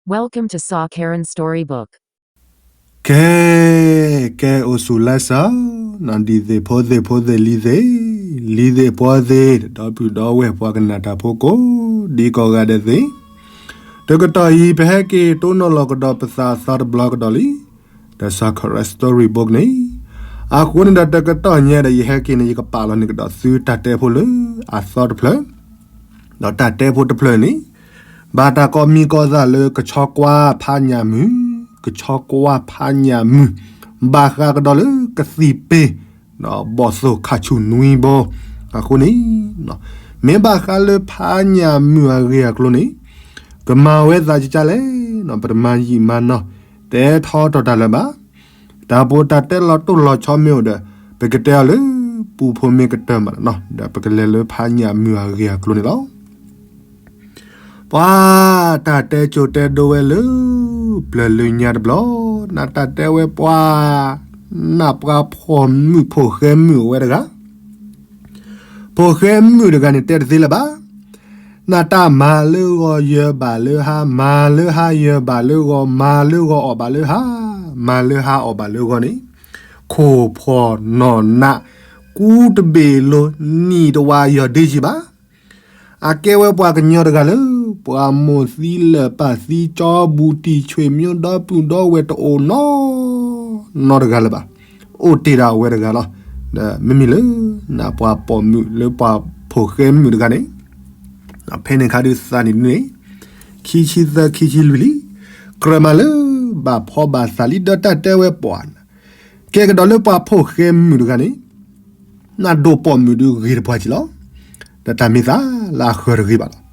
Welcome to Sa Karen Storybook. ကဲ, ကဲအိၣ်ဆူၣ်လၢ်စၢ်, ဒ်သ့ၣ်ဖိသ့ၣ်ဖိသ့ၣ်လံၤသ့ၣ်, လံၤသ့ၣ်ဖိသ့ၣ်, ဒီပုၢ်ဒီဝဲၢ်ပှၤကနၣ်တၢ်ဖိကိးဒံကိးဂၤဒဲးသ့ၣ်, တကတီၢ်အံၤ ပဟဲက့ၤတိၢ်နီၣ်လီၤကဒီးပသးအသီတဘျီကဒီးလံ, ဒီး Sa Karen Storybook န့ၣ်, အဃိန့ၣ်ဒီးတကတီၢ်ညါဒီးယဟဲက့ၤန့ၣ် ယကပာ်လီၤန့ၢ်ကဒီးသုတၢ်တဲဖိလၢအသီတဖျၢၣ်, ဒီးတၢ်တဲဖိတဖျၢၣ်န့ၣ် ဘၣ်တၢ်ကိးမံၤကိးသးလၢကဆီကွၢ်ဖးညၣ်မုၣ်, ကဆီကွၢ်ဖးညၣ်မုၣ်, ဘၣ်ဃးကဒီးလၢကသံၣ်ပ့ၤ, ဒီးဘီၣ်သိၣ်ခးဆူၣ်နွံဘိ, အဃိန့ၣ် မ့ၢ်ဘၣ်ဃးလၢဖးညၣ်မုၣ်အဂ့ၢ်အကျိၤန့ၣ် ကမၤဝဲသးကကလဲၣ်, ပတမၤယံာ်မၤနီၢ် တဲထီတီၤတၢ်လၢၤဘၣ်. တၢ်ပီးတၢ်တဲလီၤတိၢ်လီၤဆီမ့ၢ်အိၣ်ဒီး ပကတဲအီၤလၢပူဖိမ့ၢ်ကတၢၢ်မးနီၤ, ဒီးပကလဲၤလၢဖးညၣ်မုၣ်အဂ့ၢ်အကျိၤန့ၣ်လီၤ. ပှၤတၢ်တဲကၠိတဲဒိဝဲလၢ ပျၢၤလၢညါတဘျီ, နတၢ်တဲဝဲပှၤ, နပှၤဖိမုၣ်ဖိဃဲမုၣ်ဝဲတဂၤ ဖိဃဲမုၣ်တဂၤန့ၣ် တဲတသ့လၢၤဘၣ်. နတၢ်မၤလၢဂီၤယၢၤဘၣ်လၢဟါ, မၤလၢဟါယၢၤဘၣ်လၢဂီၤ, မၤလၢဂီၤအီၣ်ဘၣ်လၢဟါ, မၤလၢဟါအီၣ်ဘၣ်လၢဂီၤန့ၣ်, ခိၣ်ဖှီၣ်နီၢ်နး, ကူတဘ့ၣ်လိၤ, နံၣ်တဝၤယီၤဒ့ယံၤဘၣ်. အကဲဝဲပှၤကညီတဂၤလၢ ပှၤမိၢ်သံလၢာ်ပၢ်သံ ကၠီဘူးတံၢ်ဆွေမျိုးဒီပုၢ်ဒီဝဲၢ်တအိၣ်နီ နီတဂၤလၢၤဘၣ်. အိၣ်တ့ၢ်ဒၣ်ဝဲတဂၤလီၤ. ဒီးမ့မ့ၢ်လၢ နပှၤပိာ်မုၣ်လၢပှၤဖိဃဲမုၣ်တဂၤန့ၣ်, ဖဲန့ၣ်ခါဒုးသးနံၣ်ဒုန့ၣ် ခံဆံသၢ ခံဆံလွံၢ်လံ. ကြၢးမးလၢ ဘၣ်ဖီဘၣ်သးလံ ဒီးတၢ်တဲဝဲပှၤ ကဲကဒီးလၢပှၤဖိဃဲမုၣ်တဂၤန့ၣ် နဒိးပိာ်မုၣ်ဒုးဂ့ၤတပှၤကံလီၤ. ဒီးတၢ်မ့ၢ်သးလၢအဃၢၤတဂ့ၤဘၣ်လီၤ.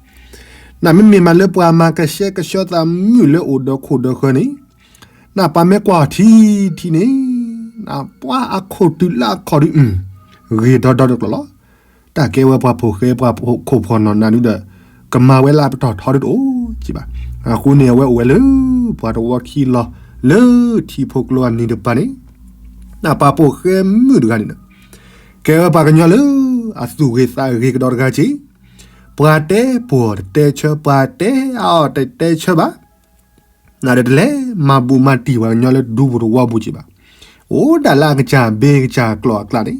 နမ့မ့ၢ်မးလၢပှၤမၤကဆှဲကဆှီသးမုၣ်လၢအိၣ်ဒီးခိၣ်ဒီးဃၢၤန့ၣ်, နပှၤမ့ၢ်ကွၢ်ထံထံန့ၣ်, နပှၤအခိၣ်တုၤလၢအခီၣ်ဒုး ဂ့ၤဒီဒီတကျိၤလီၤ. တၢ်ကဲဝဲပှၤဖိဃဲပှၤခိၣ်ဖှီၣ်နီၢ်နးဒုးဒီး ကမၤဝဲလၢအပတီၢ်ထီဒုးတအိၣ်ကံဘၣ်. အဃိန့ၣ် အဝဲအိၣ်ဝဲလၢ ပှၤတဝီခံလီၤ လၢထံဖိကျိအနံၤတပၤန့ၣ်, နပှၤဖိဃဲမုၣ်တဂၤန့ၣ်ဒီး ကဲဝဲပှၤကညီလၢ အသူၣ်ဂ့ၤသးဂ့ၤကဒီးတဂၤက့ၤ, ပှၤတဲပိာ်တတဲဆၢ ပှၤတဲအီၤတတဲဆၢဘၣ်. နဒီးတလဲၤမၤဘူးမၤတံၢ်ပှၤကညီလၢဒူပူၤတဝီပူၤက့ၤဘၣ်. အိၣ်ဒၣ်လၢအကစၢ်ဘ့ကစၢ်ကျိာ်အကျါန့ၣ်,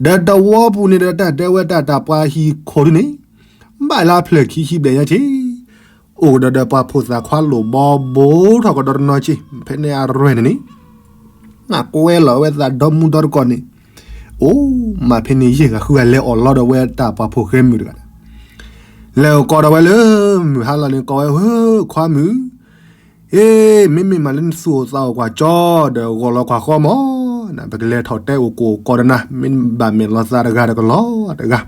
ဒီးတဝီပူၤန့ၣ်ဒီး တၢ်တဲဝဲတၢ်တၢ်ပှၤဟံၣ်ခိၣ်ဒုန့ၣ်, ဘၣ်လၢဖျၢၣ်ခံဆံဘျဲၣ်ညါက့ၤ, အိၣ်ကဒီးဒီးပှၤဖိသၣ်ခွါလိၣ်ဘီဘိထီၣ်ကဒီးတနီၤက့ၤ, ဖဲန့ၣ်အရွဲၢ်န့ၣ်န့ၣ် နကွဲလီၤဝဲသးဒီမူဒီတကိးန့ၣ်, အိၣ်မးဖဲန့ၣ်ယဲၢ်ဂၤဃုဂၤလဲၤအီၣ်လီၤဒီးဝဲတၢ်ပှၤဖိဃဲမုၣ်တဂၤဒီး, လဲၤအိၣ်ကိးဒီးဝဲလၢမုၢ်ဟါလီၤန့ၣ် ကိးဝဲ ဧၢ ခွါမုၣ်, အ့ မ့မ့ၢ်မးလၢနသူၣ်အိၣ်သးအိၣ်ကွၢ်ကၠီဒီးဂီၤလီၤကွၢ်ဃီမး, ပကလဲၤထီၣ်တဲအိၣ်ကိၢ်ကိးဒီးနၤ, မ့ၢ်ဘၣ်မဲာ်လီၤသးတဂၤဒီးကလီၤတဂၤ.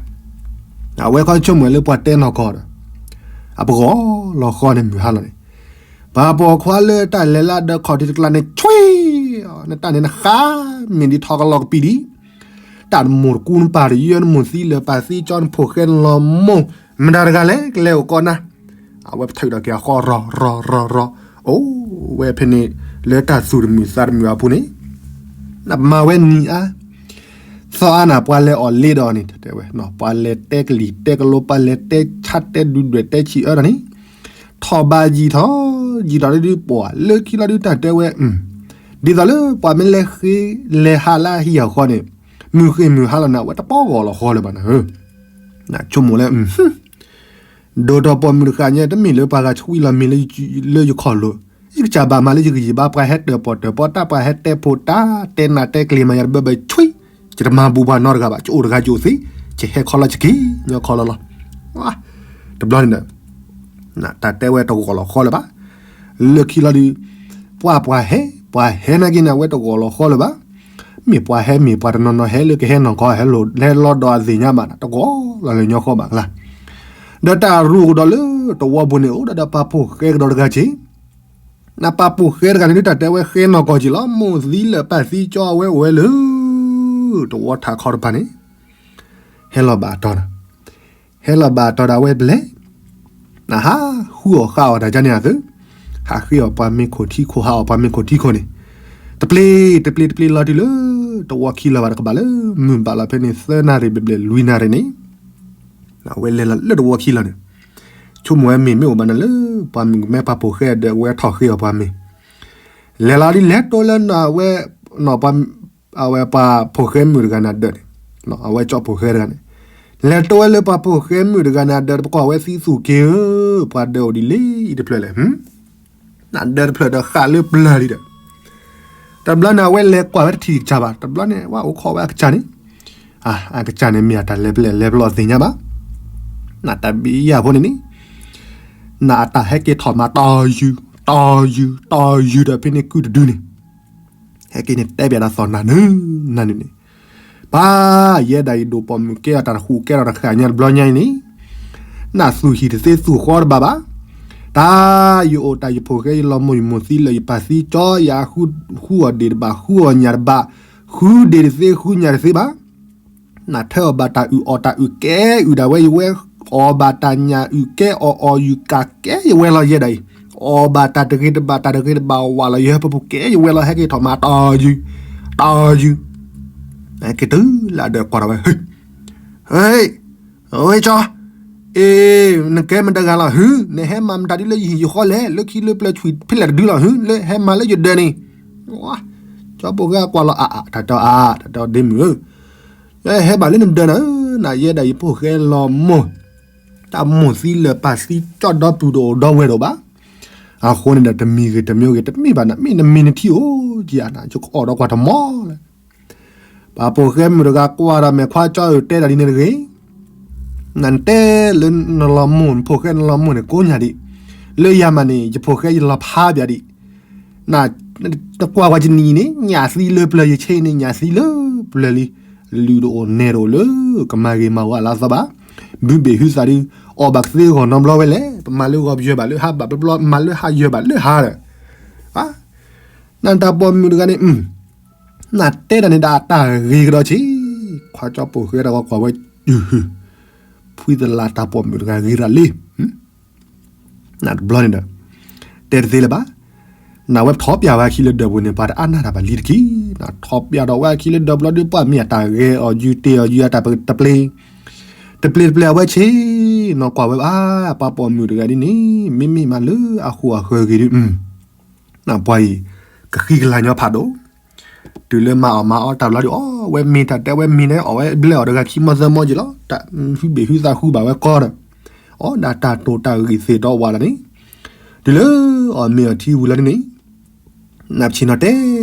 အဝဲခီဆိကမိၣ်လၢပှၤတဲနီၢ်ကီၢ်ဒီး အပဂီၢ်လီၤဃီန့ၣ်မုၢ်ဟါလီၤန့ၣ်, ပှၤပိာ်ခွါလၢတၢ်လဲၤလၢဒီးခီၣ်ထံးတကျါန့ၣ် ဆွံ, နတၢ်န့ၣ် နဃါမ့ၢ်ဒ်ထီကလီၤကပံာ်ဒံး, တၢ်နမိၢ်တကူနပၢ်တယၢ နမိၢ်သံလၢာ်ပၢ်သံ ကၠီနဖိဃဲနလီၤမိၢ်, မတၤတဂၤလဲၣ် ကလဲၤအိၣ်ကိးနၤ. အဝဲပထုးဒီးက့ၤအဃီရီၤရီၤရီၤရီၤ, အိၣ်ဝဲဖဲန့ၣ် လၢတၢ်သူၣ်တမုာ်သးတမုာ်အပူၤန့ၣ်, နမၤဝဲနံၤအါ သီအါနၤ ပှၤလဲၤအီၣ်လ့ဒီးန့ၣ် တဲဝဲ, ပှၤလဲၤတဲကလံၤတဲကလိ ပှၤလဲၤတဲဆါတဲဒုၣ်ဒွဲၣ်တဲဆံးအၢဒီးန့ၣ်, ထီၣ်ဘးယံာ်ထီၣ်, ယံာ်ထီၣ်လၢဒုးပှၤ လၢခံလီၤဒုးတၢ်တဲဝဲ, ဒ်သိးလၢပှၤမ့ၢ်လဲၤဃ့လဲၤဟးလၢအဟံၣ်အဃီန့ၣ်, မုၢ်ဃ့ၢ်မုၢ်ဟါလီၤန့ၣ် အဝဲတပီၢ်ဂီၢ်လီၤဃီလၢၤဘၣ်နၤဧၢ, နဆိကမိၣ်လၢ ဒိၣ်ထီၣ်ပိာ်မုၣ်တဃၣ်ညါ တမ့ၢ်လၢပှၤဂၤဆွံလီၤမ့ၤလၢယခီၣ်လိၤ, ယကစၢ်ဘၣ်မၤလၢယဂံၢ်ယဘါ ပှၤဟဲတၢၣ်ပီၣ်တၢၣ်ပီတၢ် ပှၤဟဲတဲဖိတၢ် တဲနၤတဲကျ့ၤမၤယၤတဘၣ်ဘၣ်ဆွံ, ယတမၤဘူးပှၤနီတဂၤဘၣ် ယအိၣ်တဂၤယအိၣ်သ့, ယဟဲခီလီၤယက့ၤညီခီလီၤလီၤ. တဘျီန့ၣ်ဒီး တၢ်တဲဝဲတဂီၢ်လီၤဃီလၢၤဘၣ်. လၢခံလီၤဒုး ပှၤပှၤဟဲ ပှၤဟဲနာ်က့န့ၣ် အဝဲတဂီၢ်လီၤဃီလၢၤဘၣ်. မ့ၢ်ပှၤဟဲမ့ၢ်ပှၤတနီၤနီၤဟဲလၢကဟဲနီၢ်ကီၢ် ဟဲလီၤဒီးအသ့ၣ်ညါဘၣ် တဂီၢ်လီၤလၢၤညီဃီဘၣ်ကျါ. ဒီးတၢ်ရူၢ်ကဒီးလၢတဝီပူၤန့ၣ် အိၣ်ဒီးဒီးပှၤဖိၣ်ဃဲကဒီးတဂၤက့ၤ, နပှၤဖိၣ်ဃဲတဂၤန့ၣ် ဒုးတၢ်တဲဝဲဃဲနီၢ်ကီၢ်က့ၤလီၤ မိၢ်သံလၢာ်ပၢ်သံကၠီအဝဲအိၣ်ဝဲလၢ တဝီထးခီတဖၣ်န့ၣ် ဟဲလီၤဘၣ်တီၤနၤ, ဟဲလီၤဘၣ်တီၤဒီးအဝဲပလဲၤ, နဟးဃုအီၣ်ဃုအီၣ်တၢ်ကန့ၣ်အသု, ဟးဃ့အီၣ်ပှၤမ့ၢ်ခိၣ်ထံခိၣ် ဟးအီၣ်ပှၤမ့ၢ်ခိၣ်ထံခိၣ်န့ၣ်, တပျ့ၤ တပျ့ၤတပျ့ၤလီၤတုၤလၢ တဝီခံလီၤဘၣ်တကဘၣ်လၢ မုၢ်ဘၣ်လီၤဖဲန့ၣ် သၢနၣ်ရံၣ်ဘျဲၣ်ဘျဲၣ်လွံၢ်နၣ်ရံၣ်န့ၣ်, အဝဲလဲၤလီၤလၢတဝီခံလီၤန့ၣ်, ဆိကမိၣ်ဝဲမ့ၢ်မ့ၢ်အိၣ်ဘၣ်နၤလၢ ပှၤမုၣ်ကမဲပှၤဖိၣ်ဃဲအဒၢး ဝဲထီၣ်ဃ့အီၤပှၤမ့ၢ် လဲၤလီၤဒ်လဲၤတိလၢနဝဲ ပှၤဖိၣ်ဃဲမုၣ်တဂၤန့ၣ်အဒၢးန့ၣ်, အဝဲကၠီဖိၣ်ဃဲတဂၤန့ၣ်, လဲၤတိဝဲလၢပှၤဖိၣ်ဃဲမုၣ်တဂၤန့ၣ်အဒၢး ပကွၢ်ဝဲသံသူၣ်က့ၤဧၢ, ပှၤဒၢးအိၣ်ဒ်လဲၣ်အံၤတဖျၢၣ်လဲၣ်, နဒၢးတဖျၢၣ်ဒီးဃးလၢပျၢၤလံဒီး, တဘျီန့ၣ် အဝဲလဲၤကွၢ်ဝဲတထံၣ်တစၢ်ဘၣ်, တဘျီန့ၣ် ဝဲအိၣ်ခိးဝဲအကစၢ်န့ၣ်, အကစၢ်န့ၣ်မ့ၢ်အတၢ်လဲၤပျဲလဲၤပျီသ့ၣ်ညါဘၣ်, နတၢ်ဘံယၢ်ဖိန့ၣ်န့ၣ်, နအတၢ်ဟဲက့ၤထီၣ်မၤတီယုၢ်, တီယုၢ်, တီယုၢ်ဒီးဖဲန့ၣ်ကုၢ်တဒုန့ၣ် ဟဲက့ၤန့ၣ်တဲဘၣ်ဒီးသီၣ်နၤနုၤ, နၤနုၤန့ၣ်, ပၢ် ယဲဒၣ်အံၤဒိၣ်ပိာ်မုၣ်ကဲအတၢ်တဃူးကဲထီၣ်တဃၣ်ညါတဘျီညါအံၤန့ၣ်, နသူၣ်ဟံၣ်တသ့သူၣ်ဃီတဘၣ်ဘၣ်, တၢ်ယအိၣ်တၢ်ယဖိၣ်ဃဲယလီၤမိၢ်ယမိၢ်သံလၢာ် ယပၢ်သံကၠီ ယဃုအီၣ်ဒ့ၣ်တဘၣ် ဃုအီၣ်ညၣ်တဘၣ်, ဃုဒ့ၣ်တသ့ဃုညၣ်တသ့ဘၣ် နထၢအီၣ်ဘၣ်တၢ်အုၣ်အီၣ်တၢ်အုၣ်ကဲအုၣ်ဒၣ်ဝဲယဝဲ, အီၣ်ဘၣ်တၢ်ညၣ်အုၣ်ကဲအီၣ်အီၣ်ယုၢ်ကးကဲယဝဲလီၤယဲဒၣ်အံၤ, အီၣ်ဘၣ်တၢ်တဂ့ၤတဘၣ်တၢ်တဂ့ၤတဘၣ်ဝးလီၤယဟၢဖၢပူၤကဲယဝဲလီၤ ဟဲက့ၤထီၣ်မၤတီယုၢ်, တီယုၢ်, ဟဲက့ၤတုၤလၢအဒၢးကွၢ်ထီၣ်ဝဲ, ဟ့ၣ် ဟ့ၣ်, ဝဲကၠီ, အ့ နကဲမတၤတဂၤလီၤဟု, နဟဲမၤမတၤဒ်လၢယဟံၣ်ယဃီလဲၣ်, လၢခံလၢပျၢၤဆွံၣ်ဖဲလဲၣ်တဒုလီၤဟု, လၢဟဲမၤလၢယဒၢးန့ၣ်, ကၠီဖိၣ်ဃဲကွၢ်လီၤအါအါ တၢ်တဲအါ တၢ်တဲဒ့မုၣ်ဧၢ, ဟဲဘၣ်လၢနဒၢးနၤဧၢ, နယဲဒၣ်ယဖိၣ်ဃဲလီၤမိၢ်, တၢ်မိၢ်သံလၢာ်ပၢ်သံကၠီဒီပုၢ်တအိၣ်ဒီဝဲၢ်တအိၣ်ဘၣ်, အဃိန့ၣ်ဒီးတမံၤဂ့ၤတမံၤဂ့ၤတမ့ၢ်ဘၣ်နၤ မ့ၢ်နမံၤနထံၣ်အိၣ်ကယၤနၤ ယကအီၣ်ဒီးကွၢ်တမီၤလဲၣ် ပှၤဖိၣ်ဃဲမုၣ်တဂၤကွၢ်ဒီးမဲာ်ခွါကၠီဧၢ တဲဒၣ်ဒ်န့ၣ်တဂ့ၤ, နတဲလၢနလီၤမိၢ် နဖိၣ်ဃဲနလီၤမိၢ်န့ၣ် ကိးညါဒံး, လၢယၤမးန့ၣ် ယဖိၣ်ဃဲယလီၤဖးပၠးဒံး, နတကွၢ်ကွၢ်ယနံၤန့ၣ် ညၣ်သံလၢပျၢၤ ယဆ့န့ၣ် ညၣ်သံလၢပျၢၤလံ, လုၢ်တအိၣ်နဲၣ်တအိၣ်လၢ ကမၤဂ့ၤမၤဝါလၢအသီဘၣ်, ဘုဘ့ၣ်ဟုသးဒုး အီၣ်ဘၣ်ကသ့ဂီၢ်နီတဘျီဝဲလဲၣ်, ပမၤလၢဂီၤပယၢၤဘၣ်လၢဟါဘၣ်တဘျီ မၤလၢဟါယၢၤဘၣ်လၢဟါဒီး နတၢ်ပိာ်မုၣ်တဂၤန့ၣ် နတဲဒၣ်န့ၣ်ဒီးအတၢ်ဂ့ၤကဒီးဆံး, ခွါကၠီဖိၣ်ဃဲတဂၤကွၢ်ဝဲ, ဖှံသလၢ်တၢ်ပိာ်မုၣ်တဂၤဂ့ၤရၤလံ, နတဘျီန့ၣ်ဒီး တဲတသ့လၢၤဘၣ်, နဝဲထီၣ်ပၠးဝဲအခံလၢဒၢးပူၤန့ၣ် ပှၤတအါနၢ်တၢ်ဘၣ်လံတက့ၢ်, နထီၣ်ပၠးဒီးဝဲအခံလၢဒၢးဘျီဒုး ပှၤမ့ၢ်အတၢ်ဂဲၤအီၤယုၢ်တ့ၢ်အီၤယုၢ်အတၢ်တပျ့ၤ, တပျ့ၤတပျ့ၤအဝဲဆ့, နီၢ်ကွၢ်ဝဲဘၣ်, ပှၤပိာ်မုၣ်တဂၤဒ်န့ၣ် မ့မ့ၢ်မးလၢအဃိအဃၢၤဂ့ၤဒုး နပှၤအံၤ ကဃံကလၤညီဖးဒိၣ်, တုၤလၢမၤအီၣ်မၤအီတၢ်ဘျီဒုး အီၣ်ဝဲမ့ၢ်တၢ်တဲဝဲမ့ၢ်န့ၣ် အီၣ်ဝဲဘျဲၣ်အီၣ်တဂၤခံမီသၢမီက့ၤလီၤ, တၢ်ဟုဘ့ၣ်ဟုသးဟုဘၣ်ဝဲကီဒီး, အီၣ်ဒၣ်တၢ်တိၢ်တၢ်ဂံၢ်သ့ၣ်ဒီးဝးလီၤန့ၣ်, တုၤလၢအီၣ်မ့ၤအီထံဝံၤလီၤန့ၣ်, နဆ့ၣ်နီၤတဲ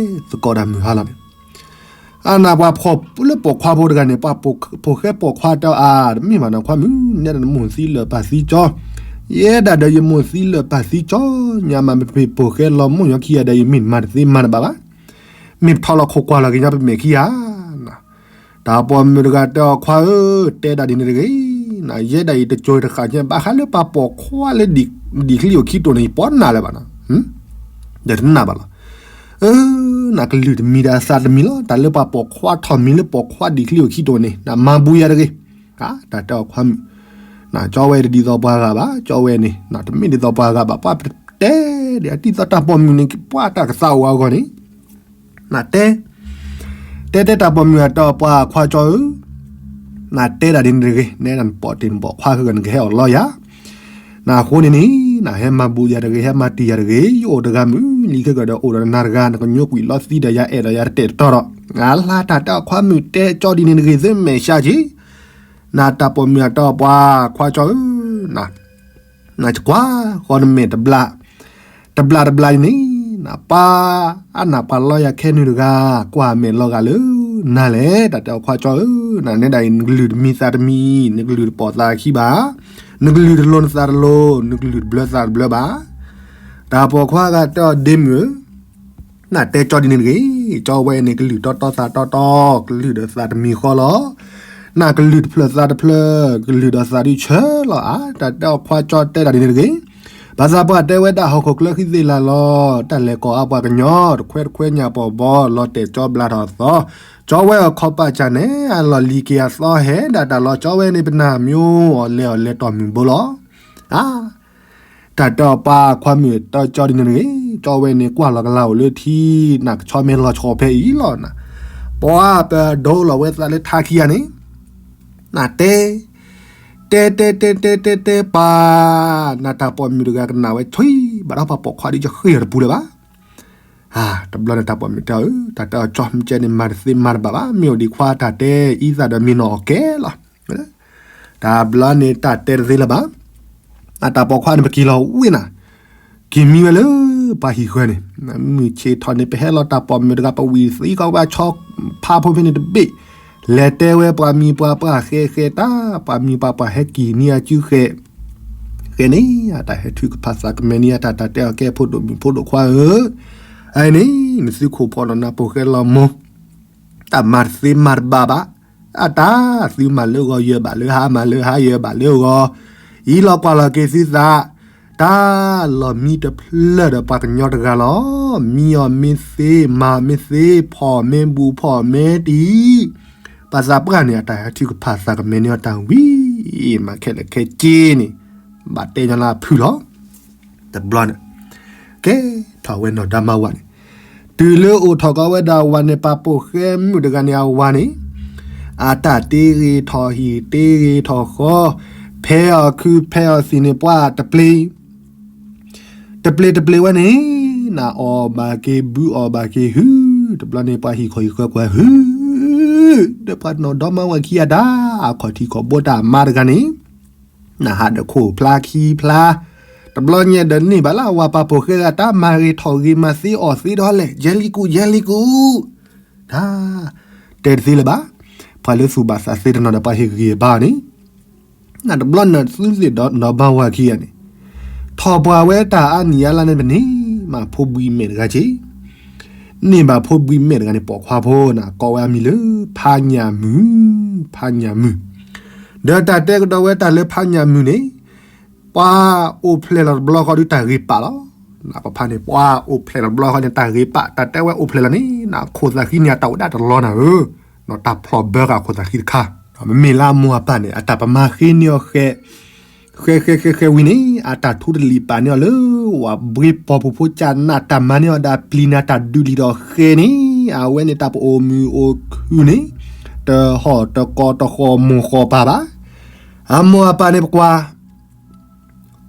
သကိးတၢ်မုၢ်ဟါလီၤန့ၣ် အနၢ်ပှၤဖှီၣ်လၢပိာ်ခွါဖိတဂၤန့ၣ် ပှၤဖိၣ်ဃဲပိာ်ခွါတဲအီၤ တမ့ၢ်ဘၣ်နီၢ်ခွါမုၣ် နဲဒၣ်နမိၢ်သံလၢာ်ပၢ်သံကၠီ, ယဲဒၣ်ဒီးယမိၢ်သံလၢာ်ပၢ်သံကၠီ, ညါမးပမ့ၢ်ဖိၣ်ဃဲလီၤမိၢ်ညီခံဂၤဒီး ယမ့ၢ်မၤတသ့မၤတဘၣ်ဘၣ်, မ့ၢ်ပထီၣ်လီၤခိၣ်ကွၢ်လီၤက့ၤညီပမဲာ်ခံဂၤ တၢ်ပိာ်မုၣ်တဂၤတဲအီၤ ခွါဧၢ, တဲဒၣ်ဒ်န့ၣ်တဂ့ၤ, ယဲဒၣ်အံၤတကၠိၤတဃၣ်ညါ ဘၣ်ဃးလၢပှၤပိာ်ခွါလၢဒံၣ်ချံအိၣ်ခံတိာ်န့ၣ် ယပိာ်နၢ်လၢၤဘၣ်နီၤ, ဒီးတနၢ်ဘၣ်လီၤ, နကလုၢ်တမံၤဒီးအသးတမံၤလီၤ, တၢ်လၢပှၤပိာ်ခွါထီၣ်မံၤလၢပိာ်ခွါဒံၣ်ချံအိၣ်ခံတိာ်န့ၣ် နမၤဘူးယၤတဂ့ၤ, တၢ်တဲအီၤခွါမုၣ်, နကၠီဝဲတဒ်သိးပှၤဂၤဘၣ်, ကၠီဝဲန့ၣ် နတမ့ၢ်ဒ်သိးပှၤဂၤဘၣ်, ပှၤတဲဒ်အဒ်သိးတၢ်ပိာ်မုၣ်န့ၣ် ပှၤတၢ်ကသးအိၣ်အဂီၢ်န့ၣ် နတဲ, တဲတဲတၢ်ပိာ်မုၣ်အတဲအီၤ ပှၤခွါကၠီဧၢ, နတဲဒၣ်ဒ်န့ၣ်တဂ့ၤ, နဲဒၣ်နပိာ်တ့ၢ်နပိာ်ခွါခဲကနံၣ် နကဟဲအီၣ်လီယၤ, နအဃိန့ၣ်န့ၣ် နဟဲမၤဘူးယၤတဂ့ၤ, ဟဲမၤတံၢ်ယၤတဂ့ၤ, ယအိၣ်တဂၤမုၢ်လံခဲကဒီး အိၣ်ဒီးနၤတဂၤ နကညိကွံာ်လီသံဒီးယၤ အဲၣ်ဒိးယၤတတဲာ်တတီဒီး, အလါတၢ်တဲအီၤခွါမုၣ် တဲကၠီဒ်န့ၣ်တဂ့ၤ သုမဲာ်ဆှးက့ၤ, နတၢ်ပိာ်မုၣ်အတဲအီၤ ပှၤခွါကၠီဧၢ, နကွၢ်ဃီနမဲာ်တဘျါ, တဘျါတဘျါန့ၣ်, နပၢ်အနၢ်ပှၤလီယၤခဲနုာ်တဂၤ, ကွၢ်မဲာ်လီၤဂာ်လၢနၤလဲၣ်, တၢ်တဲအီၤခွါကၠီဧၢ, နနဲဒၣ်အံၤ နကလုၢ်တမံၤသးတမံၤ, နကလုၢ်တပိာ်သးခံဘၣ်, နကလုၢ်တလိၤနသးတလိၤ, နကလုၢ်တဘျၢသးတဘျၢဘၣ်. တၢ်ပိာ်ခွါဂၤတဲအီၤ ဒ့မုၣ်ဧၢ, နတဲကၠီဒ်န့ၣ်တဂ့ၤ, ကၠီဝဲန့ၣ် ကလုၢ်တီတီသးတီတီ, ကလုၢ်ဒီးသးတမံၤဃီလီၤ. နကလုၢ်တဖျၢၣ်သးတဖျၢၣ်, ကလုၢ်ဒီးသးဒုးဆၢလီၤဧါ, တၢ်တဲအီၤခွါကၠီတဲဒၣ်ဒ်န့ၣ်တဂ့ၤ. ဘၣ်ဆၣ်ပှၤတဲဝဲဒၣ် ဟီၣ်ခိၣ်ချၢဃံသ့ၣ်လၢ်လီၤ, တၢ်လဲၤကိးအါပှၤကညီ, တခွဲတခွဲညၣ်ပီၢ်ဘီ, လီၤတဲာ်ကၠီဘျါထီၣ်သီ, ကၠီဝဲအခီၣ်ပာ်စၢ်န့ၣ် အလီၢ်လံၤက့ၤအသီဟဲဒၣ်တၢ်လီၤ, ကၠီဝဲန့ၣ် ပနၢ်မၠိအီၤလဲၤအီၤလဲၤတီၢ်မုၢ်ဘိလီၤ. ဧါ တၢ်တဲအီၤပၢ်ခွါမုၣ်တဲကၠီဒ်န့ၣ်တဂ့ၤ, ကၠီဝဲန့ၣ် ကွၢ်လီၤကလၤအိၣ်လၢထံ, နကဆီမ့ၢ်လီၤဆီဖဲအံၤလီၤနၤ, ပှၤပဒိလီၤဝဲသးလၢထါခံဂၤန့ၣ်, နတဲ, တဲတဲတဲတဲတဲတဲပှၤ, နတၢ်ပိာ်မုၣ်တဂၤကနၣ်ဝဲဆှံဘၣ်ဒီး ပှၤပိာ်ခွါဒ်ကဃ့ၢ်အီၤတပူၤလၢၤဘၣ်. တဘျီန့ၣ် တၢ်ပိာ်မုၣ်တဲအီၤ, တၢ်တဲအီၤကၠီမ့ၢ်ကဲန့ၣ် မၤတသ့မၤတဘၣ်ဘၣ်, မ့ၢ်အိၣ်ဒံးခွါတၢ်တဲအံသၣ်ဒီးမ့ၢ်နီၢ်အီၣ်ကဲလီၤ. တဘျီန့ၣ် တၢ်တဲတသ့လၢၤဘၣ်. အတၢ်ပိာ်ခွါန့ၣ် ပက့ၤလီၤဝ့ၢ်နၤ, က့ၤမံဝဲလၢပှၤဟံၣ်ဃၢၤန့ၣ်, မုၢ်ဆ့ၣ်ထီၣ်န့ၣ် ပဟဲလီၤတၢ်ပိာ်မုၣ်တဂၤ ပဝံၤသံကီးဝဲအဆီဖါဖိဖဲန့ၣ်တဘ့ၣ်, လဲၤတဲဝဲပှၤမံၤပှၤပှၢ်ဃဲဃဲတၢ်, ပှၤမံၤပှၤပှၢ်ဟဲက့ၤန့ၢ်အစုဃဲ, ဃဲန့ၣ် အတၢ်ဟဲထုကဖၣ်သးကမဲာ်န့ၣ် အတၢ်တၢ်တဲအီၤကဲ ဖိဒိၣ်မုၣ်ဖိဒိၣ်ခွါဧၢ, အအံၤန့ၣ် နသုခိၣ်ဖီနီၢ်နၢ်ပိာ်ဃဲလီၤမိၢ် တၢ်မၤတသ့မၤတဘၣ်ဘၣ်, အတၢ်သုမၤလၢဂီၤယၢၤဘၣ်လၢဟါ မၤလၢဟါယၢၤဘၣ်လၢဂီၤ, အံၤလီၤကွၢ်လီၤက့ၤသုသး, တၢ်လီၤမံတဖျၢၣ်ဒီးပှၤကညီတဂၤလီၤ. မံအီၤမ့ၢ်သ့ မၤအီၤမ့ၢ်သ့ ဖီၣ်မ့ၢ်ဘူးဖီၣ်မ့ၢ်တံၢ်, ပှၤသးပှၢ်န့ၣ် အတၢ်ဟဲထုကဖၣ်သးကမဲာ်န့ၢ်အီၤတၢ်ဝံၤ မၤခဲလၢာ်ခဲဆ့န့ၣ် ဘၣ်တဲညီလၢအဖုၣ်လီၤ. တဘျီန့ၣ် ကဲထီၣ်ဝဲနီၢ်ဒီမါဝၤန့ၣ်, တုၤလၢအိၣ်ထီၣ်ကီးဝဲဒၣ်ဝၤန့ၣ် ပှၤပိာ်ဃဲမုၣ်တဂၤန့ၣ်အဝၤန့ၣ်, အတၢ်တ့ဂ့ၤထီၣ်ဟံၣ်တ့ဂ့ၤထီၣ်ဃီ, ဖဲအီၤခုဖဲအီၤသံၣ်န့ၣ် ပှၤတပျ့ၤ တပျ့ၤတပျ့ၤဝဲန့ၣ်, နအီၣ်ဘၣ်က့ၤဘုအီၣ်ဘၣ်က့ၤဟု, တဘျီန့ၣ် ပှၤဟံၣ်ခီၣ်ဟံၣ်ဃၢၤကွၢ်ဟု, ဒီးပှၤနီၢ်ဒီမါဝၤခံဂၤဒၣ် အခီၣ်ထံးခီၣ်ဘိတၢ်မါတဂၤန့ၣ်, နဟးဒီးခိၣ်ဖျါခံဖျါ, တဘျီညါဒီးန့ၢ်ဘၣ်လၢအဝၤပှၤပိာ်ဃဲဂၤ တၢ်မၤဂ့ၤထီၣ်ဂ့ၤမၤသ့အီၣ်သ့ဒီးလဲၣ် ယဲလံကူး ယဲလံကူး, တၢ်တဲတသ့လၢၤဘၣ်. ပှၤလၢသူၣ်ဘၣ်သးသ့တနီၤဒီး ပှၤဟ့ၣ်ဂံၢ်ဟ့ၣ်ဘါအီၤန့ၣ်, နတဘျီနသုသ့ၣ်ဒီးနီၢ်ဘါဝၤခံဂၤန့ၣ်, ထီၣ်ပှၤဝဲတၢ်အါနံၣ်အါလါန့ၣ် ပန့ၢ်ဘၣ်ဖိဘှံးမဲာ်တဂၤက့ၤ, န့ၢ်ဘၣ်ဖိဘှံးမဲာ်တဂၤန့ၣ် ပိာ်ခွါဖိန့ၣ် ကိးဝဲအမံၤလၢ ဖါညၣ်မုၣ်, ဖါညၣ်မုၣ်, ဒီးတၢ်တဲကဒီးဝဲတၢ်လၢဖါညၣ်မုၣ်န့ၣ်, ပှၤအိၣ်ဖျဲၣ်လီၤတဘျီဃီဒီးတၢ်ဂ့ၤပာ်လီၤ. နပဖါန့ၣ် ပှၤအိၣ်ဖျဲၣ်လီၤတဘျီဃီန့ၣ် တၢ်ဂ့ၤပာ်, တၢ်တဲဝဲအိၣ်ဖျဲၣ်လီၤန့ၣ် နခိၣ်သးဃံန့ၣ် အတၢ်အိၣ်ဒၣ်တလီၤနၤဧၢ, ဒီးတၢ်ဖျီၣ်ဘၢဃာ်ခိၣ်သးဃံတခါ, မ့မ့ၢ်လၢအမိၢ်အပၢ်န့ၣ် အတၢ်ပမၤဃ့န့ၢ်အီၤဃဲ ဃဲဃဲဃဲဃဲဝံၤန့ၣ် အတၢ်ထူတလံာ်ပာ်န့ၢ်အီၤလၢ ဝၤဘှ့ပီၢ်ပူၤဖိကၢ်နးတၢ်မၤန့ၢ်အီၤဒီးအပျံၤန့ၣ် တၢ်ဒုးလံာ်ဒီးဃဲန့ၣ် အဝဲန့ၣ်တၢ်ပအိၣ်မုာ်အိၣ်ခုၣ်န့ၣ် တဟီၣ်တကီတဃီမိၢ်ဃီပၢ်ဘၣ်. အမိၢ်အပၢ်န့ၣ်ပကွၢ်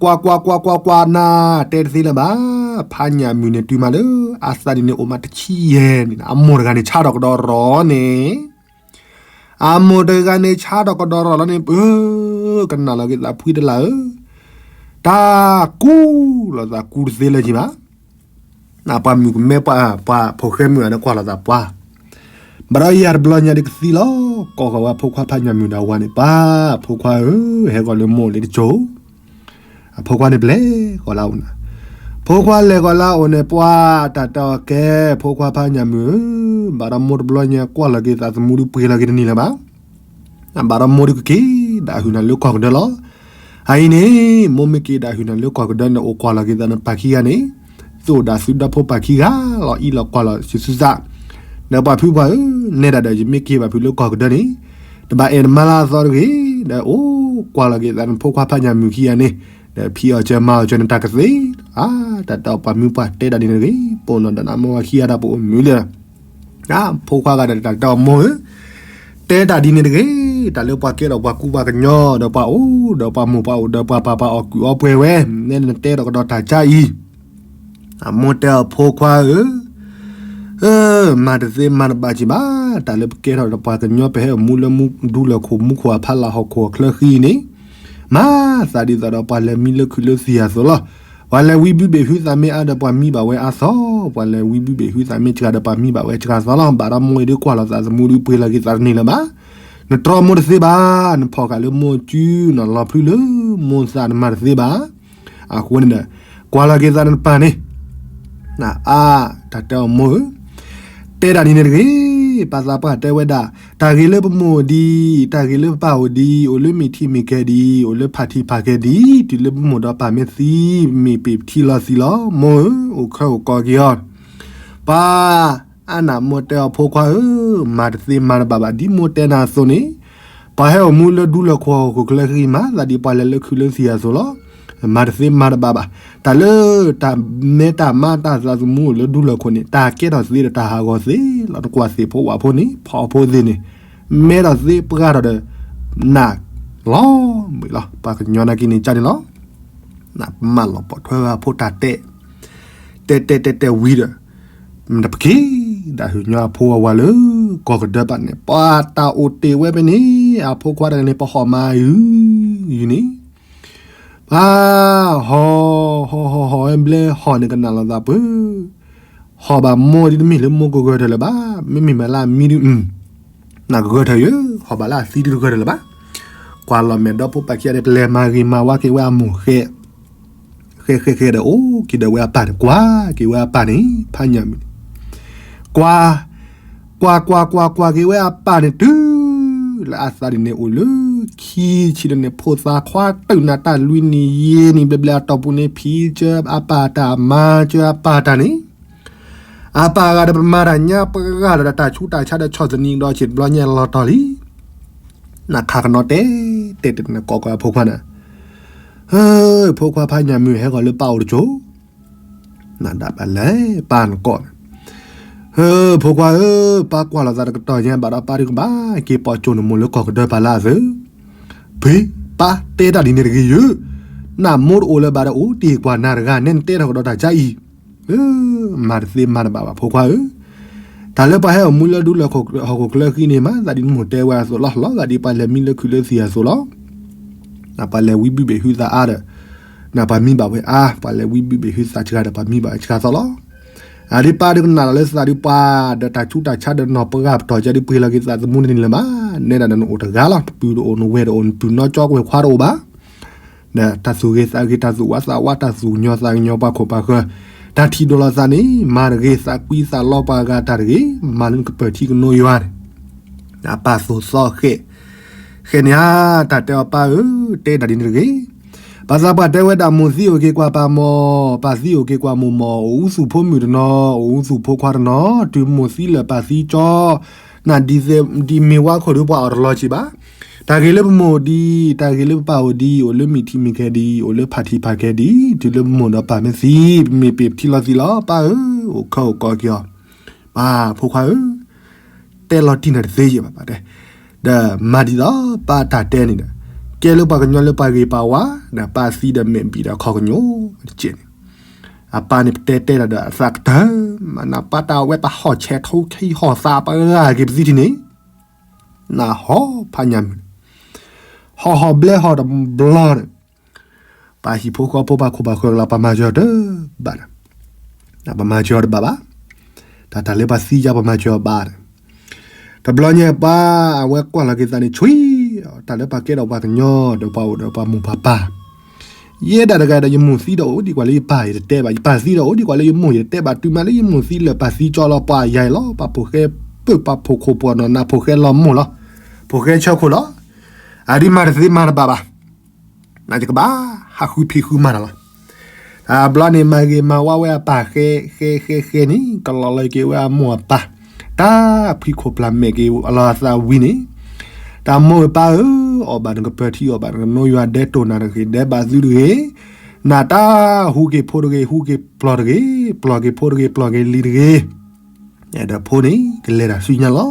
ကွၢ်ကွၢ်ကွၢ်ကွၢ်ကွၢ်နၤ တဲတသ့လၢၤဘၣ်. ဖါညၣ်မုၣ်န့ၣ်တုၤမးလၢ အသးဒ်န့ၣ်အိၣ်မးတဆံယဲၢ်န့ၣ် အမိၢ်တဂၤန့ၣ် ဆါထီၣ်ကဒီးရီၤန့ၣ်, အမိၢ်တဂၤန့ၣ် ဆါထီၣ်ကဒီးရီၤလီၤန့ၣ် ပၢ ကနၣ်လီၤက့ၤသးဖှံတလၢ်ဧၢ, တၢ်ကူလီၤသးကူတသ့လၢၤက့ၤဘၣ်. ပှၤမုၣ်ကမဲပှၤ ပှၤဖိဃဲမုၣ်ဂၤန့ၣ် ကွၢ်လီၤသးပှၢ်, ဘၣ်ဒီးယၤတဘျီညါဒ်ကသံလီၤ ကိးဃီၤဝဲဖိခွါဖါညၣ်မုၣ်ဒီးအဝၤန့ၣ် ပၢ် ဖိခွါဧၢ, ဟဲဂီၤလၢမိၢ်လံတကၠိ, အဖိခွါန့ၣ်ပလဲၤဃီၤလၢအအိၣ်န့ၣ်, ဖိခွါလဲၤဃီၤလၢအအိၣ်န့ၣ် ပှၤတၢ်တဲအီၤကဲ ဖိခွါဖါညၣ်မုၣ်ဧၢ, ဘၣ်ဒီးမိၢ်တဘျီညါ ကွၢ်လီၤက့ၤသးသမူဒုးပှ့ၤလီၤက့ၤတန့ၢ်လၢၤဘၣ်. ဘၣ်ဒီးမိၢ်ဒုးကက့ၤဒၣ်ဟုၣ်နၤလၢကီၢ်ကဒၢလီၤ. အအံၤန့ၣ် မိၢ်မ့ၢ်က့ၤဒၣ်ဟုၣ်နၤလၢကီၢ်ကဒၢန့ၣ် အိၣ်ကွၢ်လီၤက့ၤသးနပၢ်ခံဂၤန့ၣ်, သုအိၣ်ဒၣ်သုဒီဖိပၢ်ခံဂၤလီၤ အံၣ်လီၤကွၢ်လီၤဆူသုသး, ဒီးပှၤဖုပှၢ်ဧၢ, နဲဒၣ်ဒီးယမ့ၢ်က့ၤဘၣ်ဖုးလၢကီၢ်ကဒၢန့ၣ်, တဘၣ်အဲၣ်တမါလၢအသီတဂ့ၤ, ဒီးအိၣ်ကွၢ်လီၤက့ၤသးနဖိခွါဖါညၣ်မုၣ်ခံဂၤန့ၣ်, ဒီးဖံးအီၣ်စၢၤမၤအီၣ်စၢၤန့ၣ်တၢ်ကသ့, အါ တၢ်တဲအီၤပှၤမုၢ်ပှၢ်တဲဒၣ်ဒ်န့ၣ်တဂ့ၤ, ပိာ်နီၢ်ဒီးနမိၢ်ဝၤခံဂၤဒၣ်ပအိၣ်မုာ်လၢ ဖိခွါဂၤဒီးတၢ်တဲအီၤမိၢ်ဧၢ, တဲတၢ်ဒ်န့ၣ်တဂ့ၤ, တၢ်လၢပှၤကဲဒီးပှၤကူပှၤကညီ ဒီးပှၤအိၣ်ဒီးပှၤမိၢ်ပှၤအိၣ်ဒီးပှၤပၢ်ပှၤအီၣ်ကုၢ်အီပှဲၤဝဲ, နဲနတဲဒီးကဒီးတၢ်ကါအံၤ, အမိၢ်တဲအီၤဖိခွါဧၢ, မၤတသ့မၤတဘၣ်က့ၤဘၣ်, တၢ်လၢပကဲထီၣ်ဒီးပှၤကညီ ပဟဲအိၣ်မူလၢမူဒူလၢၢ်ခိၣ်မူခိၣ်အဖီလာ်ဟီၣ်ခိၣ်အချၢဃံန့ၣ်, မၤသးဒ်သိးဒီးပှၤလဲၤမံလၢခုၣ်လၢသံၣ်အသိးလီၤ. ပှၤလဲၤဝံဘုဘ့ၣ်ဟုသးမ့ၢ်အါဒီးပှၤမံဘၣ်ဝဲအါသီ, ပှၤလဲၤဝံဘုဘ့ၣ်ဟုသးမ့ၢ်စှၤဒီးပှၤမံဘၣ်ဝဲစှၤသီလီၤ. ဘၣ်ဒီးမိၢ်အံၤဒုးကွၢ်လီၤသးသမူဒုးပှ့ၤလီၤက့ၤသးတန့ၢ်လၢၤဘၣ်. နတြီမိၢ်တသ့ဘၣ်, နဖီၣ်ဃာ်လၢမိၢ်စု, နလီၤဖျုလၢမိၢ်သးနမၤတသ့ဘၣ်. အဃိန့ၣ်ဒီး ကွၢ်လီၤက့ၤသးနပၢ်န့ၣ် နအါ, တၢ်တဲအီၤမိၢ်ဧၢ, တဲဒၣ်ဒ်န့ၣ်တဂ့ၤ, ပှၤသးပှၢ်တဲဝဲဒၣ်, တၢ်ဂ့ၤလၢပမိၢ်အိၣ်ဒံး, တၢ်ဂ့ၤလၢပပၢ်အိၣ်ဒံး, အိၣ်လၢမ့ၢ်ထံမ့ၢ်ကဲဒံး, အိၣ်လၢဖးထံဖးကဲဒံး, တုၤလၢပမိၢ်ဒီးပၢ်မ့ၢ်သံ, မ့ၢ်ပ့ၢ်ပထံလီၤသံလီၤ, မိၢ်ဧၢ, အိၣ်ခဲအိၣ်ကီးက့ၤအီၤ. ပှၤအါနၢ်မိၢ်တဲအီၤဖိခွါဧၢ, မၤတသ့မၤတဘၣ်ဘၣ်, ဒ်မိၢ်တဲနၤအသိးန့ၣ်, ပှၤဟဲအိၣ်မူလၢဒူလၢၢ်ခိၣ်ဟီၣ်ခိၣ်ချၢဃံ မၤသးဒ်ပှၤလဲၤလၢခုၣ်လၢသံၣ်အသိးလီၤ. မၤတသ့မၤတဘၣ်ဘၣ်. တၢ်လၢတၢ်မဲတၢ်မါတၢ်သးသမူအိၣ်လၢဒူလၢၢ်ခိၣ်န့ၣ် တၢ်ကဲထီၣ်သ့ဒီးတၢ်ဟးဂီၤသ့လီၤ. နကွၢ်သ့ၣ်ဖိဝၣ်ဖိန့ၣ် ဖီဖိသ့ၣ်န့ၣ် မဲထီၣ်သ့ပှၢ်ထီၣ်ဒီး နး လီၤမုာ်လီၤ ပှၤကညီနာ်က့န့ၣ်ကၢ်န့ၣ်လီၤ. နမၢလီၤပိာ်ထွဲဝဲအဖိတၢ်တဲ, တဲတဲတဲတဲဝံၤဒီး, မ့ၢ်တပက့ၤဒၣ်ဟုၣ်ညီအဖိအဝၤလၢ ကီၢ်ကဒၢပၤန့ၣ် ပှၤတၢ်အိၣ်တ့ၢ်ဝဲဖဲန့ၣ် အဖိခွါတဂၤန့ၣ် ပဟီၣ်မၤအုၣ်အုၣ်န့ၣ် ပှၤ ဟီၣ် ဟီၣ် ဟီၣ် ဟီၣ်ဝဲဘျဲဟီၣ်န့ၣ်ကနၣ်လီၤသးပှၢ်, ဟီၣ်ဘၣ်မိၢ်ဒ်တမ့ၢ်လၢမိၢ်ကဂၢၢ်ထၢၣ်လၢၤဘၣ်, မ့မ့ၢ်မးလၢအမံဒု, နကဂၢၢ်ထၢၣ်ယဲ, ဟီၣ်ဘၣ်လၢအသံဒုတဂၢၢ်ထၢၣ်လၢၤဘၣ်. ကွၢ်လီၤမဲာ်ဒီဖိပၢ်ခံဂၤန့ၣ် ပလဲၤမၤဂ့ၤမၤဝါက့ၤဝဲအမိၢ်ဃဲ, ဃဲဃဲဃဲဒီးအိၣ်က့ၤဒီးဝဲအပၢ်န့ၣ် ကွၢ်က့ၤဝဲအပၢ်န့ၣ် ဖးညၣ်မုၣ်န့ၣ် ကွၢ်, ကွၢ်ကွၢ်ကွၢ်ကွၢ်က့ၤဝဲအပၢ်န့ၣ်တုၤ လၢအသးဒ်န့ၣ်အိၣ်လၢ ခံဆံလၢန့ၣ် ဖိသၣ်ခွါတုာ်နၤတၢ်လွံၢ်နံၣ်ယဲၢ်နံၣ်ဘျဲၣ်ဘျဲၣ်အတီၢ်ပူၤန့ၣ် ဖံးစၢအပၢ်တၢ်မၤစၢအပၢ်တၢ်န့ၣ်, အပၢ်ဂၤဒီးပမၤတၢ်ညါပှၤဂၤဒီးတၢ်ဆူးတၢ်ဆါဒီးဆီၣ်သနံးဒီးဆ့ၣ်တဘျီညါလီၤတီၤလံ နခးကနီၤတဲ, တဲတဲနကိးကီးအဖိခွါန့ၣ်, ဟၢ ဖိခွါဖးညၣ်မုၣ်ဟဲဂီၤလၢပၢ်အိၣ်တကၠိ, နဒၣ်ပလဲၤပၢ်နကိးန့ၣ်, ဟၢ ဖိခွါဧၢ, ပၢ်ကွၢ်လီၤသးတကတီၢ်ညါဘၣ်ဒီးပၢ်ဒုကဘၣ်က့ၤပိာ်ကၠိနမိၢ်လၢကီၢ်ကဒၢပၤလၢအသၢ, ဖံး ပၢ်တဲတၢ်ဒ်န့ၣ်တဂ့ၤယု, နမိၢ်တအိၣ်လၢၤဘၣ်ဒီးအိၣ်တ့ၢ်ကွၢ်နၤတဂၤ နဲနတဲထီၣ်ကဒီးတၢ်ကါအံၤ မၤတသ့မၤတဘၣ်ဘၣ်ဖိခွါဧၢ, တၢ်လၢပှၤဟဲအိၣ်မူလၢဒူလၢဟီၣ်ခိၣ်ချၢဃံန့ၣ် မၤသးဒ်နမိၢ်တဲဝဲအသိးလီၤ, လီၤဂာ်ဒ်ပှၤလဲၤမံလၢခုၣ်လၢသံၣ်အသိးလီၤ, နပှၤလဲၤဝံဘုဘ့ၣ်ဟုသးအါဒီး, နပှၤမံဘၣ်ဝဲအါ, ပှၤလဲၤဝံဘုဘ့ၣ်ဟုသးစှၤဒီးပှၤမံဘၣ်ဝဲစှၤသီလီၤ, အဒ်ပၢ်ဒုကနၣ်လီၤလၢသးဒုပှၤ, ဒီးတၢ်ဆူးတၢ်ဆါဒီးနီၢ်ပှၤပတီၢ်ကဲဒုပှ့ၤလီၤက့ၤသးသမူန့ၣ်လၢၤဘၣ်, နဲဒၣ်နအိၣ်တဂၤလီၤ, တပုၢ်တအိၣ်နဝဲၢ်တအိၣ် နပုၢ်နီၢ်ကၠီကဝဲၢ်ခွါတအိၣ်ဘၣ် ဒီးတၢ်သူၣ်ဂ့ၤသးဂ့ၤ တၢ်သူၣ်ဝါသးဝါ တၢ်သူၣ်ကညီၤသးကညီၤပှၤခိၣ်ပှၤဃၢၤ, တၢ်ထံၣ်ဒိၣ်လီၤသးန့ၣ် မၤတဂ့ၤ သးကွံသးလီပှၤဂၤတၢ်တဂ့ၤ, မၤလၢနကပၢၤထံကနိယွၤန့ၣ်, အပၢ်သိၣ်သီဃဲး, ဃဲးန့ၣ်ဧါ, တၢ်တဲအီၤပၢ်ဧၢ, တဲတၢ်ဒ်န့ၣ်တဂ့ၤ, ပၢ်သးပှၢ်တဲဝဲဒၣ်မိၢ်သံအိၣ်က့ၤကွၢ်ပၢ်မီၢ်, ပၢ်သံအိၣ်က့ၤကွၢ်မိၢ်မီၢ်, အိၣ်အူသူၣ်ဖိမုၣ်တနီၤ, အိၣ်အူသူၣ်ဖိခွါတနီၤ, တုၤမိၢ်သံလၢာ်ပၢ်သံကၠီ နဒ်မ့ၢ်ဝါခိၣ်ဒီးပှၤအီၣ်တလီၤက့ၤဘၣ်, တၢ်ဂ့ၤလၢပမိၢ်ဒ်, တၢ်ဂ့ၤလၢပပၢ်အိၣ်ဒ်, အိၣ်လၢမုၢ်ထံမုၢ်ကဲဒ်, အိၣ်လၢဖးထံဖးကဲဒ်, တုၤလၢပမိၢ်ဒီးပၢ်မ့ၢ်သံ, ပမ့ၢ်ပ့ၢ်ပထံလီၤသံလီၤ, ပၢ်ဧၢ, အိၣ်ခၢအိၣ်ကီက့ၤအီၤ, ပၢ်ဖိခွါဧၢ, တဲလီၤတံၢ်နၤတသ့ယဲၢ်ဘၣ်ပၢ်တဲ, ဒီးမၤဒ်သိးပၢ်တၢ်တဲန့ၣ်ဒီး, ကဲလၢပှၤကညီလၢပှၤဂ့ၤပှၤဝါ, ဒီးပၢ်သံဒီးမဲာ်ဘံၣ်ဒီးခီကညိၣ်တကဲးန့ၣ် အပၢ်န့ၣ်ပတဲတဲဒီးအသးကတၢၢ်, မ့ၢ်နပၢ်တၢ်ဝဲပဟီၣ်ဆဲးထိခံဟီၣ်သးပှၤဂၤက့ၤပသံထံန့ၣ်, နဟီၣ်ဖးညၣ်မုၣ်န့ၣ်, ဟီၣ်ဟီၣ်ဘျဲဟီၣ်တဘျီန့ၣ်, ပှၤဟံၣ်ဖိဃီဖိပှၤခိၣ်ပှၤဃၢၤကလီၤ ပှၤမၤစၢၤအီၤတဘၣ်ဒီး, ပှၤမၤစၢၤအီၤတဘၣ်ဘၣ်, တၢ်တၢ်လၢပှၤသံယါပှၤမၤစၢၤအီၤဘၣ်ဒီး တဘျီညါပှၤအဝဲကွၢ်လီၤက့ၤသးန့ၣ် ဆွံ, တၢ်လၢပှၤကဲဒီးပှၤကညီဒီးပှၤအိၣ်ဒီးပှၤမိၢ်ပှၤပၢ်, ယဲဒၣ်တဂၤဒီးယမိၢ်သံဒီးအိၣ်ဒံးကွၢ်လၢယပၢ်ယတတဲဘၣ်, ယပၢ်သံဒီးအိၣ်ဒံးကွၢ်လၢယမိၢ်ယတတဲဘၣ်, တုၤမးလၢယမိၢ်သံလၢာ်ပၢ်သံကၠီလီၤ ပှၤယၤအံၤလီၤ, ပှၤဖိၣ်ဃဲပၢၢ်ပှၤဖိၣ်ခိၣ်ပှၤနီၢ်နၤဖိၣ်ဃဲလီၤမိၢ်လီၤ, ဖိၣ်ဃဲဆၢခိၣ်လီၤ, အဒ်မၤတသ့မၤတဘၣ်ဘၣ် နကဘၣ်ဟးဃုဖံးဃုမၤတၢ်လီၤ. တဘျီန့ၣ်မၤဂ့ၤမၤဝါဝဲအပၢ်ဃဲဃဲဃဲဃဲန့ၣ် ကလီၤလီၤက့ၤဝဲအမိၢ်အပၢ်, တၢ်ဖှံခိၣ်ပျၢ်မဲာ်က့ၤအလီၤအသးဝံၤန့ၣ်, တၢ်မိၢ်ဂ့ၤပၢ်ဧၢ, အီၣ်ဘၣ်နကပၢၤထံ အီၣ်ဘၣ်နကနိယွၤ ဒဲးတိၢ်နၤတဂ့ၤ ဒဲးဘးသုတဂ့ၤ, နတၢ်ဟူက့ၤဖိတဂ့ၤ ဟူက့ၤပျီၢ်တဂ့ၤ, ပျီၢ်က့ၤဖိတဂ့ၤ ပျီၢ်က့ၤလံၤတဂ့ၤ, ဒီးဖိန့ၣ်ကလဲၤတၢ်ဆူညါလီၤ.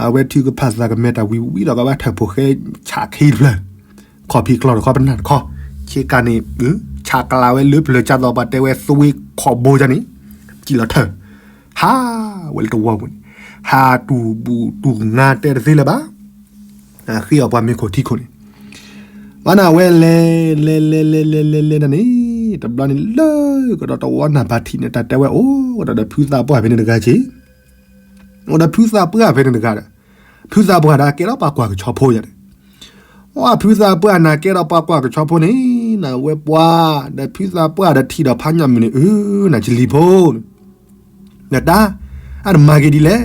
အဝဲထုကဖၣ်သးကမဲာ်တၢ်ဝံၤဝံၤဒီးကဘၣ်ထၢၣ်ဖိၣ်ဃဲဆးခံတဖျၢၣ်, ခီၣ်ဖံးကျီၢ်တခီပနၢ်တခီ, ဆ့ကၤန့ၣ်, ဆးကျးဝဲလၢပျၢၤကၢ်သိးပှၤတဲဝဲသွ့ခီၣ်ဘိကၢ်န့ၣ်, စံၣ်လီၤထၢၣ်, ဟးဝဲလၢတဝီပူၤန့ၣ်, ဟးတူၢ်ဘူၣ်တူၢ်နါတဲတသ့လၢၤဘၣ် ဃ့အီၣ်ပှၤမ့ၤခိၣ်ထံခိၣ်န့ၣ်, ဘၣ်နဝဲလဲၤလဲၤလဲၤလဲၤလဲၤလဲၤလဲၤန့ၣ်, တဘျီန့ၣ်လၢကဒီးတဝီနၢ်ဘၣ်ထံးန့ၣ် တၢ်တဲဝဲအိၣ်ကဒီးဒီးဖုသးပှၢ်ဖဲန့ၣ်တဂၤက့ၤ, အိၣ်ဒီးဖုသးပှၢ်ဖဲန့ၣ်တဂၤဒီး, ဖုသးပှၢ်ဒီးကဲထီၣ်ပှၤကွၢ်ကဆီဖိယၤန့ၣ်, အိၣ်ဖုသးပှၢ်နၤကဲထီၣ်ပှၤကွၢ်ကဆီဖိန့ၣ်, နဝဲပှၤဒီးဖုသးပှၢ်ဒီးထံၣ်ဒီးဖးညၣ်မုၣ်န့ၣ် အၢ နၤကလံၤဖိ နတၢ်, အတမၤက့ၤဒ်လဲၣ်,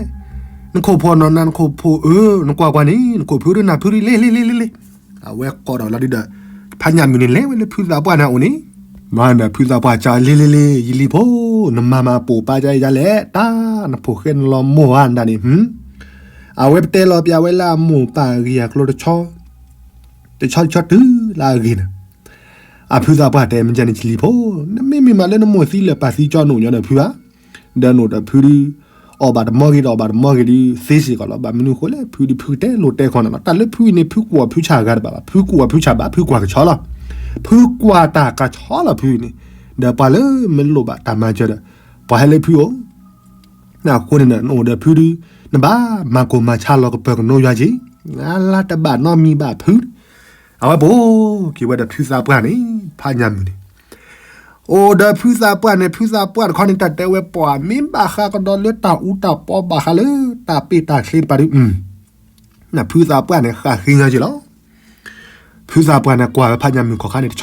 နခိၣ်ဖီၣ်နီၢ်နၤ နခိၣ်ဖီၣ်အၢ နကွၢ်ကွၢ်န့ၣ် နခိၣ်ဖုဒုနၢ်ဖုဒု လ့လ့လ့လ့လ့, အဝဲကိးဒီးလီၤဒုဒီး, ဖးညၣ်မုၣ်န့ၣ်လဲၤဝဲလၢဖုသးပှၢ်န့ၣ်အအိၣ်န့ၣ်, မၤဒီးဖုသးပှၢ်ကၢ်လ့လ့လ့ ယလံၤဖိ, နမၤမၤပိာ်ပာ်ကၢ်ယလဲၣ် တၢ် နဖိၣ်ဃဲနလီၤမိၢ်ဧါနတၢ်န့ၣ်, အဝဲပတဲလီၤပျၢ်ဝဲလၢအမိၢ်ပၢ်အဂ့ၢ်အကျိၤတဆီ တဆီတဆီတုၤလၢအဂ့ၤန့ၣ်, အဖုသးပှၢ်တဲမ့ၢ်ကန့ၣ် ယလံၤဖိ, နမ့မ့ၢ်မးလၢနမိၢ်သံလၢာ်ပၢ်သံကၠီနအိၣ်ညီဒီးဖုဧါ, ဒီးနအိၣ်ဒီးဖုဒု, အ အီၣ်ဘၣ်တမီၢ်ဂ့ၤဒီးအီၣ်ဘၣ်တမီၢ်ဂ့ၤဒုးသ့စ့ၢ်ကီးလီၤ. ဘၣ်မနုၤအဃိလဲၣ် ဖုဒုးဖုကတဲလိာ်တဲခီနီၤလီၤ. တၢ်လၢဖုအံၤန့ၣ် ဖုကွီၢ်ဖုဆၣ်ဂၤတဘၣ်ဘၣ်, ဖုကွီၢ်ဖုဆၣ်ဘၣ်, ဖုကွၢ်ကဆီလီၤ. ဖုကွၢ်တၢ်ကဆီလီၤဖုအံၤန့ၣ်, ဒီးပှၤလၢမ့ၢ်လိၣ်ဘၣ်တၢ်မၤစၢၤဒီး ပှၤဟဲလၢဖုအိၣ် အဃိန့ၣ် နအိၣ်ဒီးဖုဒုး နဘၣ်မၤကိၢ်မၤဆါလီၤကပၢၤကနိယွၤက့ၤ, လၢတဘၣ်နီတမံၤဘၣ်ဖု, အဝဲပိာ်က့ၤဝဲဒီးဖုသးပှၢ်န့ၣ် ဖးညၣ်မုၣ်န့ၣ် အိၣ်ဒီးဖုသးပှၢ်န့ၣ် ဖုသးပှၢ်တခီန့ၣ် တၢ်တဲဝဲပှၤ မ့ၢ်ဘၣ်ဃးကဒီးလၢတၢ်အူတၢ်ပီဘၣ်ဃးလၢ တၢ်ပ့ၢ်တၢ်ချ့တပၤဒုး ဖုသးပှၢ်န့ၣ် ဃးဃ့ညီက့ၤလီၤ. ဖုသးပှၢ်န့ၣ် ကွၢ်ဝဲဖးညၣ်မုၣ်ခီခါန့ၣ်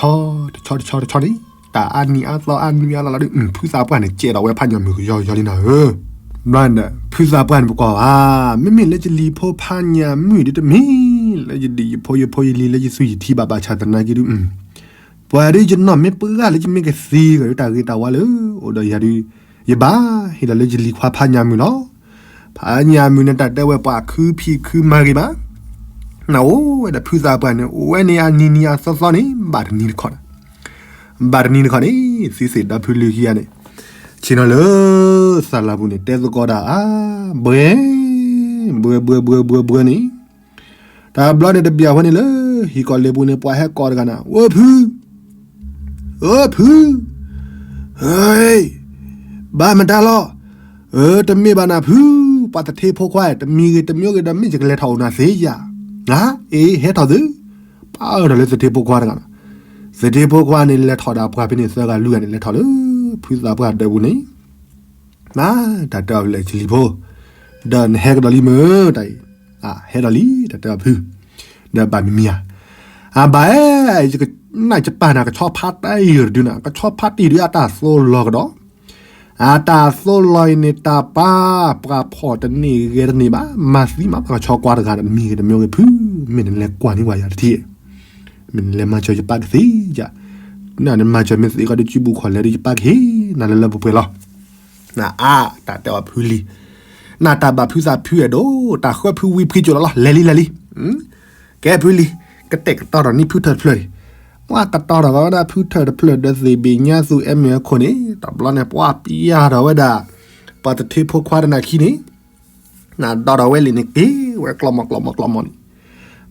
တဆီ တဆီ တဆီန့ၣ် တၢ်အါနံၤအါသီအါနံၤအါလီၤလီၤဒီး ဖုသးပှၢ်န့ၣ် ကဲဒီးဝဲဖးညၣ်မုၣ်ကယီကယီလံနီၤဧၢ. ဘျီန့ၣ်ဒီး ဖုသးပှၢ်န့ၣ် ပကွၢ်ဘၣ် မ့မ့ၢ်လၢယလံၤဖိဖးညၣ်မုၣ်ဒုးတမ့ၢ် လၢယဒံၣ်ယဖိယဖိယလံၤလၢယသူယထံဘၣ်ဘၣ်ဆၣ်သနာ်က့ဒုး ပှၤဒုးယနီၢ်မ့ၢ်ပှၢ်လၢယမ့ၢ်ကသံကဒီးတၢ်ဂ့ၤတၢ်ဝါလၢ အိၣ်ဒီးယၤဒုး ယဘၣ်ဟ့ၣ်လီၤလၢယလံၤခွါဖးညၣ်မုၣ်လီၤ. ဖးညၣ်မုၣ်န့ၣ် တၢ်တဲဝဲပှၤခုဖံးခုမၤဂ့ၤဘၣ်. နအိၣ်ဝဲဒီးဖုသးပှၢ်န့ၣ် အိၣ်ဝဲန့ၣ်အနံၤနံၤအသီသီန့ၣ် ဘၣ်တနံၤတခီန့ၣ် ဘၣ်တနံၤတခီန့ၣ် သံသ့ၣ်ဒီဖုလုၢ်ခံဂၤန့ၣ် ဆ့ၣ်နီၤလၢ သးလၢ်ပူၤန့ၣ် တဲသကိးတၢ်အါ ဘှဲ ဘှဲဘှဲဘှဲဘှဲဘှဲန့ၣ် တဘျီန့ၣ်တဘျီဝဲန့ၣ်လၢ ဟံၣ်ကီၢ်လ့ပူၤန့ၣ် ပှၤဟဲကိးတဂၤနၤ ဝဲဖု အၢဖု ဟဲ ဘၣ်မတၤလီၤ အၢ တမ့ၢ်ဘၣ်နၤဖု ပှၤသထ့ဖိခွါ တမံၤဂ့ၤတမံၤဂ့ၤဒီး မ့ၢ်ယကလဲၤထီၣ်အိၣ်နၤသ့ယၤ အ့ ဟဲထီၣ်သု ပၢ်အၢၣ်ထီၣ်လၢသထ့ဖိခွါတဂၤနီၤ သထ့ဖိခွါန့ၣ် လဲၤထီၣ်ဒီးပှၤဖဲန့ၣ် သၢဂၤလွံၢ်ဂၤန့ၣ် လဲၤထီၣ်လၢ ဖုသးပှၢ်ဒၢးပူၤန့ၣ် တၢ်တဲအီၤလၢယလံၤဖိ ဒီးနဟဲကဒီးလံမ့ၢ်တၢ်အံၤ ဟဲဒီးလံ တၢ်တဲအီၤဖု ဒီးဘၣ်မံၤမံၤဧါ အဘၣ်အဲၣ် ယကနၣ်ယပၢ်နၤ ကဆီဖါတံၢ်တဒုနၤ ကဆီဖါတံၢ်ဒုအတၢ်သိလီၤကဒီး အတၢ်သိလီၤအံၤန့ၣ် တၢ်ပၢ်ပှၤဖီၣ်တန့ၢ်ဂဲၤတန့ၢ်ဘၣ် မၤသံမး ပှၤကဆီကွၢ်တဂၤဒီး တမံၤဂ့ၤတမံၤဂ့ၤဖု မ့ၢ်နလဲၤကွၢ်န့ၢ်ပှၤယၤတထံၣ် မ့ၢ်နလဲၤမၤစၢၤယပၢ်ကသ့ဧါ နမၤစၢၤမ့ၢ်သ့ကီးဒီး စုပူၤခီၣ်လဲၤဒီးယပၢ်ကဟ့ၣ်နၤလၢလၢပှဲၤပှဲၤလီၤ နအါ တၢ်တဲအီၤဖုလံ နတၢ်ဘၣ်ဖုသးဖုအဲၣ်ဒိး တၢ်ဃၢဖုဝံဖုကၠိလီၤလီၤ လဲၤလံလဲၤလံ ကဲဖုလံ ကတဲာ်ကတီၤထီၣ်န့ၢ်ဖုထၢၣ်တဖျၢၣ်န့ၣ် ပှၤကတီၤထီၣ်ဘၣ်ဝဲဒၣ်ဖုထၢၣ်တဖျၢၣ်ဒီးသ့ၣ်ဘ့ၣ်ညါသူ အဲၣ်မ့ၢ်အခိၣ်န့ၣ် တဘျီန့ၣ် ပှၤပျၢ်ထီၣ်ဝဲဒၣ် ပှၤသထ့ဖိခွါတနၤခံန့ၣ် နဒီးထီၣ်ဝဲလံာ်န့ၣ် က့ၤဝဲကျီမီၢ်ကျီမီၢ်ကျီမီၢ်န့ၣ်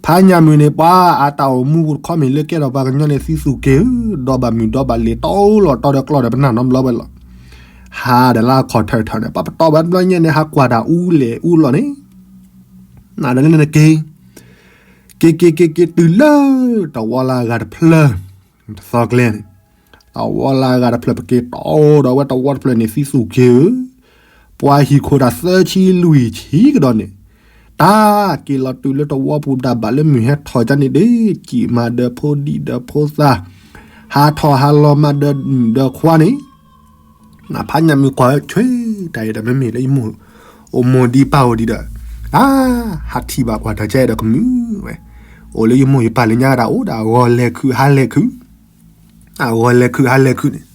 ဖးညၣ်မုၣ်န့ၣ် ပှၤအတၢ်အိၣ်မူပူၤတခီမ့ၢ်လၢကဲထီၣ်ပှၤကညီန့ၣ် သံသူၣ်က့ၤဧၢ ဒီးဘၣ်မုၢ်ဒီးဘၣ်လ့ၤ တီလီၤတီဒီးကျီဒီးပနၢ်နီတဘျီဝဲလီၤ ဟးဒီးလၢအခီၣ်ထၢၣ်ထၢၣ်န့ၣ် ပှၤပတီၢ်ဝဲတဘျီညါန့ၣ် ဟးကွၢ်တၢ်အူလဲၣ်အူလီၢ်န့ၣ် နဒီးလၢန့ၣ်က့ၤ က့ၤက့ၤက့ၤက့ၤတုၤလၢ တဝီလၢအဂၤတဖျၢၣ် တသီကျဲန့ၣ် တဝီလၢအဂၤတဖျၢၣ် ပက့ၤတီဒီးဝဲတဝီတဖျၢၣ်န့ၣ် သံသူၣ်က့ၤဧၢ ပှၤဟံၣ်ခိၣ်တၢ်သၢဆံလွံၢ်ဆံကဒီးန့ၣ် တၢ်က့ၤလီၤတုၤလၢတဝီပူၤဒၣ်ဘၣ်လၢမုၢ်ဟဲထီၣ်ကန့ၣ်ဒ့ ကံၣ်မၤဒီးဖိဒံၣ်ဒီးဖိသၣ် ဟးထီၣ်ဟးလီၤမၤဒီးနုၢ်ဒီးခွါန့ၣ် နဖးညၣ်မုၣ်ကွၢ်ဝဲဆွ့တၢ်အံၤဒီး မ့မ့ၢ်လၢယမိၢ်အိၣ်မိၢ်ဒံးပၢ်အိၣ်ဒံးဒီး အါ ဟးထံၣ်ဘၣ်ကွၢ်တၢ်ကဲဒီးကမုာ်ဝဲ အိၣ်လၢယမိၢ်ယပၢ်လၢညါဒၣ်အိၣ်ဒီးအဂီၤလဲၤခုးဟးလဲၤခုး အဂီၤလဲၤခုးဟးလဲၤခုးန့ၣ်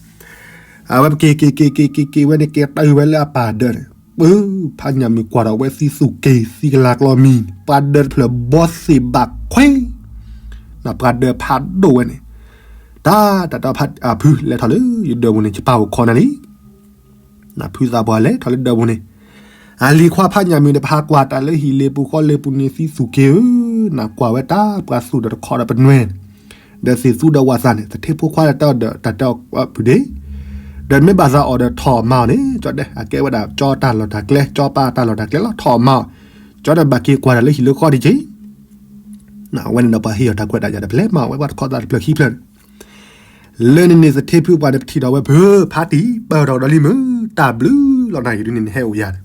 အဝဲပက့ၤက့ၤက့ၤက့ၤက့ၤက့ၤဝဲန့ၣ် က့ၤတုၤဝဲလၢအပၢ်ဒၢးန့ၣ် ပၢ်ဖးညၣ်မုၣ်ကွၢ်ဒီးဝဲသံသူၣ်က့ၤသံကလၤကျီမံၤ ပှၤဒၢးတဖျၢၣ်ဘီသ့ၣ်ဘၣ်ခွဲ နပှၤဒၢးဖးဒိၣ်ဝဲန့ၣ် တၢ်တၢ်တဲအီၤဖး အဖုလဲၤထီၣ်လၢယဒၢးပူၤန့ၣ် ယပၢ်အိၣ်ခိးနၤလံ နဖုသးပှၢ်လဲၤထီၣ်လၢဒၢးပူၤန့ၣ် အလံၤခွါဖးညၣ်မုၣ်န့ၣ် ပဟးကွၢ်တၢ်လၢဟံၣ်လ့ပူၤဃီလ့ပူၤန့ၣ် သံသူၣ်က့ၤဧၢ နကွၢ်ဝဲတၢ်ပှၤသူၣ်ဒီးတခီဒီးပနွဲၢ် ဒီးသ့ၣ်သူဒီးဝၣ်သၣ်န့ၣ် သထ့ဖိခွါတၢ်ဒီးတၢ်တဲအီၤဖုဒ့ ဒီးမ့ၢ်ဘၣ်သးအီၤဒီးထီၣ်မၤအီၤန့ၣ် ကၠီတဲ အကဲဝဲဒၣ်ကၠီတၢ်လီၢ်တၢ်ကျဲ ကၠီပၢ်တၢ်လီၢ်တၢ်ကျဲလီၤ ထီၣ်မၤအီၤ ကၠီဒီးဘၣ်က့ၤကွၢ်တၢ်လၢဟံၣ်လၢဃီတက့ၢ် အဝဲန့ၣ်ဒီးပှၤဟ့ၣ်အီၤတၢ်ခွဲးတၢ်ယာ်တဖျၢၣ်မၤဝဲပှၤတခီသၣ်တဖျၢၣ်ခံဖျၢၣ်န့ၣ် လၢန့ၣ်န့ၣ် သထ့ဖုပှၢ်န့ၣ် ပထံၣ်ထီၣ်ဝဲဖု ဖးတံၢ် ပၢၢ်ထီၣ်ကဒီးလံမုၢ် တၢ်ဘျုးလီၤနၤ ယဒုးန့ၣ်နဟဲအိၣ်ယၤန့ၣ်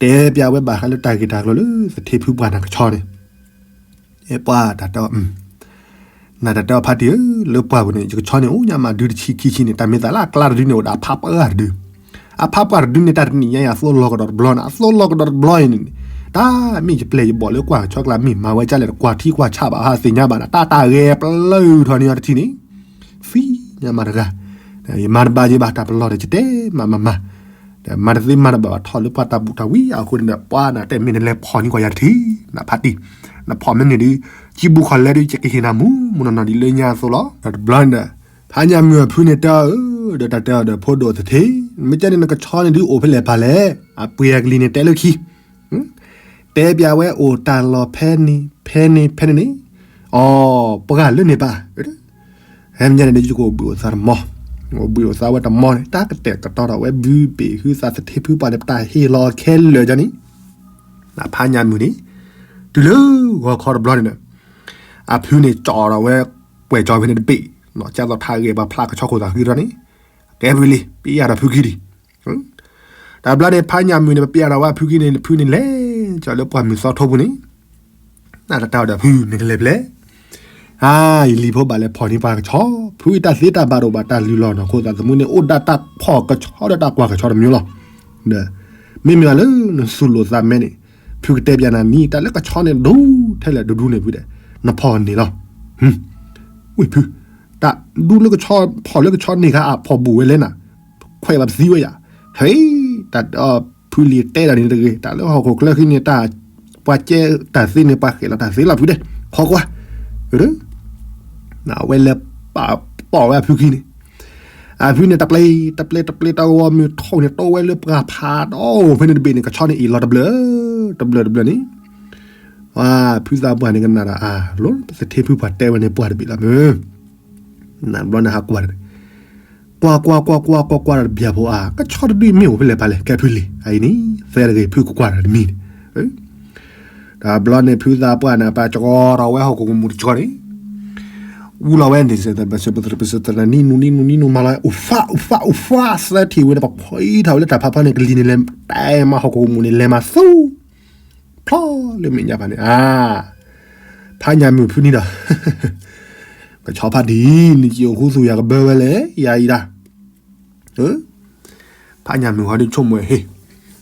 တဲပျးဝဲဘၣ်ဃးလၢတၢ်ဂ့ၢ်တၢ်ကျိၤလၢ သထ့ဖုပှၢ်နၤကဆီန့ၣ် အဲပှၤတၢ်တဲအီၤ နတၢ်တဲအီၤဖးတံၢ်ဧၢ လၢပှၢ်ပူၤန့ၣ် ယကဆီန့ၣ် အိၣ်ညါမးဒုတဆံခံဆံန့ၣ် တၢ်မ့ၢ်သးလၢအကျါတဒုန့ၣ် အိၣ်ဒီးအဖးပှၢ်တဒု အဖးပှၢ်တဒုန့ၣ် တၢ်တနံၣ်ညါအံၤ အသိလီၤကဒီးတဘျီန့ၣ် အသိလီၤကဒီးတဘျီအံၤန့ၣ် တၢ်မ့ၢ်ယပျဲၢ်ယဘီၣ်လၢကွၢ်ကဆီကျါ မ့ၢ်မၤဝဲကၢ်လဲၣ် တကွၢ်ထံကွၢ်ဆးဘၣ်ဟးသ့ၣ်ညါဘၣ်နၤ တၢ်တၢ်ဂဲၤပျၢၢ်ထီၣ်န့ၢ်အီၤတထံၣ်န့ၣ် သံညါမးတဂၤ ယမၤတဘၣ်ယဘၣ် တၢ်ပလီၢ်ဒီးယတဲမၤမၤမၤ ဒီးမၤတသ့မၤတဘၣ်ဘၣ် ထီၣ်လၢပှၤတၢ်ဘူၣ်တၢ်ဝံအဃိန့ၣ်ဒီး ပှၤနၤတဲမ့ၢ်နလဲၤဖီၣ်န့ၢ်ကွၢ်ယၤတထံၣ် နဖးတံၢ် နဖီၣ်မ့ၢ်န့ၣ်ဒုး ကံဘူခီၣ်လဲဒုး ယကဟ့ၣ်နၤမူမူနီၢ်နီၢ်ဒ်လၢညါအသိးလီၤ ဒီးတဘျီန့ၣ်ဒီး ဖးညၣ်မုၢ်အဖုန့ၣ်တဲအီၤဧၢ ဒီးတၢ်တဲအီၤဒီး ဖိဒိၣ်သထ့, မ့ၢ်ကဲန့ၣ် နကဆီန့ၣ်ဒုးအိၣ်ဖဲလဲၣ်ပၢ်လဲၣ်, အပှ့ၤအကလံၤန့ၣ်တဲလၢခံ, တဲပၠးဝဲအိၣ်တၢ်လီၢ်ဖဲန့ၣ် ဖဲန့ၣ် ဖဲန့ၣ်န့ၣ်, အိ ပှၤလၢန့ၣ်ပၢ်, ဟဲမ့ၢ်န့ၣ် ယကအိၣ်ဘှံးအိၣ်သါတမီၢ်, အိၣ်ဘှံးအိၣ်သါဝဲတမီၢ်န့ၣ် တၢ်ကတဲာ်ကတီၤဒီးဝဲဘုဘ့ၣ်ဟုသးသထ့ဖုပှၢ်န့ၣ် ပတၢ်ဟ့ၣ်လီၤခဲလၢာ်ကန့ၣ်, ဖးညၣ်မုၣ်န့ၣ်, တုၤလၢဂီၤခီတဘျီန့ၣ်ဒီး အဖုန့ၣ်ကၠီဒီးဝဲ ပှဲၤကၠီဖဲန့ၣ်တဘ့ၣ်, ကၢ်သိးထးဂဲၤပှၤဖျါကဆီခိၣ်သးဃံထီၣ်န့ၣ်, ကဲဖုလံၤ ပယၢ်ဒီးဖုခံဒံး, တဘျီန့ၣ် ဖးညၣ်မုၣ်န့ၣ် ပပယၢ်ဒီးဝဲဖုခံန့ၣ် ဖုန့ၣ်လဲၤကၠီလၢပှၢ်မုၢ်သီထိပူၤန့ၣ်, နတၢ်တဲအီၤဒီးဖု နကလဲၤဖဲလဲၣ်, အါ ယလံၤဖိဘၣ်လဲၤဖီၣ်န့ၢ်ပှၤကဆီ, ဖုအံၤတၢ်သ့တၢ်ဘၣ်ဒိၣ်ဘၣ်တၢ်လုၢ်လီၢ်နီၢ်ခိသးသမူန့ၣ် အိၣ်ဒၣ်တၢ်ဖီၣ်ကဆီဒီးတၢ်ကွၢ်ကဆီတမံၤလီၤ, ဒီး မ့မ့ၢ်လၢနသူၣ်လိာ်သးမဲန့ၣ်, ဖုကတဲပၠးနၤနံၤ တၢ်လၢကဆီန့ၣ်ဒိၣ်ထဲလဲၣ်ဒူဒူန့ၣ်ဖုဒီး, နဖီၣ်န့ၢ်လီၤ, ဝ့ၢ်ဖု, တၢ်ဒူလၢကဆီ ဖီၣ်လၢကဆီန့ၢ်ခါအဖီၣ်ဘူးဝဲလဲၣ်နၤ, ခွဲးဘၣ်ပသံဝဲယၤ, ဟဲ, တၢ်ဖုလံၤတဲဒၣ်န့ၣ်တဂ့ၤ, တၢ်လၢဟီၣ်ခိၣ်ချၢဃံန့ၣ် တၢ် ပှၤကဲတၢ်သ့န့ၣ် ပှၤဃဲးလီၤတၢ်သ့လီၤဖုဒဲး, ခီကွၢ်, အဝဲလဲၤပာ်ပီၣ်ဝဲအဖုခံန့ၣ်, အဖုန့ၣ် တပျဲ တပျဲ တပျဲ တၢ်ဂီၤမုၢ်ထီၣ်န့ၣ် တိဝဲလၢပှၢ်ဖးဒီး ဖဲန့ၣ်တဘ့ၣ်န့ၣ် ကဆီန့ၣ်အ့ၣ်လီၤတဘျၢ, တဘျၢတဘျၢန့ၣ်, ဖုသးပှၢ်န့ၣ်ကနၣ်ဒီး အါ လီၤ သထ့ဖုပှၢ်တဲဝဲန့ၣ် ပှၢ်တဘ့ၣ်လီၤမ့ၢ်, နဘျီန့ၣ်ဟးကွၢ် ကွၢ်ကွၢ်ကွၢ်ကွၢ်ကွၢ်ကွၢ်ဒီးတဘျီဖိဧါ, ကဆီတဒုမ့ၢ်အိၣ်ဖဲလဲၣ်ပၢ်လဲၣ် ကဲဖုလံၤအံၤန့ၣ် သဲတဂ့ၤ ဖုကကွၢ်ဒီးတမံၤန့ၣ်, တဘျီန့ၣ် ဖုသးပှၢ်န့ၣ် ပှၤကီဒီးဝဲဟီၣ်ခိၣ်ကမူၣ်တကီန့ၣ်, ဝူလီၤဝဲန့ၣ် နံနူနံနူနံနူမၤလီၤ အိၣ်ဖးအိၣ်ဖးအိၣ်ဖး သၢထံၣ်ဝဲန့ၣ် ပှၤဖှံထီၣ်ဝဲလၢတၢ်ဖးဖီန့ၣ် ကလံၤန့ၣ်လဲၤ တဲမၤဟီၣ်ခိၣ်ကမူၣ်န့ၣ် လဲၤမၤသူ ဖျီလၢမဲာ်ညါဖးန့ၣ် အါ ဖးညၣ်မုၣ်ဖုန့ၣ်ဒီး ကဆီဖးဒ် နက့ၤအိၣ်ဃူသူၣ်ယၤကဘၢဝဲလဲၣ် ယၤအံၤဒၣ်, ဖးညၣ်မုၣ်ဟီဒုးဆိကမိၣ်ဟ့ၣ်,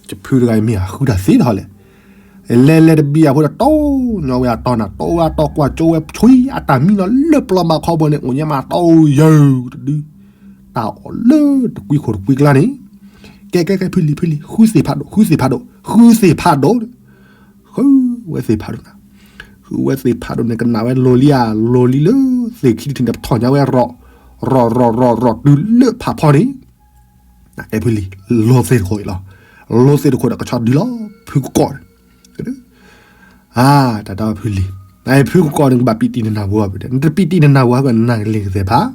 ယဖုတဂၤအံၤမ့ၢ်အဃုတၢ်သ့လီၤလဲၣ်, လဲၤလဲၤတဘံၣ်အဖိဒီး တိၢ်ညီဝဲအတီနၤ တိၢ်ဝဲအတီကွၢ်ကၠိဝဲဆွံအတၢ်မံလီၤလၢပျီဘၣ်ခီဘိန့ၣ် အိၣ်ညါမးတီၢ်ယၢၤတဒု တၢ်အီၣ်လၢတကွံခိၣ်တကွံကျါန့ၣ်, ကဲကဲကဲ ဖုလံၤ ဖုလံၤ ဃုသ့ၣ်ဖးဒိၣ် ဃုသ့ၣ်ဖးဒိၣ် ဃုသ့ၣ်ဖးဒိၣ်, ဃုဝဲသ့ၣ်ဖးဒိၣ်နၤ, ဃုဝဲသ့ၣ်ဖးဒိၣ်န့ၣ် ကနၣ်ဝဲလီၤလံဧါ လီၤလံလၢသ့ၣ်ခံတထံၣ်န့ၣ် ပထီၣ်ညါဝဲရီၣ်, ရီၣ်ရီၣ်ရီၣ်ရီၣ် တုၤလၢဖးဖီန့ၣ်, ကဲဖုလံၤ လီၤသ့ၣ်တခိၣ်အံၤလီၤ, လီၤသ့ၣ်တခိၣ်ဒီးကဆီဒုလီၤ ဖုကကိးန့ၣ် အါ တၢ်တဲဖုလံၤ, ဖုကကိးန့ၣ် ကဘၣ်ပံးတံၢ်နနၢ်ပူၤအီၤ နတပံးတံၢ်နနၢ်ပူၤဟဲကနၣ်ကလံၤကသဲးဖး,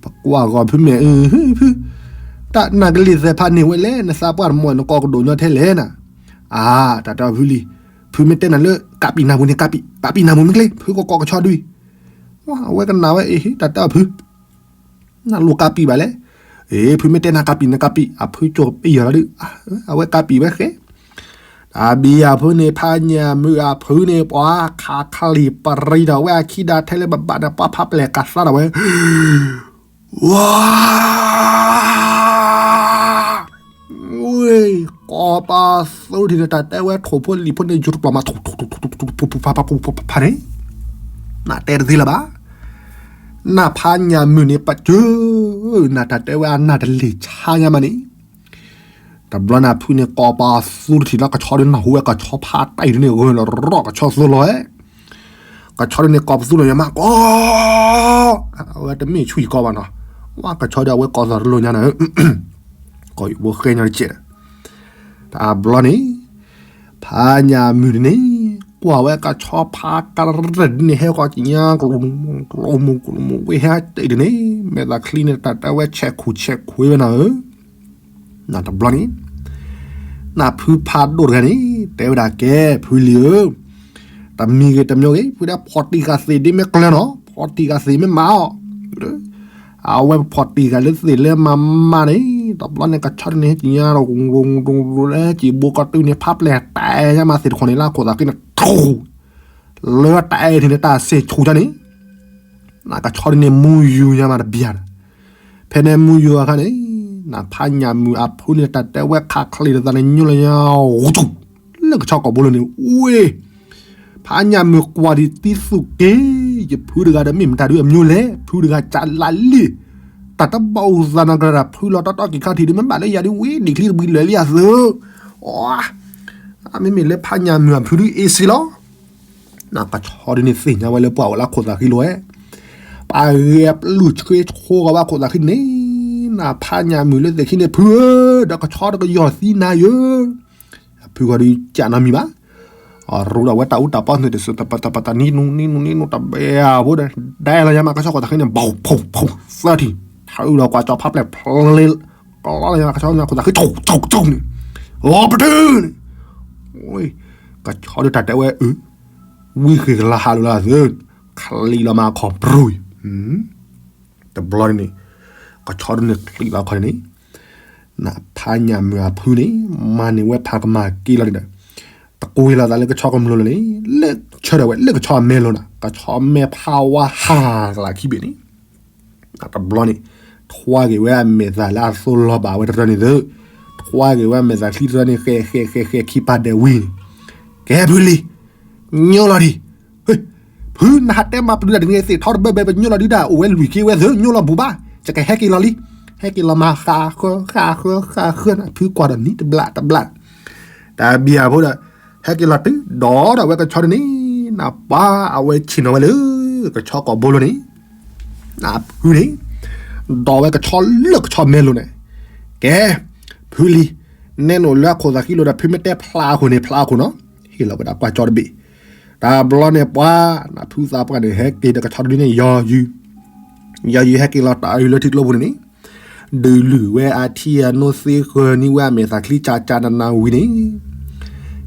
ပကွၢ်ဂီၤဖုမဲာ်အု ဖု, တၢ်နၢ်ကလံၤသဲးဖးန့ၢ်ဝဲလဲၣ် နသးပှၢ်တမီၢ်နကိးကဒိၣ်ညီထဲလဲၣ်နၤ, အါ တၢ်တဲဖုလံၤ, ဖုမ့ၢ်တဲနၤလၢ ကးပံးနၢ်ပူၤန့ၣ် ကးပံး ကးပံးနၢ်ပူၤမ့ၢ်ကျဲ ဖုကကိးကဆီဒုအံၤ, အဝဲကနၣ်ဝဲအ့ၣ် တၢ်တဲဖု နလိၣ်ကးပံးဘၣ်လဲၣ်, အ့ၣ် ဖုမ့ၢ်တဲနၤကးပံးနကးပံး အဖုကၠိပံးယီၤလီၤဒုး, အဝဲကးပံးဝဲဃဲ, တၢ်ဘံယၤဖုန့ၣ် ဖးညၣ်မုၣ်အဖုန့ၣ် ပှၤခးခလံၣ်ပရံဒီးဝဲအခံဒၣ်ထဲလၢဘၣ်ဘၣ်ဒီး ပှၤဖးပျဲၢ်ကးသါဒီးဝဲ ဝါ ကိးပသူထံၣ်န့ၣ် တၢ်တဲဝဲထိၣ်ဖိလံၣ်ဖိန့ၣ် ယူၤတပျီၤမး ဖးဖးဖးဖးဖးန့ၣ်, နတဲတသ့လၢၤဘၣ်, နဖးညၣ်မုၣ်န့ၣ် ပကၢ, နတၢ်တဲဝဲအနၢ်တလ့ၢ်ဆါညါမးန့ၣ်, တဘျီန့ၣ်ဖုန့ၣ် ကိးပသူတထံၣ်လီၤ ကဆီဒုးနၢ်ဟူဝဲ ကဆီဖးတၢ်အံၤဒုးန့ၣ် ဂၢၢ်လီၤရီၣ်ကဆီသိလီၤဝဲ ကဆီဒုးန့ၣ် ကိးပသူလီၤညါမး ကိး, အဝဲတမ့ၢ်ဆူၣ်ယံၤကိးဘၣ်နီၤ, ဝါကဆီဒုးအဝဲကိးသီတလိာ်ညါန့ၣ်, ကိးယဘိဃဲညီတကဲးဒီး, တဘျီန့ၣ်, ဖးညၣ်မုၣ်ဒ်န့ၣ်, ကွၢ်ဝဲကဆီဖးကရၢၢ်ဒ်န့ၣ် ဟဲဃီကညါ ကျိမူကျိမူဝ့ၢ်ဟဲတ့ၢ်ဒ်န့ၣ်, မဲာ်သးချံန့ၣ် တၢ်တဲဝဲဆဲးခူၣ်ဆဲးခူၣ်ဝဲနၤဧၢ နတဘျီန့ၣ်, နဖုဖးဒိၣ်တဂၤန့ၣ် တဲဝဲဒၣ်ကဲ ဖုလံၤဧၢ, တမံၤဂ့ၤတမံၤဂ့ၤ ဖုဒဲဖီၣ်တံၢ်ဃာ်သ့ၣ်ဒ့မ့ၢ်ကျၢၤနီၤ ဖီၣ်တံၢ်ဃာ်သ့ၣ်မ့ၢ်မၤအီၤ, အဝဲဖီၣ်တံၢ်ဃာ်လၢသ့ၣ်လၢမၤမၤန့ၣ် တဘျီန့ၣ် ကဆီဒုးန့ၣ် ဟဲကညါဒီး ရူရူရူလၢကံဘိကီၢ်တုၤန့ၣ် ဖးပျဲၢ်တဲညါမးသ့ၣ်တခီန့ၣ် လၢခိၣ်သးဃံန့ၣ် ထူၣ် လၢတၢ်အဲၣ်ထံးန့ၣ် တၢ်စ့ၢ်ဆူၣ်တၢ်န့ၣ်, နကဆီဒုးန့ၣ် မူယူၤညါမးတဘျီန့ၣ်, ဖဲန့ၣ်မူယူၤအခါန့ၣ်, နဖးညၣ်မုၣ်အဖုန့ၣ် တၢ်တဲဝဲခးချံတသးန့ၣ် ညိလၢညါ ဂူၤထူၣ် လၢကဆီကိာ်ဘိလၢန့ၣ် ဝ့ၢ် ဖးညၣ်မုၣ်ကွၢ်ဒံးသံသူၣ်က့ၤ, ယဖုတဂၤဒီးမ့ၢ်မတၤဒုးအမျိုးလဲၣ်, ဖုတဂၤကလးလံ, တၢ်တဘၣ်အိၣ်သးနၤကရၢၢ် ဖုလီၤတီတီက့ၤခါထံးဒုး မ့ၢ်ဘၣ်လၢယၤဒုးဝံၤဒံးချံတဘှံးလၢာ်လံအသုး, မ့မ့ၢ်လၢဖးညၣ်မုၣ်အဖုဒုးအ့ၣ်စ့လီၤ, နကဆီဒုးန့ၣ်သ့ၣ်ညါဝဲလၢပှၤအိၣ်လၢခိၣ်သးဃံလိၤဝဲ, ပှၤဂဲၤပျုၢ်ဆှ့ဆှိကီးဘၣ်ခိၣ်သးဃံန့ၣ် နဖးညၣ်မုၣ်လၢသ့ၣ်ခံန့ၣ် ဖုဧၢ, ဒီးကဆီတကယီၢ်သံနၤယၢ်. အဖုဂီၤဒုးကးနီတမံၤဘၣ်. အရိဒီးဝဲတၢ်အူတၢ်ပီနုာ်တစၢၤ တပတပတနံနူနံနူနံနူတဘဲအဘိဒီး ဒဲလီၤညါမးကဆီခိၣ်သးဃံန့ၣ် ဘီဖီဖီသၢထံၣ် ထးအုးဒီးကွၢ်ကၠီဖးပျဲၢ်ဖျ့ ကလီလီၤညါမးကဆီခိၣ်သးဃံ ဆိဆိဆိန့ၣ် လီၤပတုၤန့ၣ် ကဆီဒုးတၢ်တဲဝဲအုး ဝံဃ့ၢ်ကလီၤဟးလိာ်လၢအသၢ ချံးလီၤမးခီၣ်ပြူၤအံၤ တဘျီန့ၣ် ကဆီဒုးန့ၣ်ချံးလီၤခီၣ်န့ၣ် နဖးညၣ်မုၣ်အဖုန့ၣ် မၤန့ၢ်ဝဲဖးကမၤက့ၤလီၤန့ၣ်ဒီး တကွ့လီၤသးလၢကဆီကမျိလၢၤန့ၣ် လၢဆၢထၢၣ်ဝဲလၢကဆီအမဲလိၤနၤ ကဆီမဲဖးဝါဟးကလးခံဘ့ၣ်န့ၣ် တဘျီန့ၣ် ထွါက့ၤဝဲအမဲာ်သၣ်လၢအသိလီၤဘၣ်ဝဲတရၢန့ၣ်သၢ ထွါက့ၤဝဲအမဲာ်သၣ်ချံတရၢန့ၣ် ဃဲဃဲဃဲဃဲခံပာ်ဒဲးဝံၤန့ၣ် ကဲဖုလံၤ ညိလီၤဒံး ဖုနဟးတဲမၤပတုာ်တၢ်တဂ့ၤသ့ၣ်ထီတဘၢဘဲ ပညိလီၤဒုတၢ်အိၣ်ဝဲလွံၢ်က့ဝဲသၢ ညိလီၤဘူၣ်ဘၣ် ယကဟဲက့ၤလီၤလံ ဟဲက့ၤလီၤမၤဃးဃၢဃးဃၢဃးဃၢနၤ ဖုကွၢ်ဒီးနံၤတဘျးတဘျး တၢ်ဘံၣ်အဖိဒီး ဟဲက့ၤလီၤတုၤ ဒီးဒီးဝဲကဆီဒုးန့ၣ် နပှၤအဝဲဆ့ၣ်နီၤဝဲလၢ ကဆီကိာ်ဘိလိန့ၣ် နဖုန့ၣ် ဒီးဝဲကဆီလၢကဆီမဲလိၤန့ၣ် ကဲ ဖုလံၤ နဲနအိၣ်လၢအခိၣ်သးဃံလိာ်ဒီး ဖုမ့ၢ်တဲဖျါအခိၣ်န့ၣ် ဖျါအခိၣ်နီၤ ဟ့ၣ်လီၤဝဲဒၣ်ကွၢ်ကၠီတဘ့ၣ် တၢ်ဘျီန့ၣ်ပှၤ နဖုသးပှၢ်န့ၣ် ဟဲက့ၤဒီးကဆီဒုးန့ၣ် ယီၤယုၢ် ယီၤယုၢ်ဟဲက့ၤလီၤတၢ်အုးလၢထံကျိပူၤန့ၣ်န့ၣ် ဒုးလုၢ်ဝဲအထံအနိသ့ဃၢၤန့ၢ်ဝဲအမဲာ်သၣ်ချံကၢ်ကၢ်နးနးဝံၤန့ၣ်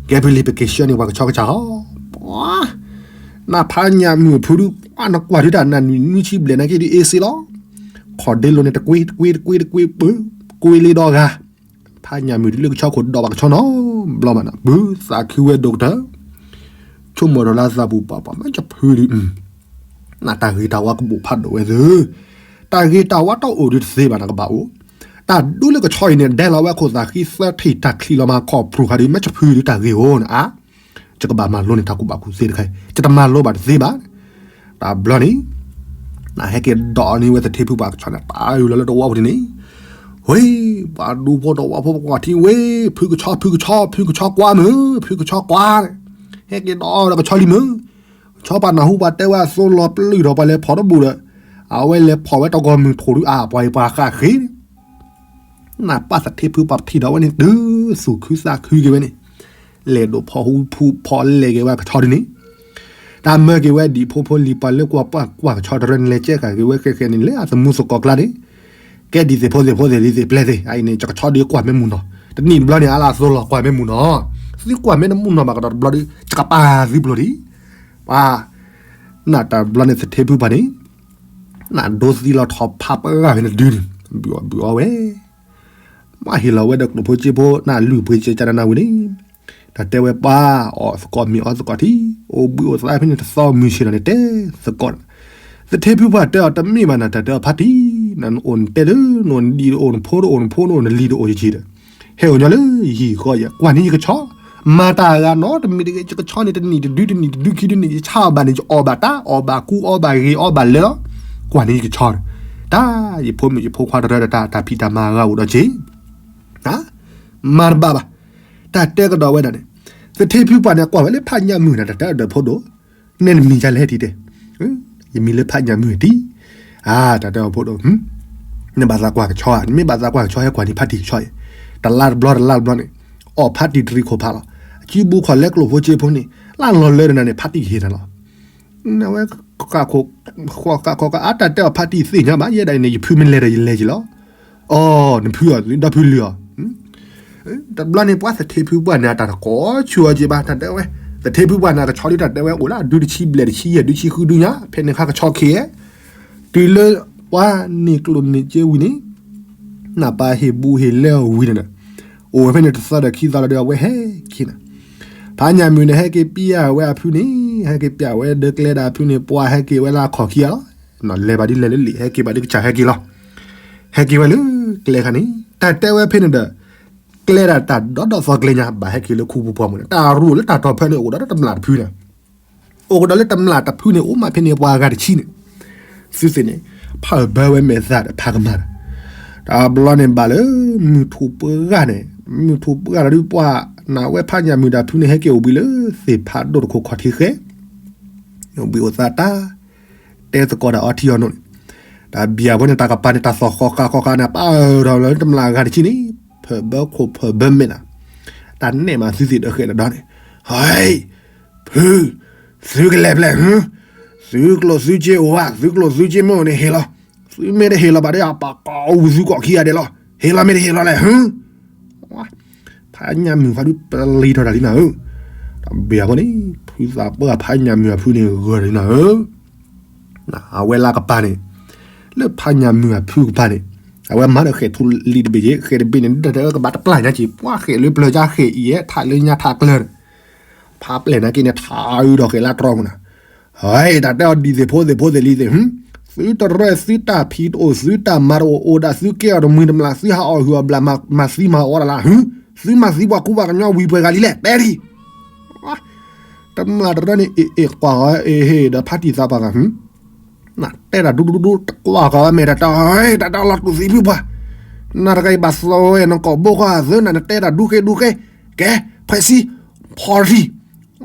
ကဲဖုလံၤပက့ၤဆှၢန့ၢ်ပှၤကဆီကစၢ်ဟီ ပှၤ နဖးညၣ်မုၣ်အဖုဒုး ပှၤနကွၢ်ဒုးတၢ်နၢ်နုၢ်နွံဆံဘျဲၣ်နာ်က့ဒုးအ့စ့လီၤ ခီၣ်ဒ့လိၤန့ၣ် တကွ့တကွ့တကွ့တကွ့ ပကွ့လ့ဒီဂၤ ဖးညၣ်မုၣ်ဒုးလၢကဆီခိၣ်ဒီးဘၣ်ကဆီနီၤ ဘျီမးနၤ ဘုသးခုဝဲဒိၣ်ကတၢၢ် ဆိကမိၣ်ဒီးလၢသးပူၤပှၤပှၤမ့ၢ်ကဖုဒုး နတၢ်ဂ့ၤတၢ်ဝါကဘိၣ်ဖးဒိၣ်ဝဲသ့ၣ် တၢ်ဂ့ၤတၢ်ဝါတအိၣ်ဒုးတသ့ဘၣ်နကဘၣ်အိၣ် တၢ်ဒိလၢကဆီအံၤန့ၣ် ဒဲလီၤဝဲအခိၣ်သးဃံသၢထံၣ်တၢ်ချံးလီၤမးခီၣ်ပြူၤခါဒုး မ့ၢ်ကဖုဒုးတၢ်ဂ့ၤအိၣ်နအါ ယကဘၣ်မၤလိန့ၢ်တၢ်ကူၣ်ဘၣ်ကူၣ်သ့တခါအံၤ ယတမၤလိဘၣ်တသ့ဘၣ် တၢ်ဘျီန့ၣ် နဟဲက့ၤဒီးန့ၢ်ဝဲသထ့ဖုပှၢ်ကဆီန့ၣ် တၢ်အုးလီၤလၢတဝီပူၤန့ၣ်န့ၣ် ဝ့ၢ် ပှၤဒူဖိတဝီဖိပှၤထံဝ့ၢ် ဖုကဆီ ဖုကဆီ ဖုကဆီကွၢ်မုၢ် ဖုကဆီကွၢ်န့ၣ် ဟဲက့ၤဒီးဒီးကဆီလံမုၢ် ကဆီပှၤနၢ်ဟူပှၤတဲဝဲအသိလီၤပျုၢ်ဒီးပှၤလဲၤဖီၣ်တဘူၣ်ဒီး အဝဲလဲၤဖီၣ်ဝဲတဂီၤမုၢ်ထူၣ်ဒုး အပှၤအံၤပှၤဃၣ်ဃ့ နပၢ်သထ့ဖုပှၢ်ထံၣ်ဒီးဝဲန့ၣ် တုၤသူၣ်ခုသးခုက့ၤဝဲန့ၣ် လဲၤဒိးဖီၣ်ဟူဖုဖီၣ်လဲၢ်က့ၤဝဲကဆီဒုးန့ၣ် တၢ်မၢက့ၤဝဲဒံးဖိဖိလံၤပှၤလၢကွၢ်ပှၢ်ကွၢ်ကဆီတရၢန့ၣ် လဲၤကဲဃာ်က့ၤဝဲဃဲဃဲန့ၣ် လၢအသမူသကိးကျါန့ၣ် ကဲဒ်သ့ၣ်ဖိသ့ၣ်ဖိသ့ၣ်လံသ့ၣ်ပျဲသ့ၣ် အအံၤန့ၣ် ယကဆီဒုးကွၢ်မ့ၢ်မုၢ်နီၤ တနံၣ်တဘျီန့ၣ် အလၢအသိလီၤကွၢ်မ့ၢ်မုၢ်နီၤ သုကွၢ်မ့ၢ်တမုၢ်နီၤဘၣ်ကဒီးတဘျီဒီး ယကပာ်သုပျိၤဒံး ပှၤ နတၢ်ဘျီန့ၣ်သထ့ဖုပှၢ်န့ၣ် နဒိသံလီၤထီၣ်ဖးပှၢ်ဖဲန့ၣ်ဒုန့ၣ် ဘုၣ်အီၣ်ဘုၣ်အီဝဲ မ့ၢ်ဟ့ၣ်လီၤဝဲဒီးကျိၣ်ဖိစ့ဖိ နလုၢ်ပှ့ၤစ့ကနနၤဝံၤန့ၣ် တၢ်တဲဝဲပှၤ အီၣ်သကိးမ့ၢ်အီသကိးထံ အိၣ်ဘှံးအိၣ်သါဖဲန့ၣ်တသီမုၢ်ဆ့ၣ်နီၤန့ၣ် တဲသကိး သထ့ဖုပှၢ်တဲအီၤတမ့ၢ်ဘၣ်နတၢ်တဲအီၤဖါတံၢ် နအိၣ်နတဲဒီး နအိၣ်နဒံၣ်တအိၣ် နဖိတအိၣ် နဖိတအိၣ် နလံၤတအိၣ်ယံာ်ယံာ်ဒီး ဟဲအိၣ်ညီလၢယဟံၣ်ဃီယဲ ကွၢ်န့ၢ်ယကဆီ မၤတၢ်အဂၤနီတမံၤတဂ့ၤ ယကဆီန့ၣ် တနံၣ်တဒု တနံၣ်တဒုခံဒုန့ၣ် ယဆါအီၣ်ဘၣ်န့ၣ် ယအီၣ်ဘၣ်တၢ် အီၣ်ဘၣ်ကူ အီဘၣ်ဂ့ၤ အီဘၣ်လၢလီၤ ကွၢ်န့ၢ်ယကဆီဒီး တၢ် ယဖိမုၣ်ယဖိခွါတရၢဒီးတၢ် တၢ်ဖံးတၢ်မၤအဂၤအိၣ်ဒီးက့ၤ မၤတဘၣ်ဘၣ် တၢ်တဲကဒီးဝဲဒၣ်န့ၣ် သထ့ဖုပှၢ်န့ၣ် ကွၢ်ဝဲလၢဖးညၣ်မုၢ်နၤ တၢ်တဲအဒၢးဖိဒိၣ် နဲနမံၤယါလဲၣ်ဟဲထံၣ်တဲ ယမံၤလၢဖးညၣ်မုၢ်တံၢ် အါ တၢ်တဲအီၤဖိဒိၣ် နဘၣ်သးကွၢ်ကဆီဧါ နမ့ၢ်ဘၣ်သးကွၢ်ကဆီ ဟဲကွၢ်န့ၢ်ဖါတံၢ်ကဆီအံၤ တလါတဘျီတလါတဘျီန့ၣ် အီၣ်ဖါတံၢ်တရံးခိၣ်ဖးလီၤ အစုဘူးခီၣ်လဲကျိၣ်ဖိစ့ဖိန့ၣ် လၢလီၤလၢဒီးနၤန့ၣ် ဖါတံၢ်ကဟ့ၣ်နၤလီၤ နဝဲ ဃၣ်ခိၣ် ဃၣ်ခိၣ်ကအါတၢ်တဲအီၤဖါတံၢ်သ့ၣ်ညါဘၣ် ယဲဒၣ်အံၤန့ၣ် ယဖုမ့ၢ်လဲၤဒီးယလဲၤက့ၤလီၤ အီ နဖုအီၤ ဒီဖုလံၤအီၤ တဘျီန့ၣ် ပှၤသထ့ဖုပှၢ်န့ၣ် အတၢ်တကိးဆူအီၤက့ၤဘၣ် တၢ်တဲဝဲ သထ့ဖုပှၢ်န့ၣ် ကဆီဒုးတၢ်တဲဝဲအိၣ်လၢအဒုတဆံဘျဲၣ်တဆံယဲၢ် ဒုဆံဃုဒုညါ ဖဲန့ၣ်ခါကဆီခံ တုၤလၢ ပှၤန့ၢ်ကျိၣ်န့ၢ်စ့ဝံၤန့ၣ် နပၢ်ဟ့ၣ်ဘူးဟ့ၣ်လဲအီၤဝံၤန့ၣ်ဒီး အိၣ်ဝဲဖဲန့ၣ်တသီဒီးခံသီလီၤဒီး အဝဲဟဲက့ၤနၤ ဖးညၣ်မုၢ်န့ၣ် ဟဲက့ၤပျၢ်ဝဲအဖုန့ၣ် ဟဲက့ၤပျၢ်ဝဲဒၢကျဲဒၣ်အဖုန့ၣ် ပှၤဟဲက့ၤဝဲလၢအခီၣ်ခံဂၤလီၤ လဲၤဘၣ်ဒ်လဲၣ်လၢလံာ် ဟဲက့ၤဘၣ်ဒ်ကစၢ်ဟဲက့ၤလီၤ ဟဲက့ၤဝဲလၢကျဲခါန့ၣ် တၢ်တဲဝဲဖဲန့ၣ်ဒီး ကျဲဒၣ်တၢ်ဒီဒီသီကျဲညါ ဘၣ်ဟဲက့ၤလၢခူပူၤပှၢ်မုၢ်န့ၣ် တၢ်ရူၣ်လၢတၢ်တီၢ်ဖဲန့ၣ် အိၣ်ဒီးတမျၢ်တဖုန့ၣ် အိၣ်ကဒီးလၢတမျၢ်တဖုန့ၣ် အိၣ်မးဖဲန့ၣ်ပှၤအဂၤတဆံန့ၣ် သုသ့ၣ်န့ၣ် ဖးဘၢဝဲမဲာ်သၣ်ဒီးဖးကမၢ်ဒီး တဘျီန့ၣ်ဘၣ်လၢ မုၢ်ထူၣ်ပှၢ်ဂၤန့ၣ် မုၢ်ထူၣ်ပှၢ်ဂၤဒီး ပှၤနာ်ဝဲဖးညၣ်မုၢ်တၢ်ဖုန့ၣ် ဟဲက့ၤအိၣ်ဘှံးလၢသ့ၣ်ဖးဒိၣ်တခိၣ်ခီၣ်ထံးဃဲ အိၣ်ဘှံးအိၣ်သါတၢ် တဲသကိးတၢ်အီထံအီနိၣ်န့ၣ် တၢ်ဘံၣ်အဖိန့ၣ် တၢ်ကပၤန့ၣ် တၢ်သီၣ်ဃီဃာ်ဃီဃာ်န့ၣ် ပာ်အၢၣ်ထီၣ်လၢတမျၢ်အဂၤတဆံန့ၣ် ဖၢၣ်ဘၢခိၣ်ဖၢၣ်ဘၢမဲာ်နၤ, တၢ်နဲၣ်မးသုသ့ၣ်ဒီးဃဲးဒီးဒီန့ၣ်, ဟဲ, ဖု, သုကလဲၤဖဲလဲၣ်, သုကျိၣ်သုစ့အိၣ်ဧါ, သုကျိၣ်သုစ့မ့ၢ်အိၣ်န့ၣ်ဟ့ၣ်လီၤ, သုမ့ၢ်တဟ့ၣ်လီၤဘၣ်ဒီး ပာ်ကီအူသုကိးခံဂၤဒဲးလီၤ, ဟ့ၣ်လီၤမ့ၢ်တဟ့ၣ်လီၤလဲၣ်, ဖးညၣ်မုၣ်ဖးဒုပျံၤထီၣ်တၢ်လံနၤဧၢ, တၢ်ဘံၣ်အဖိန့ၣ် ဖုသးပှၢ်ဖးညၣ်မုၣ်အဖုန့ၣ်ဂၢၢ်တၢ်လံနၤဧၢ အဝဲလၢကပၤန့ၣ်, လၢဖးညၣ်မုၣ်အဖုကပၤန့ၣ်, အဝဲမၤဒီးဃဲးထူလံာ်တဘ့ၣ်က့ၤ, ဃဲးတဘ့ၣ်န့ၣ် ဒၢတၢ်ကဘၣ်တပျၢ်ညါက့ၤ, ပှၤဃဲးလၢပျၢၤကါဃဲးအံၤ ထးလၢညါထးကျၢၤ, ဖးပျဲၢ်နာ်က့န့ၣ် ထးအုးဒီးဃဲးလၢတြီမုၢ်နၤ, ဟဲ တၢ်တဲအီၤဒ်သ့ၣ်ဖိသ့ၣ်ဖိသ့ၣ်လံသ့ၣ်, သုတရၢသုတၢ်ဖံးတအိၣ် သုတၢ်မၤတအိၣ် အိၣ်ဒၣ်သုကဲအီၤတမှံၤတမျၢ် သုဟးအီၣ်ဟုၣ်အီၣ်ဘျၣ် မၤသံမၤအီၣ်ဒၣ်လၢ, သုမၤသံပှၤကူပှၤကညီဝံၤပှဲၤဂၤလံလဲၣ် တဲဒ် တမျၢ်တရၢန့ၣ် အ့ၣ်အ့ၣ်ကွၢ်ဂီၤအ့ၣ်ဟ့ၣ်ဒီးဖးတံၢ်သးပှၢ်ဂၤ, နတဲတၢ်ဒူဒူဒူဒူ တကွၢ်ဂီၤဝဲမဲာ်တၢ်တၢ် တၢ်တၢ်လီၤတူာ်သံဖုပှၢ်, နတဂၤအံၤဘၣ်သီဝဲနကိာ်ဘိဃီသၢနၤ နတဲတၢ်ဒူဃ့ဒူဃ့, ကဲ, ဖှဲးစံ, ဖီတံၢ်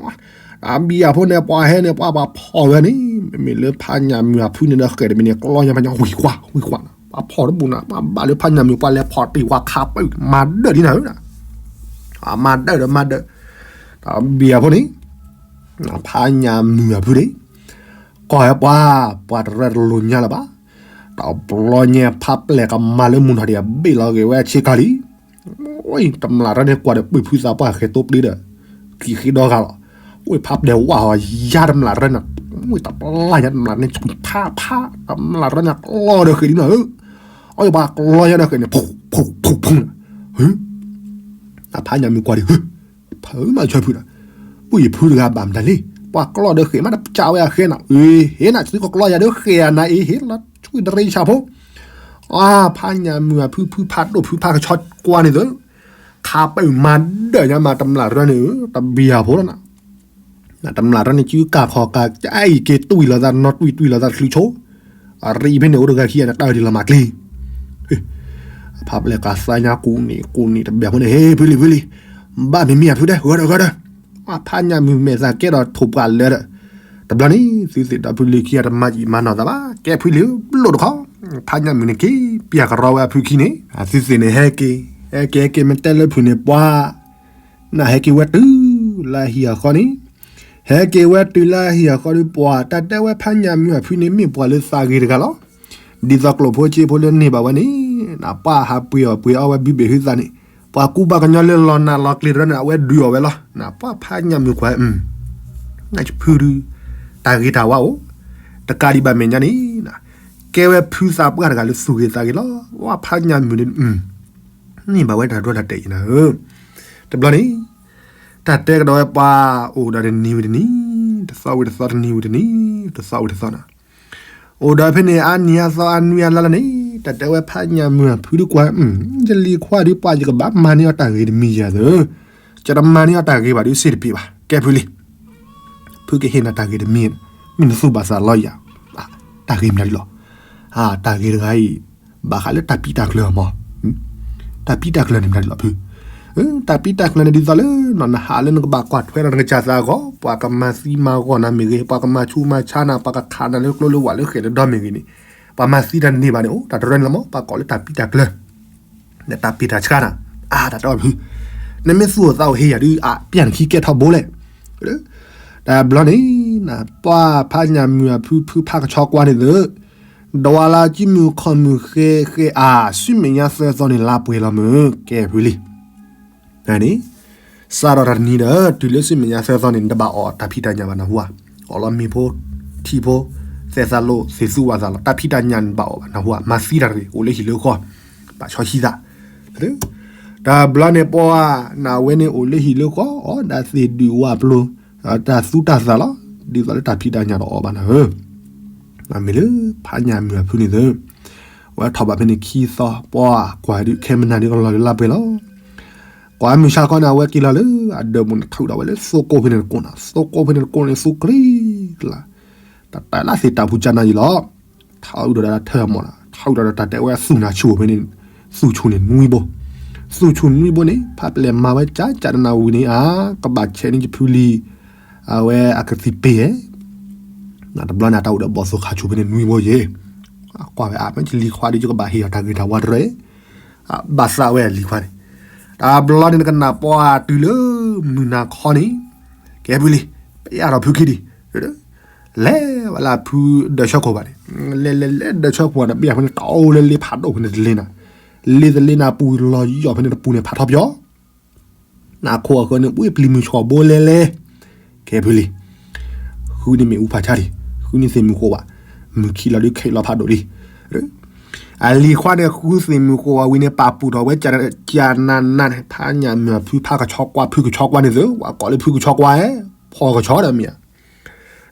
အဘံၣ်အဖိန့ၣ် ပှၤဟဲန့ၣ် ပှၤပှၤဖီၣ်ဝဲန့ၣ် မ့မ့ၢ်လၢဖးညၣ်မုၣ်အဖုန့ၣ်ဒီးဃဲးတဘ့ၣ်န့ၣ် ကျီညါဖးညါဝံၤကွၢ်ဝံၤကွၢ်, ပှၤဖီၣ်တဘူၣ်နၤ ပှၤဘၣ်လၢဖးညၣ်မုၣ် ပှၤလဲၤဖီၣ်တံၢ်ဝဲခးပၢၢ် မၤဒၢၣ်ဒ်နၤဧၢ, မၤဒၢၣ်ဒီးမၤဒၢၣ်, တၢ်ဘံၣ်အဖိန့ၣ် ဖးညၣ်မုၣ်အဖုန့ၣ် ကီၢ်ဟဲပှၤ, ပှၤတရၢတလိၤညါလၢၤဘၣ်, တဘျီညါဖးပျဲၢ်ကမၤလၢမုၢ်ထီၣ်ဒံးအဘ့ၣ်လီၤဂ့ၤဝဲဆ့ကၤလံ တမျၢ်တရၢန့ၣ်ကွၢ်ဒီးပုၢ်ဖုသးပှၢ်ဃဲးသိပျ့ဒီး ကံၣ်ဃ့ဒီဂၤလီၤ, ဝဲဖးပျဲၢ်ဝၣ်အီၤယါတမျၢ်တရၢန့ၣ်, ဝဲတပျၢ်ယါတမျၢ်န့ၣ် ဖးဖး, တမျၢ်တရၢန့ၣ်ကျီဒီးဃဲးဒ်နၤဧၢ, အီၣ်ယပှၤကျီယါဒီးဃဲးန့ၣ် ဖူဖူဖူ, ဖးညၣ်မုၣ်ကွၢ်ဒံး ဖုမၤဆၢဖုဒီး, ပုၢ်ယဖုတဂၤဘၣ်မတၤလံ, ပှၤကျီဒီးဃဲးမးတကးဝဲအဃဲနၤ, အ့ၣ် ဟ့ၣ်နၤ သုကကျီယၤဒီးဃဲးအနၤအ့ၣ် ဟ့ၣ်လီၤဆွံတရံဆၣ်ဖိ, အါ ဖးညၣ်မုၣ်အဖု ဖုဖးဒိၣ်ဖုဖးကဆီကွၢ်န့ၣ်သၢ, ခးပၢၢ်မၤဒၢၣ်ညါမးတမျၢ်တရၢန့ၣ်ဧၢ တဘံၣ်အဖိလီၤနၤ တမျၢ်တရၢန့ၣ် စုကၢ်ခီၣ်ကၢ် ကအံၤက့ၤတွံၢ်လိာ်သး နီၣ်တွံၢ်တွံၢ်လိာ်သးတချုးဆိ, အရံဖဲန့ၣ် အိၣ်တဂၤခံဂၤန့ၣ် တၢ်ဒ်လီၤမၢ်ကျ့, အဖးပျဲၢ်ကသါညါကူၣ်န့ၣ်ကူၣ်န့ၣ်တဘၣ်ဖိန့ၣ် ဟ့ၣ်ဖုလံၤဖုလံၤ, ဘၣ်မ့မ့ၢ်အဖုတဲ ဂီၤဒီးဂီၤဒီး, ဖးညၣ်မုၣ်မဲာ်သးကဲဒီးထိၣ်ပှၢ်လၢဒီး, တဘျီန့ၣ် သုသ့ၣ်ဒီဖုလံၤခံဂၤတမၤယံာ်မၤနီၢ်သးဘၣ် ကဲဖုလံၤ ဘျိၣ်တခီ, ဖးညၣ်မုၣ်န့ၣ်က့ၤ ပျၢ်ကရီဝဲအဖုခံန့ၣ် အသုသ့ၣ်န့ၣ် ဟဲက့ၤ ဟဲက့ၤဟဲက့ၤ မ့ၢ်တဲလၢဖုန့ၣ်ပှၤ နဟဲက့ၤဝဲတုၤလၢဟံၣ်အဃီန့ၣ်, ဟဲက့ၤဝဲတုၤလၢဟံၣ်အဃီဒီး ပှၤတၢ်တဲဝဲဖးညၣ်မုၣ်အဖုန့ၣ် မ့ၢ်ပှၤလၢသးဂ့ၤတဂၤလီၤ. ဒ်သိးကျိၣ်ဖိစ့ဖိလၢန့ၢ်ဘၣ်ဝဲန့ၣ်, နပှၢ်ဟးပှ့ၤအီၣ်ပှ့ၤအီဝဲဘုဘ့ၣ်ဟုသးန့ၣ်, ပှၤကူပှၤကညီလၢလီၤနးလီၤကျ့တရၢန့ၣ် အဝဲဒုးအီၣ်ဝဲလီၤ. နပှၢ်ဖးညၣ်မုၣ်ကွၢ်, နဖုဒုး တၢ်ဂ့ၤတၢ်ဝါအိၣ်, တကးဒံးဘၣ်မဲာ်ညါန့ၣ်, ကဲဝဲဖုသးပှၢ်တဂၤလၢသူၣ်ဂ့ၤသးဂ့ၤလီၤ. ပှၢ်ဖးညၣ်မုၣ်န့ၣ် န့ၢ်ဘၣ်ဝဲတၢ်ဒိတၢ်တဲာ်အံၤနၤဧၢ, တဘျီန့ၣ်, တၢ်တဲကဒီးဝဲပှၤ အိၣ်ဒီးတနံၤဝံၤတနံၤ, တသီဝံၤတသီ တနံၤဝံၤတနံၤ, တသီဝံၤတသီနၤ, အိၣ်ဒီးဖဲန့ၣ် အါနံၤအါသီအါနွံအါလါလၢန့ၣ်, တၢ်တဲဝဲဖးညၣ်မုၣ်အဖုဒုးကွၢ်, ယလံၤခွါဒုးပှၤ ယကဘၣ်မၤန့ၢ်အီၤတၢ်ဂ့ၤတမံၤယၤသၢ, ယတမၤန့ၢ်အီၤတၢ်ဂ့ၤဘၣ်ဒုးစ့တပ့ၤဘၣ် ကဲဖုလံၤ ဖုကဟ့ၣ်နၤတၢ်ဂ့ၤတမံၤ, မ့ၢ်နသူၣ်ဘၣ်သးလီယၤ, တၢ်ဂ့ၤမနုၤဒ်လီၤ, တၢ်ဂ့ၤတဂၤအံၤ, ဘၣ်ဃးလၢတၢ်ပံးတၢ်ကျၢၤမး, တၢ်ပံးတၢ်ကျၢၤန့ၣ်မနုၤဒ်လီၤဖု, တၢ်ပံးတၢ်ကျၢၤန့ၣ်ဒ်သိးလၢ နဟးလၢနကဘၣ်ကွၢ်ထွဲဒီးနကစၢ်သးအဂီၢ်, ပှၤကမၤသံမၤဂီၢ်နၤမ့ၢ်ဂ့ၤ, ပှၤကမၤဆူးမၤဆါနၤ, ပှၤကခးနၤလၢကျိလၢဝၣ်လၢဃဲးလၢဒီမ့ၢ်ဂ့ၤန့ၣ်, ပှၤမၤသံတၢ်န့ၢ်ဘၣ်န့ၣ် အိၣ်တၢ်တရၢန့ၣ်လီၤမး, ပှၤကိးလၢတၢ်ပံးတၢ်ကျၢၤ နတၢ်ပ့ၢ်တၢ်ဆှါနၤ, အါ တၢ်တဲအီၤဖု, နမ့ၢ်သူၣ်အိၣ်သးအိၣ်ဟ့ၣ်ယၤဒုး အါ ပျၢ်နခံကဲထီဘိလဲၣ်, တဘျီန့ၣ်, ပှၢ်ဖးညၣ်မုၣ်အဖုဖုဖးကဆီကွၢ်န့ၣ်သၢ, ဒွးလၢကံမုၣ်ခီၣ်မုၣ်ဃဲဃဲအါ, ဆူမဲာ်ညါသၢသီန့ၣ်လါပှဲၤလီၤမုၢ် ကဲဖုလံၤ န့ၣ်, စးထီၣ်တၢ်တနံၤဒီး တုၤလၢဆူမဲာ်ညါသၢသီန့ၣ် နတဘၣ်အီၣ်တၢ်ဖံးတၢ်ညၣ်ဘၣ်နဟူဧါ, အီၣ်လီၤမ့ၤဖိ, ထံဖိ, သဲးသးလိ, သ့ၣ်သူဝၣ်သးလီၤ, တၢ်ဖံးတၢ်ညၣ်နဘၣ်အီၣ်ဘၣ်နဟူဧါ, မၤသံတၢ်တဂ့ၤ, အိၣ်လၢဟံၣ်လၢဃီ, ဘၣ်ဆီဟံသး, တဘျီန့ၣ်ပှၢ်နဝဲန့ၣ်အိၣ်လၢဟံၣ်လၢဃီ, အီၣ်ဒၣ်သ့ၣ်ဒုၣ်ဝၣ်ပျိၤ, တၢ်သူတၢ်သၣ်လီၤ, ဒ်သိးလၢတၢ်ဖံးတၢ်ညၣ်တအီၣ်ဘၣ်နၤဧၢ, မ့ၢ်လၢဖးညၣ်မုၣ်အဖုန့ၣ်သၢ, ဝဲထီၣ်ဘၣ်ဖဲန့ၣ်ခံသီ, ပှၢ်ကွၢ်ဒုး ခဲမနၤဒုးကလီၤလၢလါပှဲၤလီၤ ကွၢ်မုၢ်ဆါခီန့ၣ် အဝဲက့ၤလီၤလၢအဒၢးပူၤန့ၣ် ထုးဒီးဝဲလၢသိကိးဖဲန့ၣ်တကိးန့ၣ်, သိကိးဖဲန့ၣ်တကိးန့ၣ် သူကလံၤကလၤ, တၢ်တၢ်လၢသ့ၣ်တၢ်ဖူးကၢ်နၤယံၤလီၤ, ထီၣ်အုးဒီးတၢ်ထၢၣ်မီၢ်လီၤ, ထီၣ်အုးဒီးတၢ်တဲဝဲသူၣ်နၤဆူၣ်ဖဲန့ၣ်, သူၣ်ဆူၣ်န့ၣ်နွံဘိ, သူၣ်ဆူၣ်နွံဘိန့ၣ် ဖးပလဲၣ်မၤဝဲကၠၢ်ကၠၢ်တနၢ်ဝံၤန့ၣ်ဧါ, ကဘၣ်ဆဲးန့ၢ်ယဖုလံၤ, အဝဲအကသံၣ်ပ့ၤဧဲ တဘျီန့ၣ် တၢ်အိၣ်ဒီးဘီၣ်သိၣ်ခါဆူၣ်ဖဲန့ၣ်နွံဘိယဲၢ်, ကွၢ်ဝဲအါ မ့ၢ်လံၤခွါဒီး ယကဘၣ်ဟ့ၣ်အီၤတၢ်ဂ့ၤတၢ်ဝါတရၢၣ်, ဘၣ်သးဝဲအလံၤခွါန့ၣ်, တဘျီန့ၣ်နကနၣ်ပှၤတုၤလၢမုၢ်နၤခီန့ၣ်, ကဲဖုလံၤ, ပယၣ်ထီၣ်ဖုခံဒံး, လဲၤဝဲလၢဖုဒၢးဆၢခိၣ်ဘၣ်န့ၣ်, လဲၤလဲၤလဲၤဒၢးဆၢခိၣ်န့ၣ် ပယၣ်ဖဲန့ၣ် တအိၣ်လၢလ့ဖးဒိၣ်ဖဲန့ၣ်တလ့နၤ, လ့တလ့နၤပူၤလီၤယီၣ်ဖဲန့ၣ်တပူၤန့ၣ် ဖးထီပယီၤ နခိၣ်အဃၢၤန့ၣ် ဝ့ၢ်ပျံၤမုၢ်ဆှီၣ်ဘိလဲလဲ, ကဲဖုလံၤ, ဃုန့ၢ်မ့ၣ်အူဖးဆါဒံး, ဃုန့ၢ်သ့ၣ်မုၢ်ဃိးဘၣ်, မုၢ်ခံလီၤဒုးခဲအံၤလီၤဖးဒိၣ်လံ, အလံၤခွါန့ၣ် ဃုသ့ၣ်မုၢ်ဃိးဝံၤန့ၣ် ပာ်ပူၤထီၣ်ဝဲကနးနးန့ၣ် ဖးညၣ်မုၢ်ဖုဖးကဆီကွၢ် ဖုကဆီကွၢ်န့ၣ်သၢ, ဝဲကိးလၢဖုကဆီကွၢ်, ဖီကဆီဒီးမ့ၢ်ဧါ,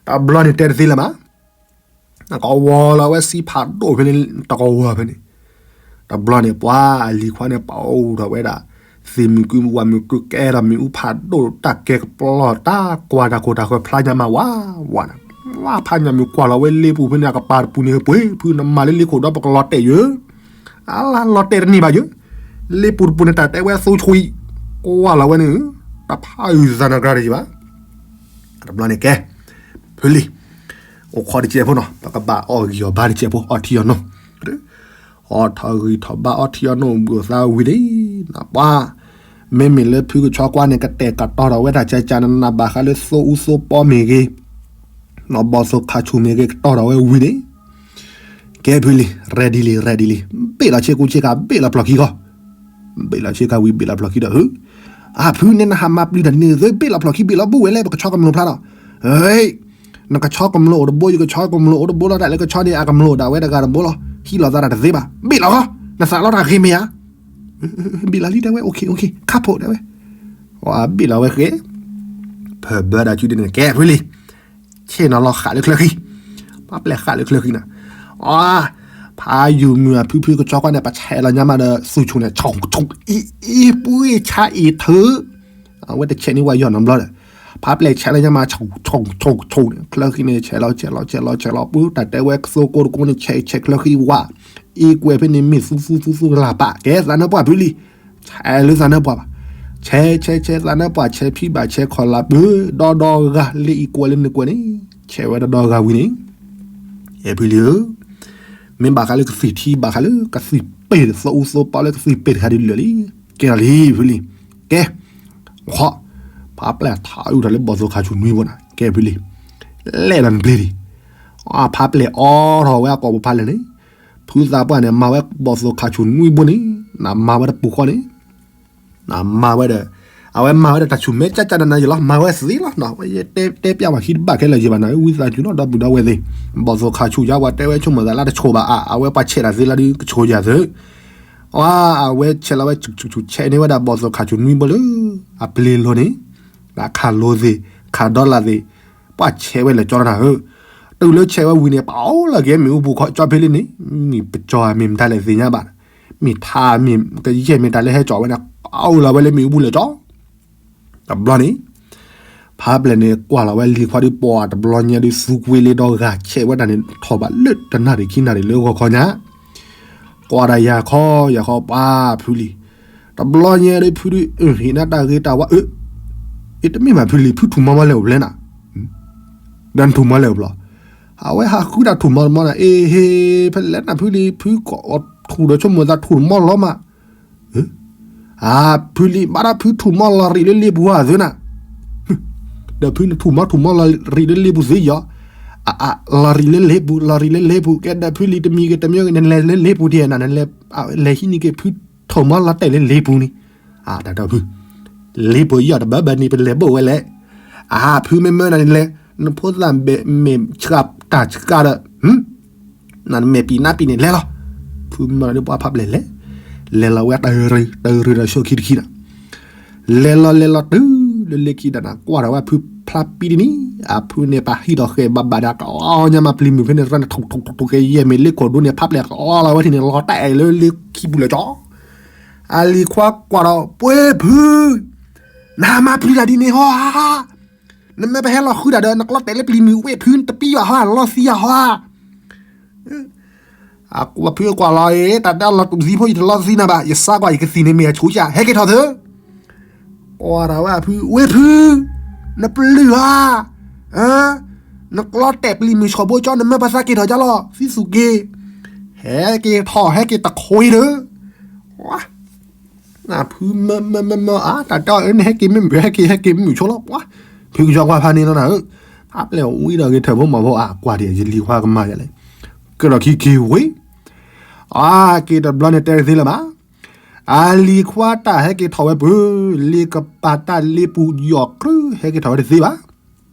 တဘျီန့ၣ်တဲတသ့လၢၤမး နကဝီၤလီၤဝဲစံဖးဒိၣ်ဖဲန့ၣ် တကဝီၤဖဲန့ၣ်, တဘျီန့ၣ် ပှၤအလံၤခွါန့ၣ် ပာ်အိၣ်ထီၣ်ဝဲဒၣ် သ့ၣ်မုၢ်ကုဝၤမုၢ်ကု ကဲထီၣ်မ့ၣ်အူဖးဒိၣ် တၢ်ကဲကပျီ တၢ်ကွၢ်တၢ်ခိၣ်တၢ်ဃၢၤ ဖျါညါမးဝးဝးန့ၣ်, ဝဲဖးညၣ်မုၢ်ကွၢ်လီၤဝဲလ့ပူၤဖဲန့ၣ် အကပၤတပူၤန့ၣ် ပှ့ၤဖုနမၤလၢလ့ခိၣ်ဒီး ပကလီၤတဲာ်ယၢ, အလါလီၤတဲာ်တန့ၢ်ဘၣ်ယၢ, လ့ပူၤတပူၤန့ၣ် တၢ်တဲဝဲသူဆိအံၤ, ကွၢ်လီၤဝဲန့ၣ်, တဖးအုၣ်သးနၤကြၢးတယံၤဘၣ်, တဘျီန့ၣ်ကဲ, ဖုလံၤ, အိၣ်ခိးတစဲးဖိနီၤ ပကဘၣ်အီၣ်ဂံၢ်အီၣ်ဘါတစဲးဖိ အီထံအီနိ, အီထီၣ်ဂံၢ်ထီၣ်ဘါ အီထံအီနိ ဘုၣ်သးဝံၤန့ၣ်, နပှၤ, မ့မ့ၢ်လၢဖုကဆီကွၢ်န့ၣ် ကတဲာ်ကတီၤထီၣ်ဝဲတၢ်ကၢကၢနးနး ဘၣ်ဃးလၢသိအူသိပီမ့ၢ်ဂ့ၤ, နီၢ်ဘီၣ်သိခါဆူၣ်မ့ၢ်ဂ့ၤ ကတီၤထီၣ်ဝဲဝံၤန့ၣ်, ကဲဖုလံၤ ready လံ ready လံ, ဘ့ၣ်လီၤဆ့ကူဆ့ကၤ ဘ့ၣ်လီၤဖျီၣ်ခံဂီၢ်, ဘ့ၣ်လီၤဆ့ကၤဝံၤ ဘ့ၣ်လီၤဖျီၣ်ခံဒီး, အၢ, အၢ ဖုန့ၣ်နဟးမၤပျံၤတၢ်န့ၣ်သ့ ဘ့ၣ်လီၤဖျီၣ်ခံ ဘ့ၣ်လီၤဘူၣ်ဝဲလဲၣ် ပကဆီကမျၢၢ်ဖျါဒီး, နကဆီကမျၢၢ်အိၣ်တဘိ ယကဆီကမျၢၢ်အိၣ်တဘိလီၤ တၢ်လၢကဆီန့ၣ် အကမျၢၢ်အိၣ်ဒၣ်ဝဲတဂၤတဘိလီၤ ဟံးလီၤသးတၢ်တသ့ဘၣ် ဘ့ၣ်လီၤဃီ, နသးလီတၢ်ဂ့ၤမ့ၢ်ဧါ, ဘ့ၣ်လီၤလံတဲဝဲ okay okay ခါဖိးတဲဝဲ, ဘ့ၣ်လီၤဝဲဃဲ, ဖၢၣ်ဘၢဒၣ်ဆူဒ်န့ၣ် ကဲဖုလံၤ ဆ့ၣ်နီၤလီၤဃာ်လၢချၢဃံ, ပှၤပျဲၢ်ဃာ်လၢချၢဃံနၤ, အ, ဖးယုၢ်မုၢ်အဖုဖုကဆီကွၢ်န့ၣ် ပဆဲးလီၤညါမးဒီး သူၣ်ဆူၣ်န့ၣ် ဆူၣ်ဆူၣ်အံၤအံၤ ပှ့ၤဆါအံၤထၢ, အဝဲတဆဲးန့ၢ်ဝဲယီၢ်နီတဘျီဒီး, ဖးပျဲၢ်ဆဲးလီၤညါမး ဆူၣ်ဆူၣ်ဆူၣ်ဆူၣ်န့ၣ် ချၢဃံန့ၣ် ဆဲးလီၤဆဲးလီၤဆဲးလီၤဆဲးလီၤ ပှၤတၢ်တဲဝဲသိကိတကိန့ၣ် ဆဲးဆဲးချၢဃံဝး, အံၤကွဲးဖဲန့ၣ်မ့ၢ်သူသူသူသူကလၢ်ပာ် ကဲသးနၢပှၢ်ဖုလံၤ, ဆဲးလၢသးနၢပှၢ်ဘၣ်, ဆဲးဆဲးဆဲးသးနၢပှၢ် ဆဲးဖံဘၣ်ဆဲးခီၣ်လၢ်ပၢၢ် ဒီဒီဂၤလၢအံၤကွဲးလၢနကွဲးန့ၣ်, ဆဲးဝဲဒီဒီဂၤဝံၤန့ၣ်, အဲၣ်ဖုလံၤဧၢ, မ့ၢ်ဘၣ်ဃးလၢကသံၣ်ထံ ဘၣ်ဃးလၢကသံၣ်ပ့ၢ်တသိအူသိပီလၢကသံၣ်ပ့ၢ်တခါဒ်လၢာ်လံ, ကဲထီၣ်လံဖုလံၤ, ကဲ, ဃီ, ဖးပျဲၢ်ထးအုၣ်ထီၣ်လၢဘီၣ်သိခါဆူၣ်နွံဘိနၤ ကဲဖုလံၤ, လဲၣ်ဒီးနပျ့ၤလံ, ဖးပျဲၢ်အိးထီၣ်ဝဲအကိာ်ပူၤဖးလဲၣ်န့ၣ်, ဖုသးပှၢ်န့ၣ် မၤဝဲဘီၣ်သိခါဆူၣ်နွံဘိန့ၣ်, နမၤဝဲတပူၤဃီန့ၣ် နမၤဝဲဒီး, အဝဲမၤဝဲဒီးတၢ်ဆူၣ်မဲာ်ကၠၢ်ကၠၢ်နၤနၤယလီၤ မၤဝဲသ့လီၤနီၤ ဝဲယတဲတဲပျၢ်ပှၤခံတဘၣ်ခဲလၢာ်ယဘၣ်နၤ ဝံသးစူၤနီၤ ဒီပုၢ်ဒီဝဲၢ်သ့ၣ်, ဘီၣ်သိခါဆူၣ်ယါ ပှၤတဲဝဲဆိကမိၣ်သးလၢတဆိၣ်ဘၣ်အါ အဝဲပှၤဆဲးတၢ်သ့လီၤဒုး ကဆိၣ်ယၤသ့, အဝဲဆဲးလီၤဝဲဆူၣ်ဆူၣ်ဆူၣ်ဆဲးန့ၢ်ဝဲဒၣ်ဘီၣ်သိခါဆူၣ်နွံဘိလၢ, အပျ့ၤလိၤန့ၣ်, ခးလိၤသ့ၣ်, ခးဒီလၣ်သ့ၣ်, ပှၤဆဲးဝဲလဲၤကၠီတနၤဧၢ, တုၤလၢဆဲးဝဲဝံၤန့ၣ် ပအိၣ်လၢက့ၤမ့ၣ်အူပူၤခီကၠီဖဲလံန့ၣ်, မ့ၢ်ပကၠီမ့ၢ်မတၤလဲၣ်သ့ၣ်ညါဘၣ် မ့ၢ်ထါမ့ၢ်ကယဲၢ်မ့ၢ်တၢ်လၢဟဲကၠီဝဲန့ၣ် အအိၣ်လီၤဝဲလၢမ့ၣ်အူပူၤလဲၤကၠီ, တဘျီန့ၣ်, ဖးပျဲၢ်န့ၣ် ကွၢ်လီၤဝဲလံၤခွါဒုးပှၤတဘျီညါဒုး သူကွ့လ့ဒီဂၤဆဲးဝဲတၢ်န့ၣ် ထီၣ်ဘၣ်လၢတနၣ်ရံၣ်ခံနၣ်ရံၣ်လၢဂီၤခီညါ, ကွၢ်ဒၣ်ယၤခီယၤခီပှၤဖုလံၤ, တဘျီညါဒုးဖုဒုး အ့ၣ် ဟ့ၣ်နၤတၢ်ဂ့ၤတၢ်ဝါအၢ အ့ တမ့ၢ်ဘၣ်ဖုလံၤ ဖုထူၣ်မီမီလဲၣ်အိၣ်ဖျဲနၤ, ဒီးနထူၣ်မီလဲၣ်အိၣ်ဖျဲ, အဝဲဟးဃုတၢ်ထူၣ်မီတမီနၤ အ့ ဟ့ၣ် ဖဲလဲၣ်နၤဖုလံၤ ဖုကီးထူၣ်ဒီးဆိကမိၣ်သးထူၣ်မီလီၤမး, အၢ ဖုလံၤ ဘၣ်ဒၣ်ဖုထူၣ်မီလီၤရံၣ်လၢလ့ပူၤဧါသ့နၤ, ဒီးဖုနထူၣ်မီထူၣ်မီလီၤရံၣ်လၢလ့ပူၤသ့ယီၤ, အ အ လီၤရံၣ်လၢလ့ပူၤ လီၤရံၣ်လၢလ့ပူၤ ကဲဒီးဖုလံၤတမံၤဂ့ၤတမံၤဂ့ၤ နလဲၤလၢလ့ပူၤဒ်နၤ နလဲၤ လဲၤဟံးန့ၢ်က့ၤဖုထူၣ်မီလီၤတဲာ်လၢလ့ပူၤန့ၣ်, တၢ်ဒီးဖု လ့ပူၤယီၤတဘၣ်ဘၣ်န့ၣ် ပလဲၤဘိၣ်ဝဲလဲၣ်, အ ဖုမ့ၢ်မၢနၤန့ၣ်လဲၤ, နဖိသၣ်မ့ၢ်ဆှးတၢ်ဆှးဒီး နမဲာ်ပံၤနါပံၤန့ၣ်လဲၤလီၤ, ဖုမၢလီၤဒုးပှၤဖးပျဲၢ်လဲၤ, လဲၤလီၤဝဲတၢ်ရ့ တၢ်ရ့ဒီးဆိခံတခံနၤ, လဲၤလီၤလဲၤလီၤတုၤလၢလ့ခံဒၣ်နၤ ကွၢ်ဒီးဝဲဖုဖျါပံတနံၤ, အဖုန့ၣ်ပာ်ဟံးထီၣ်ဃဲၤဘၣ်ဘၣ်ဒီး ကီညါမးပျံၤမုၢ်ဖဲန့ၣ် ရၢန့ၣ် ထူၣ်ထူၣ်ထူၣ်ထူၣ်ကဲယဲၢ်မ့ၢ်လ့ခိၣ်ဒိၣ်န့ၣ် ဖးပျဲၢ်ကီလီၤဝဲထံၣ်န့ၣ် လီၤတၢ်အဲၣ်လၢလ့ခံပူၤလၢကၠီ, အလံၤခွါကွၢ်ဒီး ပှ့ၤဖု နဟးမၤပျံၤတၢ်ဒ်န့ၣ်ဟီဧါ, နမ့ၢ်ပဟဲလီၤဃုတၢ်ဒီး နကျီတဲာ်လၢပျံၤမုၢ်ဝ့ၢ်ဖုတပံၤဘၣ်ဟီဧါ လီၤသံယၤဟီဧါ, အဖုကွၢ်လီၤအံၤ တၢ်တဲလီၤတူာ်သံဖိ ယတလီၤသံနၤဘၣ် ယစါကွၢ်ယကသံၣ်န့ၣ်မ့ၢ်အဆူၣ်ယါ ဟဲက့ၤထီၣ်သၢ ကွၢ်တၢ်ဝဲအဖု ဝ့ၢ်ဖု နပျုၢ်ဧါ, နကျီတဲာ်ပျံၤမုၢ်ဆှီဘိကၠီ နမ့ၢ်ပှၤသးက့ၤထီၣ်ကၠီလီၤ သံသူၣ်က့ၤ, ဟဲက့ၤထီၣ် ဟဲက့ၤတခွ့ဒီး, ဖုမၢမၢမၢမၢအါ တၢ်တဲအီၤ နဟဲက့ၤမ့ၢ်မုာ် ဟဲက့ၤ ဟဲက့ၤမ့ၢ်မုာ်ဆိလီၤ. ဖုကယီကွၢ်ဖးန့ၣ်လီၤနၤဧၢ, ဖးပျဲၢ်ဝံဒီးက့ၤထၢၣ်ဖိမီၤဖိအါ ကွၢ်ဒံး ယလံၤခွါကမၤယၤလဲၣ်, ကဒီးခံက့ၤဝ့ၢ်, အါ က့ၤတဘျီန့ၣ်တဲတသ့လၢၤဘၣ်. အလံၤခွါတၢ်ဟဲက့ၤထီၣ်ဝဲပှၤ လ့ကပၤတၢ်လ့ပူၤယီၤကြု ဟဲက့ၤထီၣ်ဝဲတသ့ဘၣ်.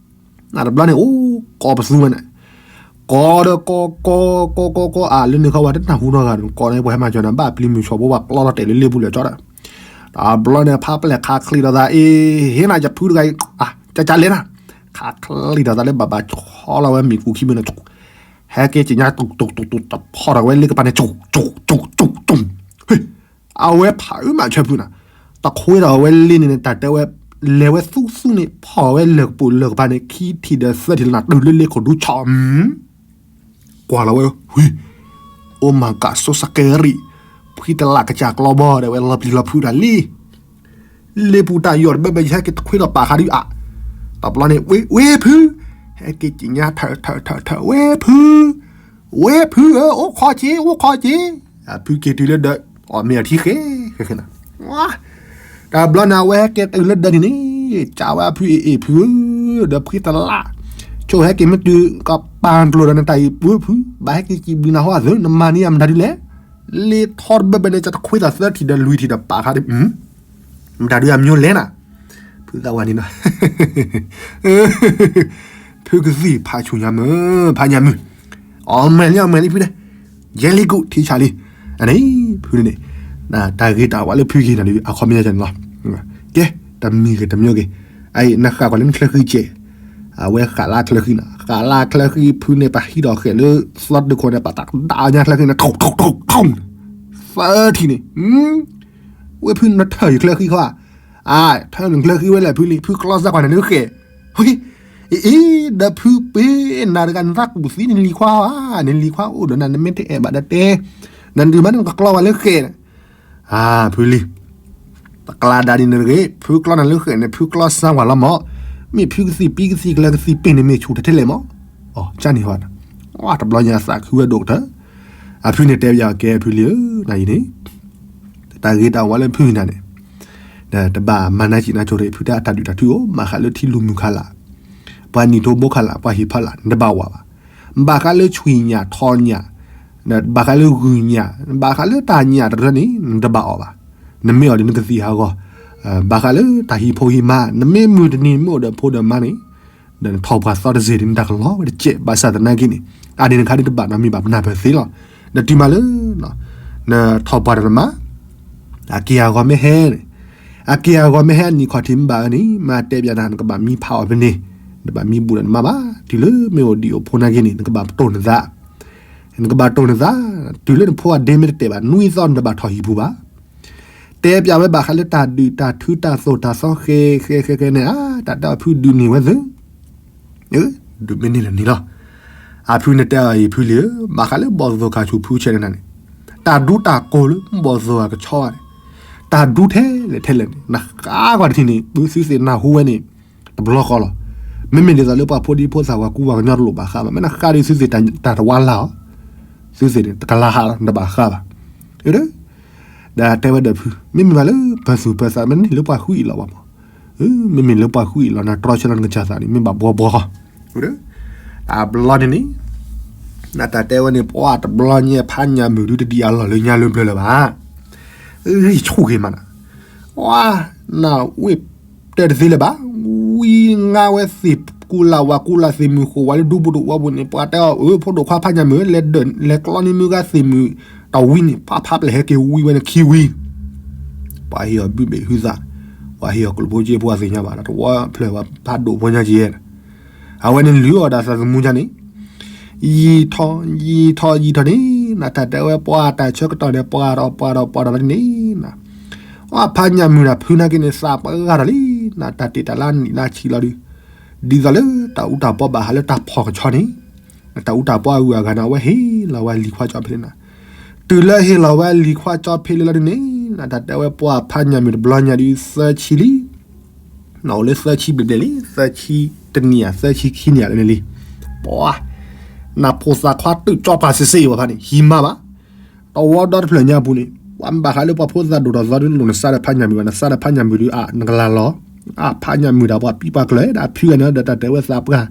နတဘျီန့ၣ် အိၣ်ကိးပသူဝဲန့ၣ်, ကိးဒီးကိး ကိး ကိး ကိး ကိး အါ လၢန့ၣ်ခီ ပှၤတနၢ်ဟူနီတဂၤ ကိးန့ၣ် ပှၤဟဲမၤစၢၤနၤ ဘၣ်ပျံၤမုၢ်ဆှီဖိ ပှၤကျီလီၤတဲာ်လၢလ့ပူၤလၢာ်ကၠီဒီး, တဘျီန့ၣ် ဖးပျဲၢ်ခးချံးဒီးသး အ့ ဟ့ၣ်နၤယဖုတဂၤအံၤ ကကလဲၣ်နၤ, ခးချံးဒီးသးလၢဘၣ်ဘၣ်ဆီလီၤဝဲမ့ၣ်ကူခံမုၢ်န့ၣ်, ဟဲက့ၤက့ၤညါ တူတူတူတူ တဖီၣ်ထီၣ်ဝဲလ့ကပၤန့ၣ် တူတူတူတူ အဝဲဖးအုးမးဆၢဖုနၤ, တခွ့ဒီးအဝဲလ့န့ၣ် တၢ်တဲဝဲ, လဲၤဝဲသူသူန့ၣ် ဖီၣ်ဝဲလၢၢ်ကပိာ်လၢၢ်ကပၤန့ၣ် ခံထံၣ်ဒီးသၢထံၣ်လၢနၤ တုၤလၢလ့ခိၣ်ဒူဆီၣ်, ကွၢ်လီၤဝဲ, ဝံ, အိၣ်မၤကး so scary, ဖှံတလးကစၢ်ကျီဘီဒီးဝဲလီၤပျံၤလီၤဖုးတၢ်လံ လ့ပူၤတၢ်ယီၤတဘဲဘဲ ယဟဲက့ၤတခွ့ဒီးပာ်ခါဒုးအါ, တဘျီန့ၣ် ဝ့ ဝ့ဖု, ဟဲက့ၤက့ၤညါထၢၣ်ထၢၣ်ထၢၣ်ထၢၣ် ဝ့ဖု, ဝ့ဖုဧၢ အိၣ်ခိးက့ၤ အိၣ်ခိးက့ၤ, အဖုက့ၤတုၤလၢဒီး အီၣ်မ့ၤအထံဃဲ, တဘျီန့ၣ် အဝဲဟဲက့ၤတုၤလၢဒီးန့ၣ်န့ၣ်, ကးဝဲအဖုအ့ၣ်အ့ၣ်ဖုဧၢ, ဒီးဖှံတလး, ဆိဟဲက့ၤမ့ၢ်တုၤကပၤကျိၤဒီးနတၢ်အံၤပှၢ်ဖု, ဘၣ်ဟဲက့ၤကံးဘျုးနၤဟီအသၢ နမၤန့ၢ်ယၤမတၤဒုလဲၣ်, လ့ထီတဘဲဘဲန့ၣ် ကတခွ့သးသၢထံၣ်ဒီးလွံၢ်ထံၣ်ဒီးပာ်ခါဒုး မတၤဒုးအမျိုးလဲၣ်နၤ, ဖုသးဝါန့ၣ်နီၤ, ဖုကသံၣ်ဖးဆူၣ်ညါမုၢ် ဖးညါမုၢ်, အီၣ်မဲာ်လံ အီၣ်မဲာ်လံဖုန့ၣ်, ယဲလံကူၣ်ထံဆးလံ, အန့ၣ် ဖုန့ၣ်, တၢ်ဂ့ၤတၢ်ဝါလၢဖုက့ၤနၤဒုး အခီပညီန့ၣ်လီၤ, ကဲ, တမံၤဂ့ၤတမံၤဂ့ၤ, အအံၤ နဃၣ်ကွၢ်လၢနချၢဃံကဲး, အဝဲဃၣ်လၢချၢဃံနၤ, ဃၣ်လၢချၢဃံဖုန့ၣ် ပဟံးဒီးဃဲးလၢ သီတခိၣ်န့ၣ် ပတၢ်ဒၣ်ညါချၢဃံန့ၣ် ထိၣ်ထိၣ်ထိၣ်ထိၣ်, သၢထံၣ်န့ၣ် ဝဲဖုနထၢၣ်ယချၢဃံခီဧါ, အါ ထၢၣ်နချၢဃံဝဲလဲၣ်ဖုလံ ဖုကျီစၢ်ကွၢ်န့ၣ်လၢဃဲး, အ့ ဒီးဖုပ့ၤနၤတဂၤ နသးကူၣ်သံနလံၤခွါဧါ, နလံၤခွါအိၣ်ဒီးနၤ နမ့ၢ်တအဲၣ်ဘၣ်ဒီးတဲ, နဒုးမးန့ၣ်နကကျီဝဲလၢဃဲး, အါ ဖုလံ တကျါဒါဒ်န့ၣ်တဂ့ၤ, ဖုကျီနၤလၢဃဲးန့ၣ် ဖုကျီစၢ်ဝဲလီၤမး, မ့ၢ်ဖုကသံၣ်ပံကသံၣ်ကျၢကသံၣ်ပ့ၤန့ၣ်မ့ၢ်ဆူၣ်ထဲထဲလဲၣ်မး, အီ ကၢ်န့ၣ်ဟီ, တဘျီညါသးခုဝဲဒိၣ်ကတၢၢ်, အဖုန့ၣ်တဲပယီၤကဲဖုလံဧၢ, နအံၤန့ၣ် တၢ်ဂ့ၤတၢ်ဝါလၢဖုနၤန့ၣ်, တဘၣ်မၤနၢ်စံၣ်နၢ်စိၤတဂ့ၤ, ဖုတၢ်အတၢ်ဒုးတၢ်ထုအိၣ် ဘၣ်ဃးလၢထံလူၤမုၢ်ခါလာ်, ပှၤနံၣ်ထိဘိခါလာ် ပှၤဟံၣ်ဖီလာ် နတဘၣ်ဝးဘၣ်, ဘၣ်ဃးလၢဆွံၣ်ညၣ်ထီၣ်ညၣ်, ဘၣ်ဃးလၢဂုၢ်ညၣ်, ဘၣ်ဃးလၢတၢ်ညၣ်တရၢန့ၣ် နတဘၣ်အီၣ်ဘၣ်, နမ့ၢ်အီၣ်ဒီးနကသံၣ်ဟးဂီၤ, ဘၣ်ဃးလၢတၢ်ဟံၣ်ဖိဟံၣ်မါ, နမ့ၢ်မုၢ်တနံၤမ့ၢ်အိၣ်ဒီးဖိဒီးမါန့ၣ် ဒီးနထီၣ်ပှၢ်သီတစ့ၢ်န့ၣ် နတၢ်ကလီၤဝဲတကဲး, ဘၣ်ဆၣ်သနာ်က့န့ၣ် အါဒ်န့ၣ်ခါဒ်တဘၣ်နီတမံၤဘၣ် ပနၢ်ပၢၢ်သ့လီၤ. ဒီးတုၤမးလၢ နထီၣ်ပှၢ်ဒီးနမါ အက့ၢ်အဂီၤမ့ၢ်ဟဲန့ၣ်, အက့ၢ်အဂီၤမ့ၢ်ဟဲအနံၣ်ခီၣ်ထံးမ့ၢ်ဘၣ်အၢန့ၣ် မါတဲပျးနၤ နကဘၣ်မံဖးအီၣ်ဖဲန့ၣ်, နဘၣ်မံဘူးဒီးနမါဘၣ်, တုၤလၢမ့ၢ်အိၣ်ဒံးအိၣ်ဖိနာ်က့န့ၣ် နကဘၣ်တိၢ်နသး, နကဘၣ်တိၢ်နသး, တုၤလၢနဖိအဒ့မ့ၢ်တတဲာ်ဘၣ် နွံသီနတဘၣ်ထီၣ်ဟံၣ်ပူၤဘၣ် တဲပျးဝဲဘၣ်ဃးလၢတၢ်ဒုးတၢ်ထုတၢ်သိၣ်တၢ်သီဃဲဃဲဃဲဃဲန့ၣ် အါ တၢ်တဲအီၤဖုဒုးန့ၢ်ဝဲသု, ဒုးမ့ၢ်န့ၢ်လၢန့ၣ်လီၤ. အဖုန့ၣ်တဲအီၤအံၤဖုလံဧၢ, ဘၣ်ဃးလၢဘီၣ်သိၣ်ခါဆူၣ်ဖုဆဲးန့ၣ်န့ၣ်, တၢ်ဒူတၢ်ကိၢ်လၢဘီၣ်သိၣ်အကဆီဘၣ်န့ၣ်, တၢ်ဒူထဲလဲၣ်ထဲလဲၣ်န့ၣ် နဃါကွၢ်တထံၣ်န့ၣ် သုသ့ၣ်နၢ်ဟူဝဲန့ၣ် တဘျီဃီလီၤ. မ့မ့ၢ်ဒ်သိးလၢပှၤဖိဒံဖိသၣ်ပှၤကူပှၤကညီတလိၣ်ဘၣ်ဃးဘၣ်, မ့ၢ်နဃါဒီးသုသ့ၣ်တၢ်တဝါလၢ်အီၤ, သုသ့ၣ်န့ၣ် တကလါဟးလီၤ နတဘၣ်ဃးဘၣ်. ဒီးတဲဝဲဒီးဖု မ့မ့ၢ်ဘၣ်လၢပၢၤသူၣ်ပၢၤသး မ့ၢ်န့ၣ်လၢပှၤဃုအံၣ်လီၤဘၣ်မး, မ့မ့ၢ်လၢပှၤဃုအံၣ်လီၤ နတြီဆၢလီၤနကစၢ်သးန့ၣ် မ့ၢ်ဘၣ်ဘှီဘှီဃီ, တဘျီန့ၣ်န့ၣ် နတၢ်တဲဝဲန့ၣ် ပှၤတဘျီညါဖးညၣ်မုၢ်ဒုတဒံးအလီၢ်လၢညါလၢပျၢၤလၢၤဘၣ်. ဂံၢ်ဆူၣ်ဂ့ၤမးနၤ, ဝါ နဝ့ၢ်တဲတသ့လၢၤဘၣ်, ဝံငါဝဲသ့ၣ်ကူလၢ်ဝၤကူလၢ်သ့ၣ်မုၢ်ဃိၣ်ဝါလၢဒူပူၤတဝီပူၤန့ၣ် ပှၤတဲအီၤ အၢ ဖိဒိၣ်ခွါဖးညၣ်မုၢ် လဲၤဒၢးလဲၤကျီန့ၢ်မုၢ်ဂၤသ့ၣ်မုၢ်တဝံန့ၣ် ဖးဖးပျဲၢ်ဟဲက့ၤဝံဝဲန့ၣ်ခံဝံ ပှၤဟ့ၣ်အီၤဘုဘ့ၣ်ဟုသး, ပှၤဟ့ၣ်အီၤကျိၣ်ဖိစ့ဖိအသ့ၣ်ညါဘၣ်ဒီး တဝီဖျၢၣ်ဝဲဖးဒိၣ်ဖိညါက့ၤ, အဝဲန့ၣ်လုၢ်အီၣ်ဒီးသးသမူညါန့ၣ်, ယံာ်ထီၣ်ယံာ်ထီၣ်ယံာ်ထီၣ်န့ၣ် နတၢ်တဲဝဲပှၤတၢ်ဆၢကတီၢ်န့ၣ် ပှၤဒီးပှၤဒီးပှၤဒီးန့ၣ်, အဖးညၣ်မုၢ်နၤဖုနာ်က့န့ၣ် သးပှဲၤဂၤဒီးလံ, နတၢ်တ့ၢ်တၢ်လၢနံၣ်လၢဆံလီၤဒုး, ဒ်သိးလၢတၢ်အူတၢ်ပီဘၣ်ဟးလၢတၢ်ဖီၣ်ကဆီန့ၣ်, နတၢ်အူတၢ်ပီအဂုၤအဂၤန့ၣ် အဝဲဟ့ၣ်လီၤဝဲလံၤခွါကၠီဖ့လ့နၤ, တုၤလၢဟ့ၣ်လီၤဝဲလံၤခွါကၠီဖ့လ့လီၤဒုးန့ၣ် နတၢ်တဲဝဲပှၤဖးညၣ်မုၢ်တဘျီညါဒုးသၢဆံလံ နအိၣ်လၢသၢဆံဘျဲၣ်ဘျဲၣ်လံ သၢဆံတနံၣ်ဧါ သၢဆံခံနံၣ်ဧါလၢန့ၣ်လံ, ပှၤ, နဖိသၣ်ခွါတုာ်ကၠီပာ်စ့စ့အံၤဝဲဖးန့ၣ် ဟံးမးဘၣ်, တဝီဒီတဖျၢၣ်ညါပူၤန့ၣ် ပှၤဘၣ်ဃးလၢပှၤဖိသၣ်ဒိၣ်ထီၣ်သီဒုးလိၣ်နစါဒီးဖးညၣ်မုၣ်ဘၣ်, နစါဒီးဖးညၣ်မုၣ်ဒုး အါ နကလၤလီၤ. အါ ဖးညၣ်မုၣ်ဒၣ်ပှၤပံပှၤကျၢၤ ဒၣ်ဖုဂၤန့ၣ်ဒီးတၢ်တဲဝဲသးပှၢ်,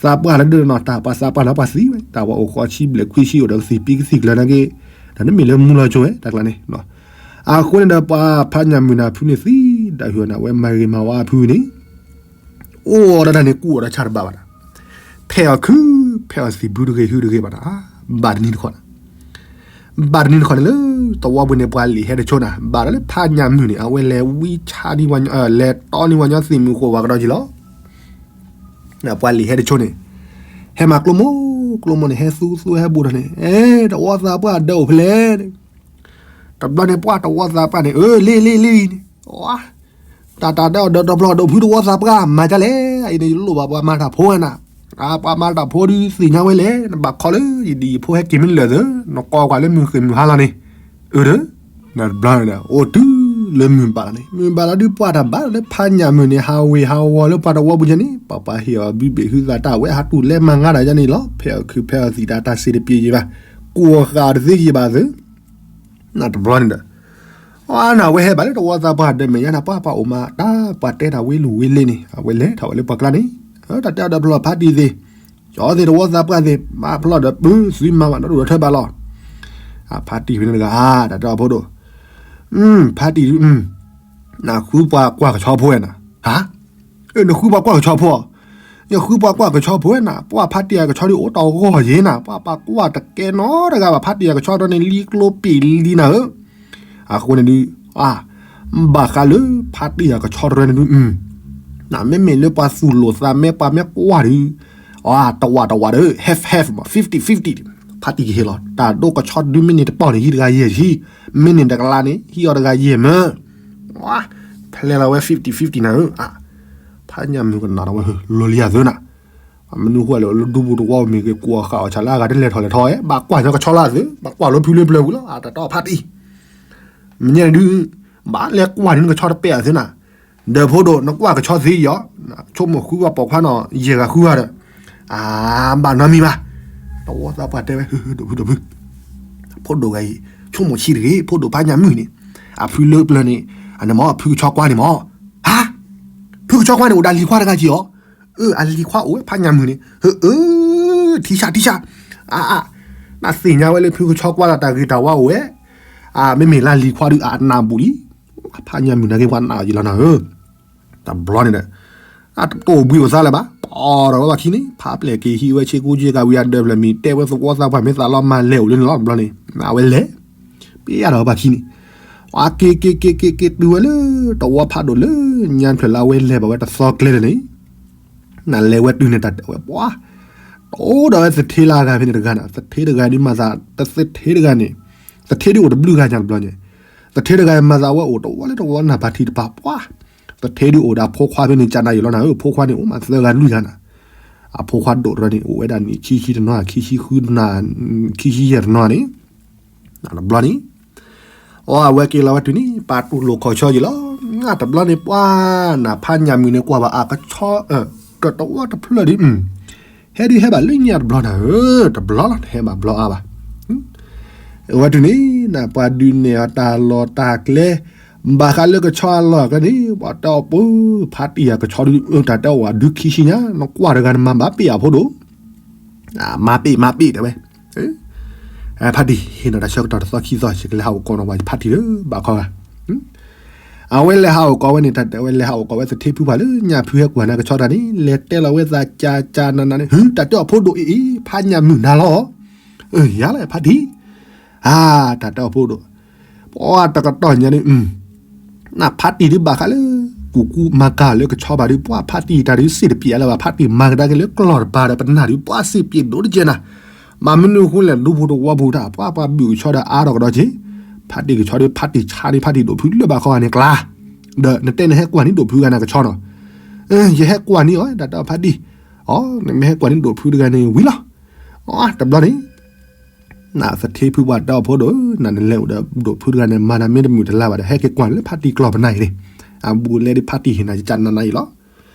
သးပှၢ်လၢဒုးနီၤ တၢ်ပှၤသးပှၢ်လၢပှၤသံဝဲ တၢ်ပှၤအိၣ်ဃိးဆံဘျဲၣ်ခွံဆံအိၣ်ဒီးကသံၣ်ပံကသံၣ်ကျၢၤနာ်က့, တၢ်နမ့ၢ်လၢမူလီၤကၠိဝဲ တၢ်ကျါန့ၣ် အဃိန့ၣ်ဒီးပှၤဖးညၣ်မုၣ်န့ၣ် ဖုန့ၣ်သံ, တၢ်ဟူးန့ၣ် အဝဲမၤဂ့ၤမၤဝါအဖုန့ၣ် အိၣ်ဒီးတၢ်န့ၣ် ကူၣ်အီၤဒီးဆၣ်တဘၣ်ဘၣ်ဒီး, ဖဲးအီၤခု, ဖဲးအီၤသံၣ်ဘုတဂ့ၤဟုတဂ့ၤဘၣ်ဒီး, ဘၣ်တနံၤတခီ, ဘၣ်တနံၤတခီန့ၣ်လၢ သဝီပူၤန့ၣ် ပှၤလံာ်ဟဲတဆိနၤ, ဘၣ်ဒီးလၢဖးညၣ်မုၣ်န့ၣ် အဝဲလဲၤဝံဆါန့ၢ်, လဲၤတီန့ၢ်ဝဲညီသ့ၣ်မုၣ်ဃိးဝဲကဒီးက့ၤလီၤ. ပှၤလံာ်ဟဲတဆိန့ၣ်, ဟဲမၤကျိမိၢ်ကျိမိၢ်န့ၣ် ဟဲသူသူဟဲဘူးဒီးန့ၣ်, အဲ တဝီသးပှၢ်ဒၢးအိၣ်ဖဲလဲၣ်န့ၣ်, တဘျီန့ၣ် ပှၤတဝီသးပှၢ်န့ၣ် အၢ လ့လ့လ့န့ၣ်, တၢ်တၢ်ဒၢးအီၤဒီးတဘျီဒီးဖုတဝီသးပှၢ် မၤဒ်လဲၣ်, အံၤန့ၣ် ယလိၣ်ဘၣ်ပှၤမၤတၢ်ဖိဝဲနၤ, ပှၤမၤတၢ်ဖိဒုးသ့ၣ်ညါဝဲလဲၣ်, နဘၣ်ခီလၢယဒ်ယဖိဟဲက့ၤမ့ၢ်လၢာ်သၢ, နကိးကွၢ်လၢမုၢ်ဃ့ၢ်မုၢ်ဟါလီၤန့ၣ်, အၢ တဘျီန့ၣ်ဒီး အိၣ်တုၤလၢမုၢ်ဘၣ်လီၤန့ၣ်, မုၢ်ဘၣ်လီၤဒုးပှၤတၢ်ဘၣ်လီၤလၢဖးညၣ်မုၣ်န့ၣ် ဟးဝ့ၤဟးဝီၤလၢပှၤတဝီပူၤညါန့ၣ်, ပှၤပှၤဟ့ၣ်အီၤဘုဘ့ၣ်ဟုသးတၢ်ဝဲဟးတူၢ်လဲၤမၤငါတၢ်ယါန့ၣ်လီၤ, ဖဲးအီၤခုးဖဲးအီၤသံၣ်တၢ်တၢ်စ့တပျ့ၤယံၤဘၣ်, ကူၣ်အီၤဃာ်အီၤတသ့ယံၤဘၣ်သၢ နတဘျီန့ၣ်ဒီး, အါ နဝဲဟဲဘၣ်လၢတဝီသးပှၢ်ဒၢးမဲာ်ညါန့ၣ် ပှၤပှၤအိၣ်မးတၢ် ပှၤတဲတၢ်ဝံၤလံဝံၤလံန့ၣ် အဝဲလဲၤထီၣ်ဝဲလၢပှၤကျါန့ၣ်, တၢ်တဲအီၤဒီးဖျီၣ်ဖးတံၢ်သ့ၣ်, ကၠီသ့ၣ်တဝီသးပှၢ်သ့ၣ် မၤဖျီၣ်ဒီးပုၢ်သုမၤဘၣ်နီၣ်ဒိၣ်ဒီးထၢဘၣ်လီၤ, ဖးတံၢ်ဖဲန့ၣ်တဂၤ တၢ်တဲအီၤဖိဒိၣ်, ဖးတံၢ် နဃုပှၤကွၢ်ကဆီဖိဝဲနၤ, ဟါ နဃုပှၤကွၢ်ကဆီဖိ, ယဃုပှၤကွၢ်ကဆီဖိဝဲနၤ, ပှၤဖးတံၢ်အကဆီဒုးအိၣ်တ့ၢ်ဂီၢ်ယဲနၤ, ပှၤပှၤကွၢ်တကဲနီတဂၤဘၣ်, ဖးတံၢ်အကဆီတရၢန့ၣ် လံကျိပ့ၤလံနၤဧၢ, အဃိန့ၣ်ဒုး, အါ, ဘၣ်ဃးလၢဖးတံၢ်အကဆီတရၢန့ၣ်ဒုး, နမ့မ့ၢ်လၢပှၤသူၣ်လိာ်သးမဲပှၤမ့ၢ်ကွၢ်ဒုး, အါ တဝာ်တဝာ်ဒီး half half မး fifty fifty, ဖးတံၢ်ကဟ့ၣ်လီၤတၢ်ဒိၣ်ကဆီဒုးမ့ၢ်န့ၢ်တပီၢ်န့ၣ် ဟံးတဂၤယဲၢ်ဆံ, မ့ၢ်န့ၢ်တကလးန့ၣ် ဟံးအီၤတဂၤယဲၢ်မၢ, ဖဲလဲၣ်လီၤဝဲ fifty fifty နၤဧၢ, ဖးညၣ်မုၣ်ကနၣ်ဒီးဝဲ လိၤလံယၤသၢနၤ, မနုၤဃိလဲၣ်လၢဒူပူၤတဝီမ့ၢ်ဂ့ၤ ကွၢ်ဃာ်အီၤဆၣ်လၢအဂၤတလဲၤထီၣ်လဲၤထီၣ်ဝဲ ဘၣ်ကွၢ်ညီကဆီလၢအသုး ဘၣ်ကွၢ်လၢဖုလၢပျၢၤဝံၤလီၤ အတၢ်တီဖးတံၢ်, မ့ၢ်ညါန့ၣ်ဒုး, ဘၣ်လဲၤကွၢ်န့ၢ်နကဆီတပဲာ်အသုးနၤ, ဒီးဖိဒိၣ် နကွၢ်ကဆီသ့ယီၤ, ဆိကမိၣ်ဃုပှၤပိာ်ခွါနီၤ ယဲၢ်ဂၤဃုဂၤဒီး, အါ, ဘၣ်နီတမံၤဘၣ်, တဝီသးပှၢ်တဲဝဲ ဒိၣ်ဖုဒိၣ်ဖု, ဖိဒိၣ်ဂၤအံၤ ဆိကမိၣ်ဆံးတဂ့ၤ ဖိဒိၣ်ဖးညၣ်မုၣ်န့ၣ်, အဖုလၢပျၢၤန့ၣ်, အန့ၣ်မ့ၢ်ဖုကဆီကွၢ်န့ၣ်မ့ၢ်, ဟါ, ဖုကဆီကွၢ်န့ၣ် အိၣ်ဒီးလံၤခွါတဂၤက့ၤအီၤ, အၢ အလံၤခွါအိၣ်ဝဲဖးညၣ်မုၣ်န့ၣ်, အၢ အၢ ထံဆးထံဆး, အါ အါ, နသ့ၣ်ညါဝဲလၢဖုကဆီကွၢ်လၢတၢ်ဂ့ၤတၢ်ဝါအိၣ်ဝဲ, အါ မ့မ့ၢ်လၢလံၤခွါဒုး အနၢ်ဘူးလံ, ဖးညၣ်မုၣ်နာ်က့ၤပှၤနၢ်ယံၤလီၤနၤဧၢ, တဘျီန့ၣ်ဒီး, အတအိၣ်ဘှံးအိၣ်သါလၢၤဘၣ်, အိးထီၣ်ဝဲပှၤခံန့ၣ် ဖးပျဲၢ်က့ၤဟံးဝဲဆ့ကူဆ့ကၤဝံၤအဒၢးဖျၢၣ်မံၤ တဲဝဲသဝီသးပှၢ်မ့ၢ်သးလီၤမၤလဲၤအိၣ်လၢန့ၣ်လီၤ တဘျီန့ၣ်, အဝဲလဲၤ, ပ့အါထီၣ်ဝဲပှၤခံန့ၣ်, အက့ၤက့ၤက့ၤက့ၤက့ၤတုၤဝဲလၢ တဝီဖးဒိၣ်လၢ ညါဖျၢၣ်လၢအဝဲလဲၤဘၣ်ဝဲတသီကျဲလၢာ်န့ၣ် နလဲၤဝဲတုၤန့ၣ်တၢ်တဲဝဲပှၤ, တအိၣ်ဒီးဝဲသထ့လၢအဂၤဖဲန့ၣ်တဂၤန့ၣ်, သထ့တဂၤဒုးမၤသး, သထ့တဂၤန့ၣ်, သထ့ဒုးအိၣ်တဘျုးဂၤညါတဘျီန့ၣ်, သထ့တဂၤမၤသးဝဲအိၣ်တဝီလၢတဝီနၢ်ပၢၢ်ထံတပၤ, ပှၤ, သထ့ဒုးအိၣ်ဒီးအဖိခွါဖဲန့ၣ် ကနၣ်ယံၤလီၤနၤဧၢ, ဖိခွါန့ၣ်အိၣ်မးသၢဂၤလွံၢ်ဂၤနၤ, အဖိခွါဒိၣ်တရၢန့ၣ် အိၣ်ဝဲဒၣ်နံၣ်ခံဆံတနီၤ ခံဆံဃုတနီၤ, ခံဆံယဲၢ်တနီၤန့ၣ် နတဘျီန့ၣ်, အဝဲက့ၤလီၤဝဲတုၤန့ၣ် ပာ်တူၢ်လိာ်ခီၣ်ဆီယံၤလီၤ, နတဘျီန့ၣ်ပှၤ, နဖးညၣ်မုၣ်န့ၣ်ကွၢ်ဘၣ်အကဆီ, ကတဝီတဖျၢၣ်ဒုး, ဟဲဒုးဟဲဘၣ်လၢညါတဘျီနၤဧၢ, တဘျီလီၤ နဟဲဘၣ်ဘျီအါဘၣ်, အဝဲတုၤန့ၣ် နပှၤဒုးနဲၣ်အီၤတၢ်လီၢ်တၢ်ကျဲ, ဘၣ်ဃးလၢကဆီအလီၢ်ကန့ၣ် ပှၤတဲအီၤပၢ, ဖးတံၢ်အကဆီဒုး တၢ်တဲအီၤဝဲဒုးခံဆံညါ နကွၢ်တဂၤနမၤဘၣ်ပ့ၢ်အဖိဒိၣ် မၤပ့ၢ် မၤပ့ၢ် တဲဝဲ, ဖးတံၢ် ဟ့ၣ်နီၤတၢ်ဆၢကတီၢ်တသီခံသီ ယကလဲၤဟးအိၣ်ကိးနီၤပှၤ ယဖးတံၢ်ဧၢ ဘၣ်ခီဂၤ, အဝဲလဲၤဟးအိၣ်ကိးဝဲန့ၣ် တၢ်တဲဝဲလဲၤဟးအိၣ်ကိးဝဲသထ့ဖုပှၢ်လၢညါဖုဟဲကွၢ်န့ၢ်ကဆီတၢ်န့ၣ် လဲၤတဲလီၤဝဲသးကၢ်ကၢ်နးနးန့ၣ် ဟု တၢ်တဲအီၤဖိဒိၣ်အံၤအံၤ ဖးညၣ်မုၢ်နၤလီၤ, ယၤလီၤဖးတံၢ်, အါ တၢ်တဲအီၤဖိဒိၣ်, ပှၤတကတီၢ်ညါန့ၣ် နဖးတံၢ်ဒုးဘၣ်ဃးလၢ ကူၣ်ကူမၤကၤလၢကဆီဘၣ်ဒုး ပှၤဖးတံၢ်တၢ်ဒုးစ့ၣ်တပျဲလၢၤဘၣ် ဖးတံၢ်မၤကဒါက့ၤလၢကျီၢ်တပၤဒီးပနၢ်ဒုး ပှၤစ့ၣ်ပျဲဒိၣ်တကဲနၤ, မ့ၢ်မနုၤအဃိလဲၣ် ဒူဖိတဝီဖိတၢ် ပှၤပှၤဘုၣ်ကဆီဒီးအါထီၣ်ကဒီးက့ၤ, ဖးတံၢ်ကဆီဒုး ဖးတံၢ်ဆါဒုး ဖးတံၢ်ဒိၣ်ဖုလၢဘၣ်ခီဂၤန့ၣ်ကျါ, ဒီးနတဲနဟဲကွၢ်န့ၢ်ဒိၣ်ဖုဂၤန့ၣ်ကဆီနီၤ, ယဟဲကွၢ်န့ၢ်အီၤ တၢ်တဲအီၤဖးတံၢ်, အီ နမ့ၢ်ဟဲကွၢ်န့ၢ်ဒိၣ်ဖုတဂၤန့ၣ်ဝံၤလီၤ, အီ တဘျီန့ၣ် နသထ့ဖုပှၢ်တဲအီၤဖိဒိၣ်ဧၢ နနလဲၤအိၣ်ဒီးဒိၣ်ဖုတဂၤန့ၣ် မၤတၢ်မ့ၢ်တမုာ်တလၤဘၣ်ဒီး ဟဲက့ၤကွၢ်လၢဖးတံၢ်ကျီၢ်ပနၢ်အံၤန့ၣ်, အဘူးလဲဒုးဖးတံၢ်ဟ့ၣ်နၤကနၤနၤအံၤလီၤ,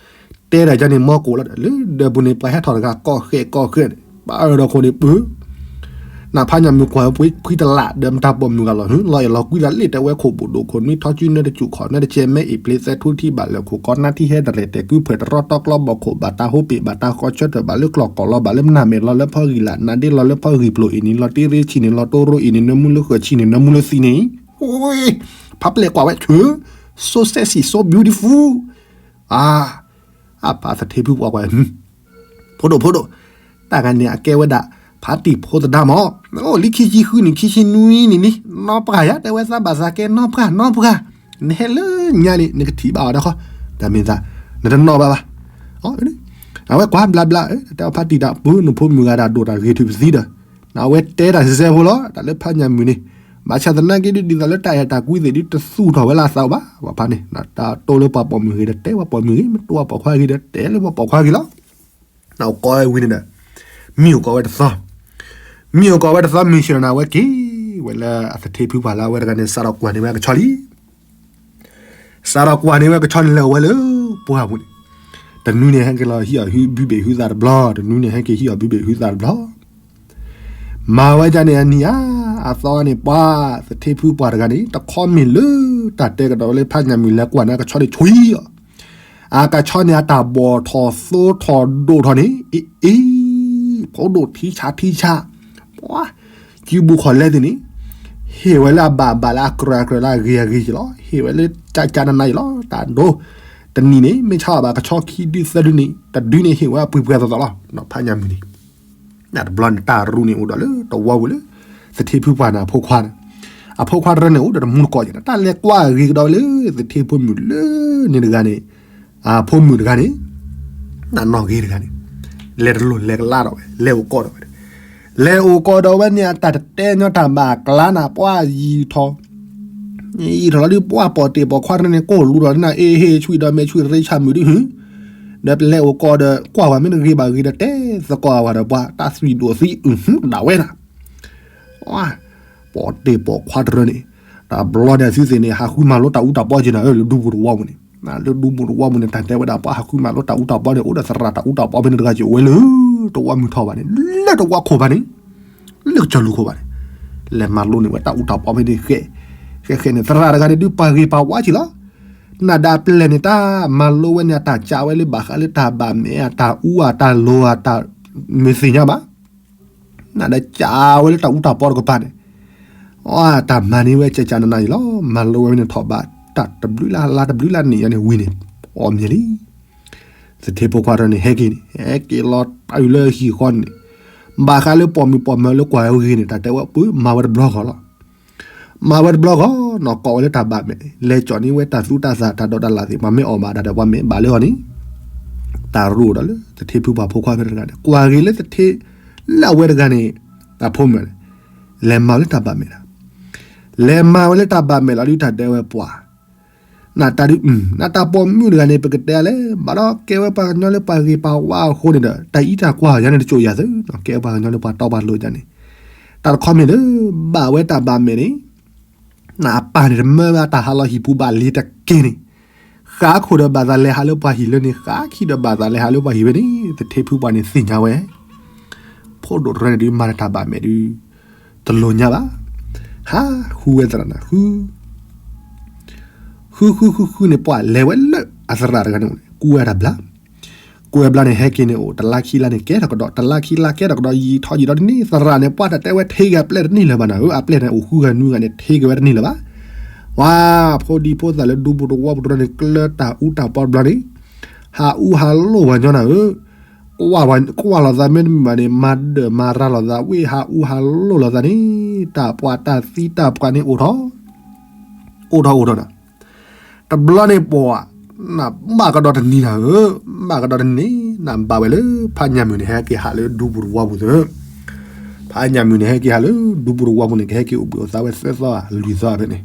တဲဒၣ်ကန့ၣ်မီကိၣ်လီၤဒီး လၢဒၢးပူၤန့ၣ် ပှၤဟဲထီၣ်တဂၤကီၢ်ဃဲးကီၢ်ဃဲးန့ၣ် ပှၤအၢၣ်ဒီးခိၣ်န့ၣ်ပုၢ်, နဖးညၣ်မုၣ်ကွၢ်ဝဲဖှံတလးဒီးမတၤပိာ်မုၣ်ဂၤလီၤ ဟုလီၤအဲၣ်လီၤကွံတၢ်လ့ၣ်တဲဝဲခိၣ်ဘိၣ်ဒိၣ်ခိၣ်နွံထီၣ်ကုနၢတစူၣ်ခီၣ်နၢတကဲမဲအ့ၣ်ပျ့ၤသဲထူထံဘၣ်လၢာ်ခိၣ်ကီနၢထံဟဲတရဲၣ်တဲာ်ကုဖှဲးတရီ တီကျီဘီၣ်ခိၣ်ဘၣ်တၢ်ဟိပ့ၣ်ဘၣ်တၢ်ဃီဆၢထၢၣ်ဘၣ်လၢကျီၢ်ကီၢ်လီၤဘၣ်လၢမနၤမဲာ်လီၤလၢဖီဂံၢ်လၢ်နါဒ့လီၤလၢဖီဂံၢ်ပျိၤအ့ၣ်န့ၣ်လီၤတ့ရ့ဆံးန့ၣ်လီၤတိရိအ့ၣ်န့ၣ် နၢမူလၢဃၢၤဆံးန့ၣ် နၢမူလၢသံန့ၣ် ဖးပျဲၢ်ကွၢ်ဝဲဆၢ so sexy so beautiful အါ အပၢ်သထ့ဖုပှၢ်ကွၢ် ဖိဒိၣ်ဖိဒိၣ် တၢ်ဂၤန့ၣ်အကဲဝဲဒၣ် ဖးတံၢ်ဖိသဒါမၢ် အိၣ်လံခံဆံဃုနံၣ်ခံဆံနွံနံၣ်လံ နီၢ်ပှၢ်ယါ တဲဝဲသးဘၣ်သးကဲနီၢ်ပှၢ်နီၢ်ပှၢ် နဟဲလၢညါန့ၣ် နကထံၣ်ဘၣ်အီၤတခီ တၢ်မ့ၢ်သး နတနီၣ်ဘၣ်ဘၣ် အဝဲကွၢ်ဘျါဘျါ တဲအီၤဖးတံၢ်တၢ်ပၢနဖိမုၣ်ဂၤတၢ်ဒိၣ်တၢ်ဂ့ၤထုးပသံဒီး အဝဲတဲတၢ်စဲးဖိလီၤ တၢ်လၢဖးညၣ်မုၣ်န့ၣ် ဘၣ်ဆၣ်သနာ်က့ဒ်သိးလၢတၢ်အဲၣ်တၢ်ကွံသ့ၣ်ဒ် တသူၣ်ထီၣ်ဝဲလၢအသးဘၣ် ပှၤဖးန့ၣ် တၢ်တိၢ်လၢပှၤပိာ်မုၣ်ဂ့ၤဒီးတဲပှၤပိာ်မုၣ်ဂ့ၤ မ့ၢ်တိၢ်ပှၤပိာ်ခွါဂ့ၤဒီးတဲလၢပှၤပိာ်ခွါဂ့ၤလီၤ နအိၣ်ကီဝဲဝံၤန့ၣ်ဒီး မံၢ်အိၣ်ကီးဝဲတသီ မံၢ်အိၣ်ကီးဝဲတသီ မုၢ်ဆ့ၣ်ဒီးနၤဝဲက့ၤ ဝဲလၢအသထ့ဖုပှၢ်လၢအဝဲတဂၤန့ၣ် စးထီၣ်ကွၢ်န့ၢ်ဝဲအကဆီလံ စးထီၣ်ကွၢ်န့ၢ်ဝဲကဆီန့ၣ်လဲၤအိၣ်ဝဲလၢပှၢ်ပူၤန့ၣ် တနွံန့ၣ်ဟဲက့ၤလီၤဟံးအီၤဘုဘ့ၣ်ဟုသးတဘျီ တနွံန့ၣ်ဟဲက့ၤဟံးအီၤဘုဘ့ၣ်ဟုသးတဘျီ မၤဝဲဒ်န့ၣ်အနံၤဧါ အသီန့ၣ်ပှၤ သထ့ဖုပှၢ်တဂၤန့ၣ် တခီမ့ၢ်လၢတၢ်တဲကဒီးဝဲလၢဖးညၣ်မုၣ်လဲၤကွၢ်န့ၢ်အကဆီန့ၣ်ဆွံအီၤ အကဆီန့ၣ်အတၢ်ဘီၣ်ထီၣ်သိထီၣ်ဒိၣ်ထီၣ်န့ၣ် အ့ၣ်အ့ၣ် ဖိဒိၣ်ထံဆးထံဆး ပှၤ စုဘူးခီၣ်လဲသ့ၣ်န့ၣ် ဟ့ၣ်ဝဲလၢအဘၣ်အဘၣ်လၢအကြၢးအကြၢးလၢအဂ့ၤအဂ့ၤက့ၤလီၤ ဟ့ၣ်ဝဲလၢကၠးကၠးနးနးက့ၤလီၤ တၢ်ဒိ တနံၤန့ၣ် မ့ၢ်ဆါအီၤဘၣ်ကဆီခံဒုသၢဒုန့ၣ် တဒုန့ၣ်ဟ့ၣ်ဝဲအပှဲၤပှဲၤသိးသိးလီၤ ဖးညၣ်မုၣ်န့ၣ် တဘျီန့ၣ် တၢ်ရူန့ၣ်အိၣ်ဒီးလၢတဝီပူၤလၢ သထ့ဖုပှၢ်န့ၣ်အဖိခွါန့ၣ် အဖိခွါတရၢန့ၣ်အိၣ်ဒီးတမူတကိးက့ၤ တၢ်လဲၤကွၢ်ဂ့ၤကဒီးဝဲလၢ သထ့ဖိမုၣ်လၢန့ၣ်တဂၤန့ၣ် အဖိမုၣ်တဂၤန့ၣ် နနီၢ်ဂ့ၤတဂၤန့ၣ် လဲၤတလိၣ်လဲၤကလါဒီးဝဲ လဲၤအိၣ်ကီးဒီးဝဲ လဲၤအိၣ်ကီးဒီးဝဲန့ၣ် အတၢ်တတဲညီတၢ်ဘၣ်အကျါနၤ ပှၤယံာ်ထီၣ် ယံာ်ထီၣ်လီၤဒုး ပှၤပိာ်တ့ၢ်ပိာ်ခွါတရၢန့ၣ် ကိၢ်လူဒီးနၤ အ့ဟ့ၣ်ဆူၣ်ဒီးမဲာ်ဆူၣ်ရ့ဆၣ်မုၣ်ဒုး ဒီးပလဲၤအိၣ်ကီးဒီး ကွၢ်ဝဲမ့ၢ်တဂ့ၤဘၣ်ဂ့ၤဒီး တဲသကိးဝဲဒီးပှၤ တၢ်သွံၣ်ဒိၣ်သံအုၣ်ဒၣ်ဝဲနၤ ပိာ်တ့ၢ်ပိာ်ခွါတရၢန့ၣ် တဘျီန့ၣ်သုသ့ၣ်န့ၣ် ဟးဃုမၤလိတၢ်အူတၢ်ပီက့ၤနၤဧၢ လၢဒူပူၤတဝီပူၤန့ၣ် လၢဒူပူၤတဝီပူၤန့ၣ် တၢ်တဲဝဲဒၣ်ပှၤဟးဃုမၤလိတၢ်အူတၢ်ပီန့ၣ် အိၣ်ဒီးသရၣ်တၢ်အူတၢ်ပီဖဲန့ၣ်တဂၤက့ၤ အိၣ်ဝဲလၢတဝီမုၢ်ထီၣ်ဘၣ်န့ၣ် လၢတဝီခိၣ်ဘၣ်န့ၣ် လၢကစၢၢ်လူၤခိၣ်ဘၣ်န့ၣ် လဲၤမၤလိန့ၢ်ဝဲတၢ်အူတၢ်ပီဖဲန့ၣ် ဃဲ ဃဲဃဲန့ၣ် သရၣ်တဂၤန့ၣ်ဒုးပှၤဂ့ၤပှၤဝါက့ၤလီၤ နဒၣ်ပျဲၢ်န့ၣ် တၢ်မၤလိဝဲန့ၣ် အတၢ်ကးဝဲလၢဘၣ်ဃးလၢတၢ် ဘၣ်မဲာ်အတၢ်အူအတၢ်လိၤအတၢ် မ့ၢ်သ့ၣ်ညါဘၣ် နဒၣ်ကးဝဲလၢတၢ်အူတၢ်ပီတကပၤန့ၣ် အတၢ်မၤန့ၢ်ဝဲကကနနယံၤလီၤ မၤလိဝဲန့ၣ်ထီၣ်ဘး တၢ်တဘျုးလၢ်လါတဘျုးလၢ်န့ၣ်ယါန့ၣ်ဝံၤန့ၣ် အီၣ်မ့ၢ်လံ သထ့ဖိခွါတရၢန့ၣ် ဟဲက့ၤန့ၣ် ဟဲက့ၤလီၤတၢ်အုးလၢဟံၣ်ဃီန့ၣ် ဘၣ်ဃးလၢပိာ်မုၣ်ပိာ်မၢၤလၢကွၢ်ဝဲဂ့ၤန့ၣ် တၢ်တဲဝဲပှၤမၤဝဲတဘျီဃီလီၤ မၤဝဲတဘျီဃီ နီၢ်ကီးဝဲလၢတၢ်ဘၣ်မဲာ် လဲၤကၠီၣ်န့ၢ်ဝဲတၢ်သူတၢ်သၣ်တၢ်ဒိးတၢ်လၢ်သ့ၣ် ပှၤမ့ၢ်အီၣ်ဘၣ်ဒၣ်ဒီးပှၤမဲာ်ဘၣ်လၢအီၤန့ၣ် တၢ်ရူအိၣ်ဒီးလၢသထ့ဖုပှၢ်ဖိခွါဖဲတဂၤန့ၣ် ကွၢ်ဂ့ၤလၢသထ့ လၢအဝဲတဂၤန့ၣ် တၢ်ဖိမုၣ်န့ၣ် လဲၤမၤဝဲလၢတၢ်ဘၣ်မဲာ်လီၤ လဲၤမၤဝဲလၢတၢ်ဘၣ်မဲာ်လီၤဒုး တၢ်တဲဝဲပှၤ နတၢ်ဒုး နတၢ်ပိာ်မုၣ်တဂၤန့ၣ် ပကတဲလဲၣ် ဘၣ်ဒီးကဲဝဲပှၤကညီလၢပှၤဂ့ၤပှၤဝါအဃိန့ၣ်ဒီး တၢ်အံးတၢ်ကွၢ်ယါန့ၣ်တစိၢ်ယၤသု ကဲဝဲပှၤကညီလၢပှၤတီပှၤလိၤယါန့ၣ် တၢ်တခီမ့ၢ်လၢ ဘၣ်ဝဲတၢ်ဘၣ်မဲာ်န့ၣ် နအပၢ်န့ၣ်တမၢဘၣ်တၢ်ဟးလီၤဟံၣ်ပူၤဘၣ်လံတက့ၢ်န့ၣ် ဃးခိၣ်ဒီးဘၣ်သးလဲၤဟးလၢပှၤဟံၣ်လၢန့ၣ် ဃးခံဒီးဘၣ်သးလဲၤဟးလၢပှၤဟံၣ်ဝဲန့ၣ် သထ့ဖုပှၢ်န့ၣ်သ့ၣ်ညါဝဲ ဖိဒိၣ်တရၢန့ၣ်ဒုးမၤတၢ်ဘၣ်မဲာ်ဒုး တလိၣ်ညါဘၣ် ဟးဃုဝဲသရၣ်နၤ ဃု ဃုဃုဃုဃုန့ၣ် ပှၤလဲၤဝဲလၢအသရၣ်တဂၤန့ၣ် ကူဝဲတၢ်ဘျါ ကူဝဲဘျါန့ၣ် ဟဲက့ၤန့ၣ်အိၣ် တလါခံလါန့ၣ် ကဲထီၣ်ကဒီး တလါခံလါကဲထီၣ်ကဒီး ယံာ်ထီၣ်ယံာ်ထီၣ်တနံၣ် သရၣ်န့ၣ် ပှၤတတဲဝဲထ့က့ၤအပျဲၢ်တန့ၢ်လၢၤဘၣ်နၤဧၢ အပျဲၢ်န့ၣ်အိၣ်ဃုဂၤနွံဂၤန့ၣ် ထ့က့ၤဝဲတန့ၢ်လၢၤဘၣ် ဝါ ဖိဒံဖိသၣ်လၢဒူပူၤတဝီပူၤတရၢန့ၣ် ကျၢတၢ်အူတၢ်ပီတဘျီန့ၣ် ဟးအူဟးလိၢ်ဝဲညီနၤဧၢ ကွၢ်လိာ်သးမ့တမ့ၢ်ဘၣ်န့ၣ် မၤဒၢၣ်မၤရၤလိာ်သး ဝ့ၢ်ဟးအူဟးလိၢ်လိာ်သးန့ၣ် တၢ်ပှၤတၢ်သံတၢ်ပှၤန့ၣ်အိၣ်ထီၣ် အိၣ်ထီၣ်အိၣ်ထီၣ်နၤ တဘျီန့ၣ်ပှၤ နဘၣ်ကဒီးတနံၤနၤဧၢ ဘၣ်ကဒီးတနံၤန့ၣ် နဘၣ်ဝဲလၢ ဖးညၣ်မုၣ်န့ၣ် ဟဲက့ၤဟးလၢဒူပူၤတဝီပူၤသၢ ဖးညၣ်မုၣ်န့ၣ် ဟဲက့ၤဟးလၢဒူပူၤတဝီပူၤန့ၣ် ကဟဲက့ၤအိၣ်ဘှံးအိၣ်သါဝဲသၢသီလွံၢ်သီဖဲန့ၣ်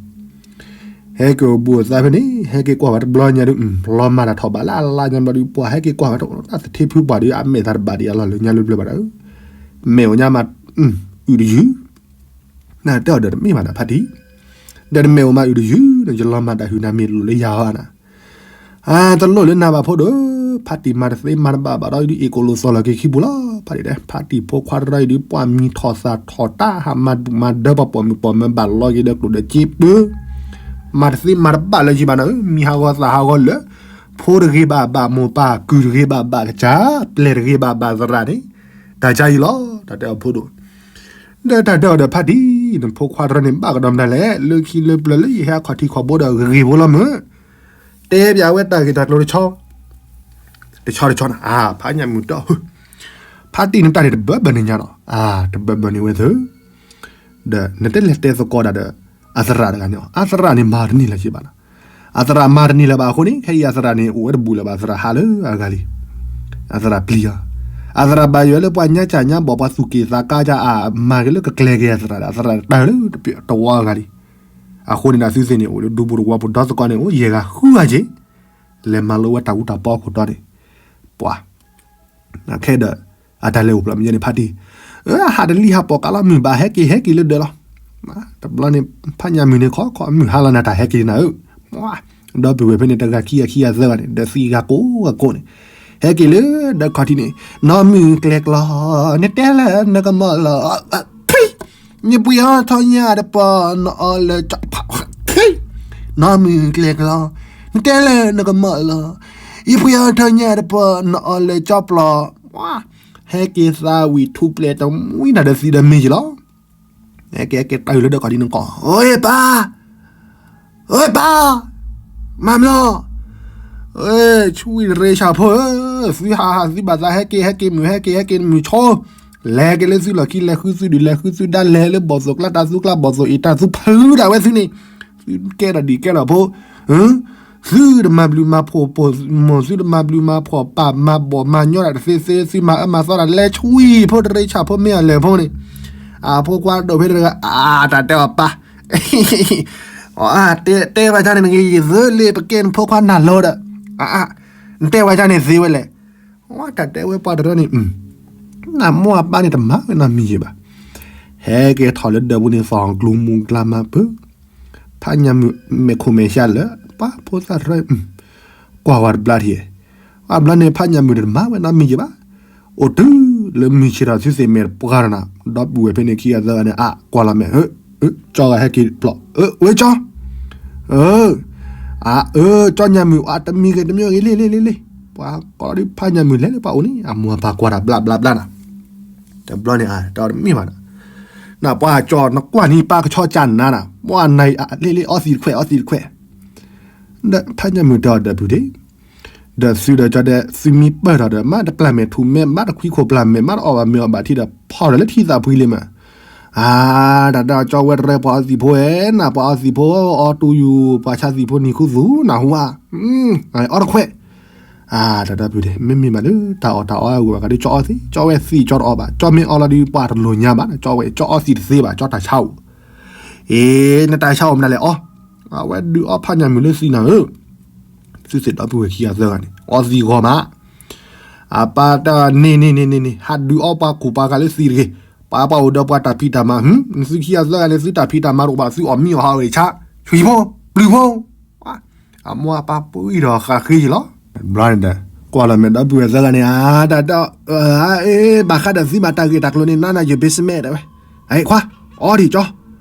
ဟဲက့ၤအိၣ်ဘှံးအိၣ်သါဖဲန့ၣ် ဟဲက့ၤကွၢ်ဝဲတဘျီညါဒုး လီၤမၢ်တၢ်ထီၣ်ဘးလၢအလါညါဘျီဒုး ပှၤဟဲက့ၤကွၢ်ဝဲတၢ်သထ့ဖုပှၢ်ဒုး အမဲာ်သးတဘၣ်ဒံးအလီၢ်လၢညါလၢပျၢၤဘၣ်ဒီး မဲာ်အိၣ်ညါမး အုၣ်တယုၢ် နတဲအီၤဒီးတမ့ၢ်ဘၣ်နဖါတံၢ် ဒီးနမဲာ်အိၣ်မးအုၣ်တယုၢ် နယလီၤမၢ်တၢ်ဟုၣ်နၤမ့ၢ်လိၣ်လၢယၤဧါနၤ အတလိၣ်လၢနၤဘၣ်ဖိဒိၣ် ဖါတံၢ်မၤတသ့မၤတဘၣ်ဘၣ်ဒီးဒုး အ့ၣ်ကိၣ်လိာ်သီၣ်လီၤက့ၤခံပူၤလီၤ ဖါတံၢ်ဖိခွါတရၢအံၤဒုး ပှၤမံၤထီၣ်သၣ်ထီၣ်တၢ် ဟးမၤဒုၣ်မၤဒၢပှၤပိာ်မုၣ်ပိာ်မၢၤ ဘၣ်လီၤက့ၤဒီးကျိၣ်ဒီးစ့ပၢ, မၤတသ့မၤတဘၣ်လၢၤဘၣ်နီၤ, မံၤဟးဂီၤသၣ်ဟးဂီၤလၢာ်, ဖိတဂ့ၤဘၣ်ဘၣ်မိၢ်ပၢ်, ကုၢ်တဂ့ၤဘၣ်ဘၣ်ကစၢ်, ပျဲၢ်တဂ့ၤဘၣ်ဘၣ်သရၣ်န့ၣ်, တၢ်ကါအံၤလီၤ တၢ်တဲအီၤဖိဒိၣ်, ဒီးတၢ်တဲအီၤဒီးဖါတံၢ်, နဖိခွါတရၢန့ၣ် ဘၣ်ကဒီးမတၤလဲၣ်, လၢခံလၢပျၢၤလၢယဟဲအခီၣ်ထံးခီၣ်ဘိဒီးဂ့ၤဖိလီၤမုၢ်, တဲပၠးဝဲတၢ်ဂ့ၢ်တၢ်ကျိၤတဆီ တဆီတဆီန့ၣ်, ဖါညၣ်မုၢ်တဲ, ဖါတံၢ်နတၢ်န့ၣ်တဘၢဘၢန့ၣ်ညါလီၤ, တဘၢဘၢန့ၣ်ဝဲသၢ, ဒီးနတလဲၤတဲသကိးဒၣ်ဒီး အသရၣ်တဂၤန့ၣ်, အသရၣ်န့ၣ်မၤတန့ၢ်လၢၤဘၣ်နီၤ, အသရၣ်မၤတန့ၢ်လၢၤဘၣ်အဃိန့ၣ် ခဲအံၤအသရၣ်န့ၣ် အိၣ်ဝဲတဘူးလၢၤဘၣ်, အသရၣ်ဟးလၢအဂၤလံ, အသရၣ်ပျံၤအီၤ, အသရၣ်ဘၣ်ယွၤလၢပှၤညါကၢ်ညါဘီၣ် ပှၤသူၣ်က့ၣ်သးကါကၢ်အါ, မၤက့ၤလၢကကျဲၤက့ၤအသရၣ်, အသရၣ်တၢၢ်လၢတဝီအဂၤလံ, အဃိန့ၣ်ဒီးသုသ့ၣ်န့ၣ် အိၣ်လၢဒူပူၤတဝီပူၤဒီသကိးန့ၣ် အိၣ်ယဲၢ်ဂၤဃုဂၤက့ၤ, လဲၤမၤလိဝဲတၢ်အူတၢ်ပီအခိၣ်တီန့ၣ်, ပှၤ ခဲဒီး အတၢ်လဲၤအိၣ်ဖျါမ့ၢ်ယဲန့ၣ် ဖါတံၢ်, အဟးတလံၢ်ဟးပိာ်ကးလီၤ မုၢ်ဘၣ်ဟဲက့ၤဟဲက့ၤလၢဒၢးလီၤ, တဘျီန့ၣ် ဖါညၣ်မုၢ်န့ၣ် ခီခီမုၢ်ဟါလီၤနၤ တၢ်ဟဲက့ၤနၤဧၢ, ဒီပုၢ်ဝဲၢ်ဖဲန့ၣ် တဂၤခံဂၤခံဂၤသၢဂၤန့ၣ် ဒီးသံဂၤကိးဂၤကိးန့ၣ်, ဟဲက့ၤလၢဒီးခီၣ်ထံးန့ၣ်, နီၢ်မုၢ်ကျဲၤကျီ, နတဲလၢနကမၢလီၤ ယပှ့ၤအီၣ်ထီၣ်ညၣ်တပီၢ် နအီၣ်လၢကၠီ, နီၢ်မုၢ်ကျဲၤကျီ, နတဲလၢနကမၢလီၤ, ယပှ့ၤအီၣ်ထီၣ်ညၣ်တပီၢ် နအီၣ်လၢကၠီပျီ, ဟဲက့ၤသးဝံၣ်ထူၣ်ပျဲၢ်တမှံတၢ်ဒီးသံဒီးမ့ၢ်ယံၤလီၤ, ဟဲက့ၤဟဲက့ၤတၢ်လၢဒီးခီၣ်ထံးန့ၣ်ကီး, အိၣ်ပၢ် အိၣ်ပၢ်, မၤမလီၤ, ဆူၣ်ဝံၣ်တရ့ဆၣ်ဖိဧၢ, သုဟးဟးသုဘၣ်သးဟဲက့ၤဟဲက့ၤမုၢ်ဟဲက့ၤဟဲက့ၤမုၢ်ဆီ, လဲၤက့ၤလၢသုလီၢ်ခံ လဲၤဃုသုဒုၣ် လဲၤဃုသုဒါ လဲၤလၢဘီၣ်သိၣ်ကျါ တၢ်သူကျါဘီၣ်သိၣ်အံၤ တၢ်သူဖုဒၣ်ဝဲသုန့ၣ်, သုကဲထီၣ်ဒံၣ်ကဲထီၣ်ဖိ သုတမၤဘျုးမၤဖှီၣ်ပိာ်မုၣ် သုတမၤဘျုးမၤဖှီၣ်ပၢ်မၤဘီၣ်မၤညီတၢ်တသ့သ့ သုမၤအၢမၤသီတၢ် လဲၤဆူၣ်ဝံၣ်ဖိတရ့ဆၣ်ဖိမ့ၢ်အလဲၤဖိန့ၣ်, အဖိခွါဒိၣ်ဖဲတဂၤ အတၢ်တဲအီၤပၢ် တဲဘၣ်ကၢ်န့ၣ် နဂ့ၤယသၢလ့ ပကဲနဖိခွါနၢ်လီၤဒီး, နတဲဝဲကၢ်န့ၣ်သ့ဝဲလဲၣ်, တၢ်တဲဝဲပှၤတရၢန့ၣ်, နမိၢ်အပၢ်န့ၣ်တမၤဝဲနီတမံၤယံၤဘၣ်, ဟဲက့ၤထီၣ်လၢဒၢးပူၤန့ၣ် သီၣ်ကျူမူကျါမၤပၢၤ, ဖးညၣ်မုၣ်မဲာ်ခိၣ်မဲာ်ဆှးလၢ ပှၤဖိသၣ်တရၢ ကွၢ်ဝဲတဘျါထံၣ်, အဘျီန့ၣ် ဖးညၣ်မုၣ်န့ၣ်တမၤဝဲနီတမံၤယံၤဘၣ်, အိၣ်တုၤလၢမုၢ်ဆ့ၣ်ထီၣ် သုသ့ၣ်မဲာ်တပှၢ်ဒီးနၤ, ဒီပုၢ်ဝဲၢ်ဖဲန့ၣ်ခံဂၤသၢဂၤန့ၣ် အါ ကွၢ်လီၤမဲာ်, ကၠီဂၤဟဲက့ၤပျီ, ဝဲကၠီ, အၢ ကၠီညၣ်မုၣ် အတမံၤဂ့ၤတမံၤဂ့ၤ လ့လ့လ့လ့, ပှၤကိးလီၤဒုးဖးညၣ်မုၣ်လဲၤလၢပှၤအိၣ်န့ၣ် အမိၢ်အပၢ်ကွၢ်တၢ်ဘျါဘျါဘျါနၤ, တဘျီန့ၣ် တမ့ၢ်ဘၣ်နၤ, နပှၤကၠီ နကွၢ်န့ၣ်ပၢ်ကဆီကၢ်နၤနၤ, ပှၤနၤအံၤ လ့လ့ အီသံးတခွဲး အီသံးတခွဲး ဒီးဖးညၣ်မုၣ်တဲအီၤဒီးပုၢ်ဒ့, ဒီးသုဒီးကၠီဒဲး သုမံပၢၢ်ထီၣ်ဒီး မးတပျၢ်မဲာ်ထူၣ်မဲာ် မးတခွံခိၣ်ပျၢ်မဲာ် မးတအီၣ်ဘၣ်မ့ၤအီၣ်ဘၣ်ထံဒီး ဖီၣ်ဒီးလၢထံသးဖှံလံမး, အါ တၢ်ဒီးကၠီဝဲတရၢပှၤအီသံးဖိဧၢ နၤပှၤအီသံးဖိ အီတူယူၢ် ပှၤဆါသံးဖိနံၤခူသူၣ် နၢ်ဟူဧါ, အီတခွဲး အါ တၢ်ဒီးပုၢ်ဒ့ မ့မ့ၢ်ဘၣ်လၢတၢ်အီၣ်တၢ်အီအဂီၢ်ဘၣ်ဃးဒီးကၠီအီသံး ကၠီဝဲသံးကၠီတအီၣ်ဘၣ် ကၠီမ့ၢ်အီလီၤဒုးပှၤတလိၣ်ညါဘၣ် ကၠီဝဲကၠီအီသံးတသ့ဘၣ် ကၠီတၢ်ဆါအိၣ်, အ့ နတၢ်ဆါအိၣ်မနုၤလဲၣ်အီ, အဝဲဒုးအီဖးညၣ်မုၣ်လၢသံးနၤဧၢ, သုသ့ၣ်ဒီပုၢ်ဝဲၢ်ခံဂၤသၢဂၤန့ၣ် အီသံးဂီၤမး, အပၢ်တၢ်န့ၣ်န့ၣ်န့ၣ်န့ၣ် ဟးဒုးအီပှၤကူၣ်ပှၤကၤလၢသံးတဂ့ၤ, ပှၤပှၤအိၣ်ဒီးပှၤတၢ်ဖံးတၢ်မၤ သုခံဂၤသၢဂၤန့ၣ် သုတၢ်ဖံးတၢ်မၤတအိၣ်ဘၣ် သုအီၣ်မံအီၣ်ဟးအီၣ်ဂဲၤဆါ ဆှံဖိ ပျုၤဖိ အမိၢ်အပၢ်ပှံၢ်ဒီးဃးဃ့ယံၤလီၤ. ဘျီန့ၣ်ဒီး ကွၢ်လီၤမဲာ်ဒီပုၢ်ဝဲၢ်သၢဂၤန့ၣ် အတၢ်ဒီး အ့ ဘၣ်ဃးဒီးသုဘၣ်တၢ်ဂ့ၢ်တၢ်ကျိၤန့ၣ် နၤနၤယဘ့စမဲာ်တဲဝဲ, အ့ ခွါ အီဒံးက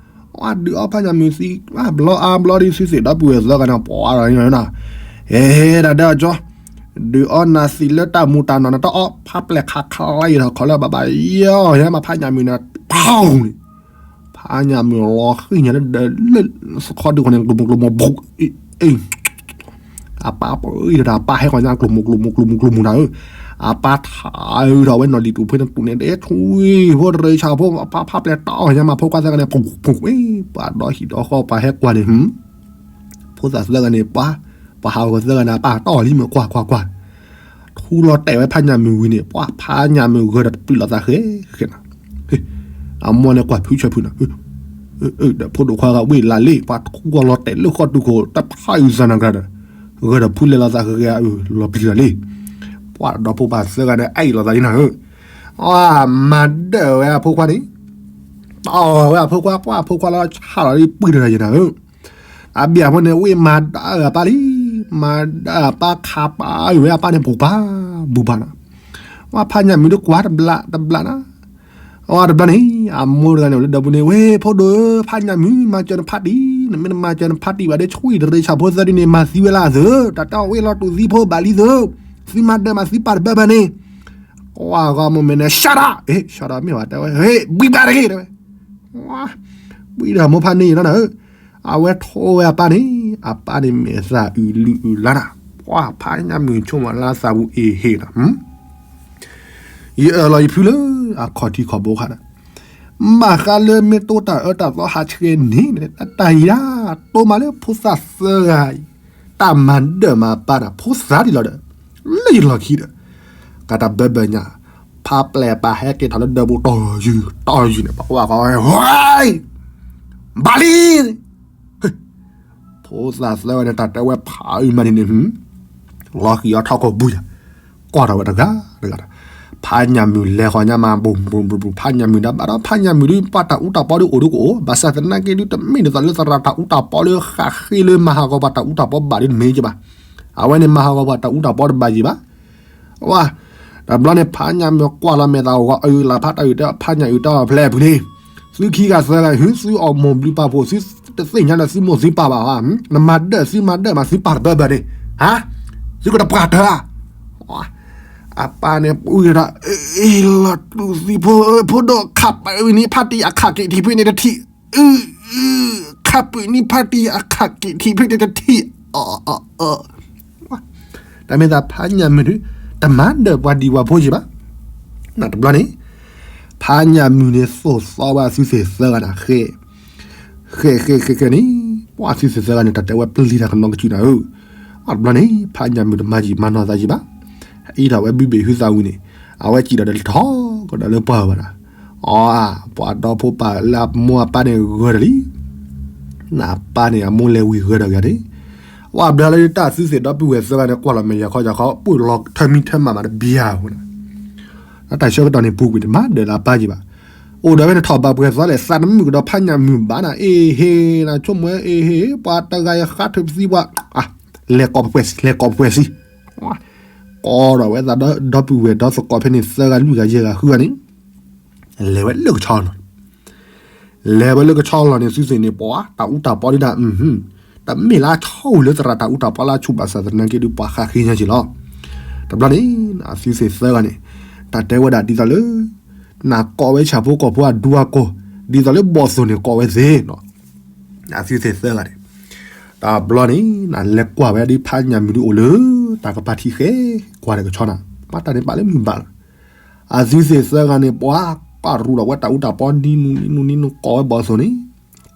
ၠီ, အဒုးအီဖးညၣ်မုၣ်သံး ဘျီအါဘျီဒ်သုသ့ၣ်ဒီပုၢ်ဝဲၢ်သၢဂၤန့ၣ် ပှၤဒီး အ့ တၢ်ဒီးကၠီ ဒုးအီနၤသံးလၢတၢ်မူတၢ်နီၢ်န့ၣ် တအီ ဖးပျဲၢ်ခးခးလၢယထီၣ်ခီလၢဘၣ်ဘၣ်ယီၤ ယဲမးဖးညၣ်မုၣ်န့ၣ် ဖးန့ၣ် ဖးညၣ်မုၣ်လီၤဃံၤညါလၢဒၢးလၢသခီဒုးဃီန့ၣ် ကျိၤမိၢ်ကျိၤမိၢ် ဘူး အ့ အပၢ်ပှံၢ်ဒီးတၢ် အပၢ်ဟဲဃီၤညါကျိၤမိၢ်ကျိၤမိၢ်ကျိၤမိၢ်ကျိၤမိၢ်တၢ်ဧၢ, အပၢ်ထးဒီးဝဲနီၢ်လံၤတူာ်ဖဲန့ၣ်တူာ်န့ၣ် ဒဲထူဖိတရ့ဆၣ်ဖိ အပၢ်ဖးပျဲၢ်တီညါမးဖိခွါသၢဂၤန့ၣ် ပူၤပူၤ ပှၤဒီဟံၣ်ဒီဃီပှၤဟဲကွၢ်န့ၣ် ဖိသၣ်သၢဂၤန့ၣ် ပှၤ ပှၤဟးဂီၤသၢဂၤန့ၣ် အပၢ်တီၢ်လံမး ကွၢ်ကွၢ်ကွၢ် ထူလီၤတဲာ်ဝဲဖးညၣ်မုၣ်ဝံၤန့ၣ် ပှၤဖးညၣ်မုၣ်ဂၢၢ်ဒီးတပျုာ်လိာ်သးဃဲဃဲနီၤ, အမိၢ်န့ၣ်ကွၢ်ဖုဆၢဖုနီၤ, ဒီးဖိဒိၣ်ခွါဂၤဝ့ၢ်လၢ်လံ ပှၤထူလီၤတဲာ်လၢဃီတုၤခိၣ် တဖးအုၣ်သးနၤကြၤဒီး ဂၢၢ်ဒီးဖုလဲၤလိာ်သးဃဲဃဲ လီၤပျံၤလီၤလံ, ပှၤဒီဖိပၢ်သၢဂၤန့ၣ် အအံၤလိာ်သးလံနီၤဧၢ, မၤဒၢၣ်ဝဲအဖိခွါန့ၣ် တီၢ်ဝဲအဖိခွါ ပှၤအဖိခွါလီၤဆၣ်လီၤလံ ပှံၢ်တဂၤယဲနၤဧၢ, အဘျီဖိန့ၣ် ဝ့ၢ်မၤဒၢၣ်အပၢ်လံ, မၤဒၢၣ်အပၢ်ခးပာ်ဝဲအပၢ်န့ၣ် ပူၤပာ် ပူၤပာ်နီၤ, ဝဲဖးညၣ်မုၣ်ဒီးကွၢ်တဘျးတဘျးနီၤ. အဝဲတဘျီန့ၣ် အမိၢ်တဂၤန့ၣ် အိၣ်လၢဒၢးပူၤန့ၣ် ဝဲဖိဒိၣ်ဧၢ, ဖးညၣ်မုၣ် မၤစၢၤနဖါတံၢ်, နမ့ၢ်တမၤစၢၤနဖါတံၢ်ဘၣ်ဒီး ဆွံၣ်တရံးဆၣ်ဖိသၢဒုန့ၣ် မၤသံဝဲလၢအသု, တၢ်တဲအီၤဝဲလီၤတူာ်သံဖိဘၣ်လံသု, သုမၤဒၢးမၤသံပၢ်တဘၢဘၢန့ၣ်. ဝဲအဂီၢ်မိၢ်မဲာ်န့ၣ် ရှါဒၣ်, ရှါဒၣ်မ့ၢ်ဝဲတဲဝဲ, ဟ့ၣ် ဘှံးဘၣ်တဂ့ၤ တဲဝဲ. ဘှံးဒီးမိၢ်ဖးန့ၢ်အံၤလီၤနၤဧၢ. အဝဲထိဝဲအပၢ်န့ၣ်, အပၢ်န့ၣ်မဲာ်သၣ်အုးလုၢ်အုးလါနၤ, ပှၤဖးညၣ်မုၣ်ဆိကမိၣ်လၢသးပူၤအ့ဟ့ၣ်နီၤ, ယအၢၣ်လီၤယဖုလၢအခီၣ်ထံးခီၣ်ဘိခါဒီး, ဘၣ်ဃးလၢမ့ၢ်တိတၢ်အၢတၢ်သီဟးဆှဲးန့ၣ်, တၢ်အံၤဒၣ်, တိမးလၢဖိသၣ်သၢဂၤအံၤ, တၢ်မၤဒၢးမၤပၢ်တၢ်ဖိသၣ်ဒ်လီၤဒီး, လၢယလီၢ်ခံဒီး, ကတၢၢ်ဘၢဘၢညါ, ဖးပျဲၢ်ပၢ်ဟဲက့ၤထီၣ်လၢဒၢးပူၤတီၢ်ယုၢ်တီၢ်ယုၢ်န့ၣ် ပှၤကွၢ်ဃီဝဲ, ဝဲ, ဘၣ်လံ ဖိသၣ်သၢဂၤန့ၣ် တၢ်တဲဝဲဖးအုးမးန့ၣ်န့ၣ်, လီၤဃံၤအီၤထီၣ်ကိာ်ဘုယၤ, ကွၢ်ထီၣ်ဝဲတဂၤတဂၤဒီး, ဖးညၣ်မုၣ်လဲၤဃီၤညါမး ဘူးဘူးဘူးဘူး, ဖးညၣ်မုၣ်ဒၣ်ဘၣ်ဒီး ဖးညၣ်မုၣ်ဒုး ပှၤတၢ်အူတၢ်ပီဒုးအိၣ်ဒုးကအိၣ်, ဘၣ်ဆၣ်သနာ်က့ဒုး တမ့ၢ်ဒ်သိးလၢသရၣ်တၢ်အူတၢ်ပီလၢဃၣ်ဃ့လၢမၤဟးဂီၤပှၤတၢ်အူတၢ်ပီဘၣ်ဒုးတမ့ၢ်က့ဘၣ်. အဝဲန့ၣ်မၤဟးဂီၤပှၤတၢ်အူတၢ်ပီတဘၣ်ယံၤဘၣ်. ဝဲ, တဘျီန့ၣ် ဖးညၣ်မုၣ်ကွၢ်လီၤမဲာ်သးဂီၤအုးလၢ်ဖးတၢ်အုးတဲ ဖးညၣ်အုၣ်တဲဖဲလဲၣ်ဖုန့ၣ်, သုခံဂၤသၢဂၤ ဟုသုအီၣ်မိၢ်ဘျုးပၢ်ဖှိၣ် သုတသ့ၣ်ညါဒီးသုမိၢ်သုပၢ်ဘၣ်ဧါ, နမၤဒၢးသုမၤဒၢးမးသုပၢ်တဘၢဘၢန့ၣ်, ဟါ, သုကတပှၢ်တၢၢ်ဧါ. အပၢ်န့ၣ်ပှ့ၤဒီး, အ့ၣ် လီၤတူၢ်သံဖိဧၢ, ဖိဒိၣ်ခးပၢၢ်ဝံၤန့ၣ် ဖါတံၢ်အခးက့ၤထံးဖုန့ၣ်တထံၣ်, အု, ခးပၢၢ်န့ၣ်ဖါတံၢ်အခးက့ၤထံးဖုန့ၣ်တထံၣ်, အီ, တၢ်မ့ၢ်သးဖးညၣ်မုၣ်ဒုး, တမၤဒၢးပှၤဒံးပှၤဖိယံၤဘၣ်. တဘျီန့ၣ်, ဖးညၣ်မုၣ်န့ၣ် သိၣ်သီဝဲအသုသ့ၣ်သၢဂၤန့ၣ်, ဃဲ, ဃဲ, ဃဲ, ဃဲန့ၣ်, ပှၤအသုသ့ၣ်သၢဂၤန့ၣ် တၢ်တဲဝဲပျံၤတၢ်ကနီကစုနၤဧၢ. တဘျီန့ၣ် ဖးညၣ်မုၣ်တမၤယံာ်မၤနီၢ်သးယံာ်ဘၣ်. အံၤထီၣ်ဝဲဘုဘ့ၣ်ဟုသးဝံၤန့ၣ်, အဝဲစံၣ်ဒီးတထီၣ်ကဒီးလၢပှၢ်ဝဲဒၣ်, အီ, ပှၤဒီဖိပၢ်လၢအမိၢ်အပၢ်န့ၣ်ဂၢၢ်ဒီးလံ နပၢ်န့ၣ် အမိၢ်လဲၤဝံၤဂၢၢ်ဒီးဂၤန့ၣ်, ဝဲဘျီလၢတၢ်သုသ့ၣ်ဒီပုၢ်ဝဲၢ်သၢဂၤန့ၣ် ကွၢ်လီၤမဲာ်ယၤခီယၤခီ ပှ့ၤလီၤထၢမံထၢမးမးတဘျီဧိၤ, တၢ်ဆၢကတီၢ်န့ၣ် ပူၤကွံာ်တမၤဒၢးလၢအပၢ်ယံၤဘၣ်. အိၣ်ဒီးဝဲန့ၣ်ထီၣ်ဘၣ်ပှဲၤသီလဲၣ် သးတမုာ်ကဒီးဖးညၣ်မုၣ်ဘၣ်နၤ အ့ဟ့ၣ် နဆိကမိၣ်ဝဲအ့ဟ့ၣ် ပှၤတဂၤအံၤဃါထုးပသံပှၤ, လဲၤကိးပှဲၤစံး လဲၤကိးပှဲၤစံး, ကိးဒီးဝဲသးဒီပုၢ်ဝဲၢ်ဒီသကိးဖဲန့ၣ် သၢဂၤလွံၢ်ဂၤယဲၢ်ဂၤဃုဂၤန့ၣ် လဲၤဝဲလၢကဆီလီၤ လဲၤဝဲလၢကဆီလီၤန့ၣ် သုသ့ၣ်န့ၣ် ပှၤတၢ်အူတၢ်ပီဒုဒၣ်, တမ့ၢ်လၢအဆီဝံၤလၢသရၣ်တၢ်အူတၢ်ပီလၢအဆူၣ်ဘၣ်ဆၣ်သနာ်က့ဒုး ပှၤဃၣ်ဃ့ညါက့ၤလီၤ. တဘျီန့ၣ် အသုသ့ၣ်သၢဂၤန့ၣ် တၢ်တဲဝဲဒၣ်ဒ်သိးလၢ နကိးဝဲဆၣ်ဖိကီၢ်ဖိအဒူအကိၢ်, ဒ်သိးလၢဘီၣ်သိၣ်န့ၣ်ကိးဝဲသ့ၣ်နီၤ, အသုသ့ၣ်သၢဂၤန့ၣ် တဘျီန့ၣ် နလဲၤကွၢ်ဝဲဒ်ဖးညၣ်မုၣ်ဒုးအိၣ်လၢ တၢ်ကပၤထံးဃဲ ကွၢ်ဒီးကဆီနၤ, ပှၤတၢ်န့ၣ်ပာ်လၢမုၢ်ဘၣ်လီၤ. အသုသ့ၣ်သၢဂၤန့ၣ် ပှၤပာ်ရူၣ်ဒီးဝဲတၢ်အူတၢ်ပီနံၤနူနံၤနူနံၤနူ ကိးဝဲဘီၣ်သိၣ်န့ၣ်,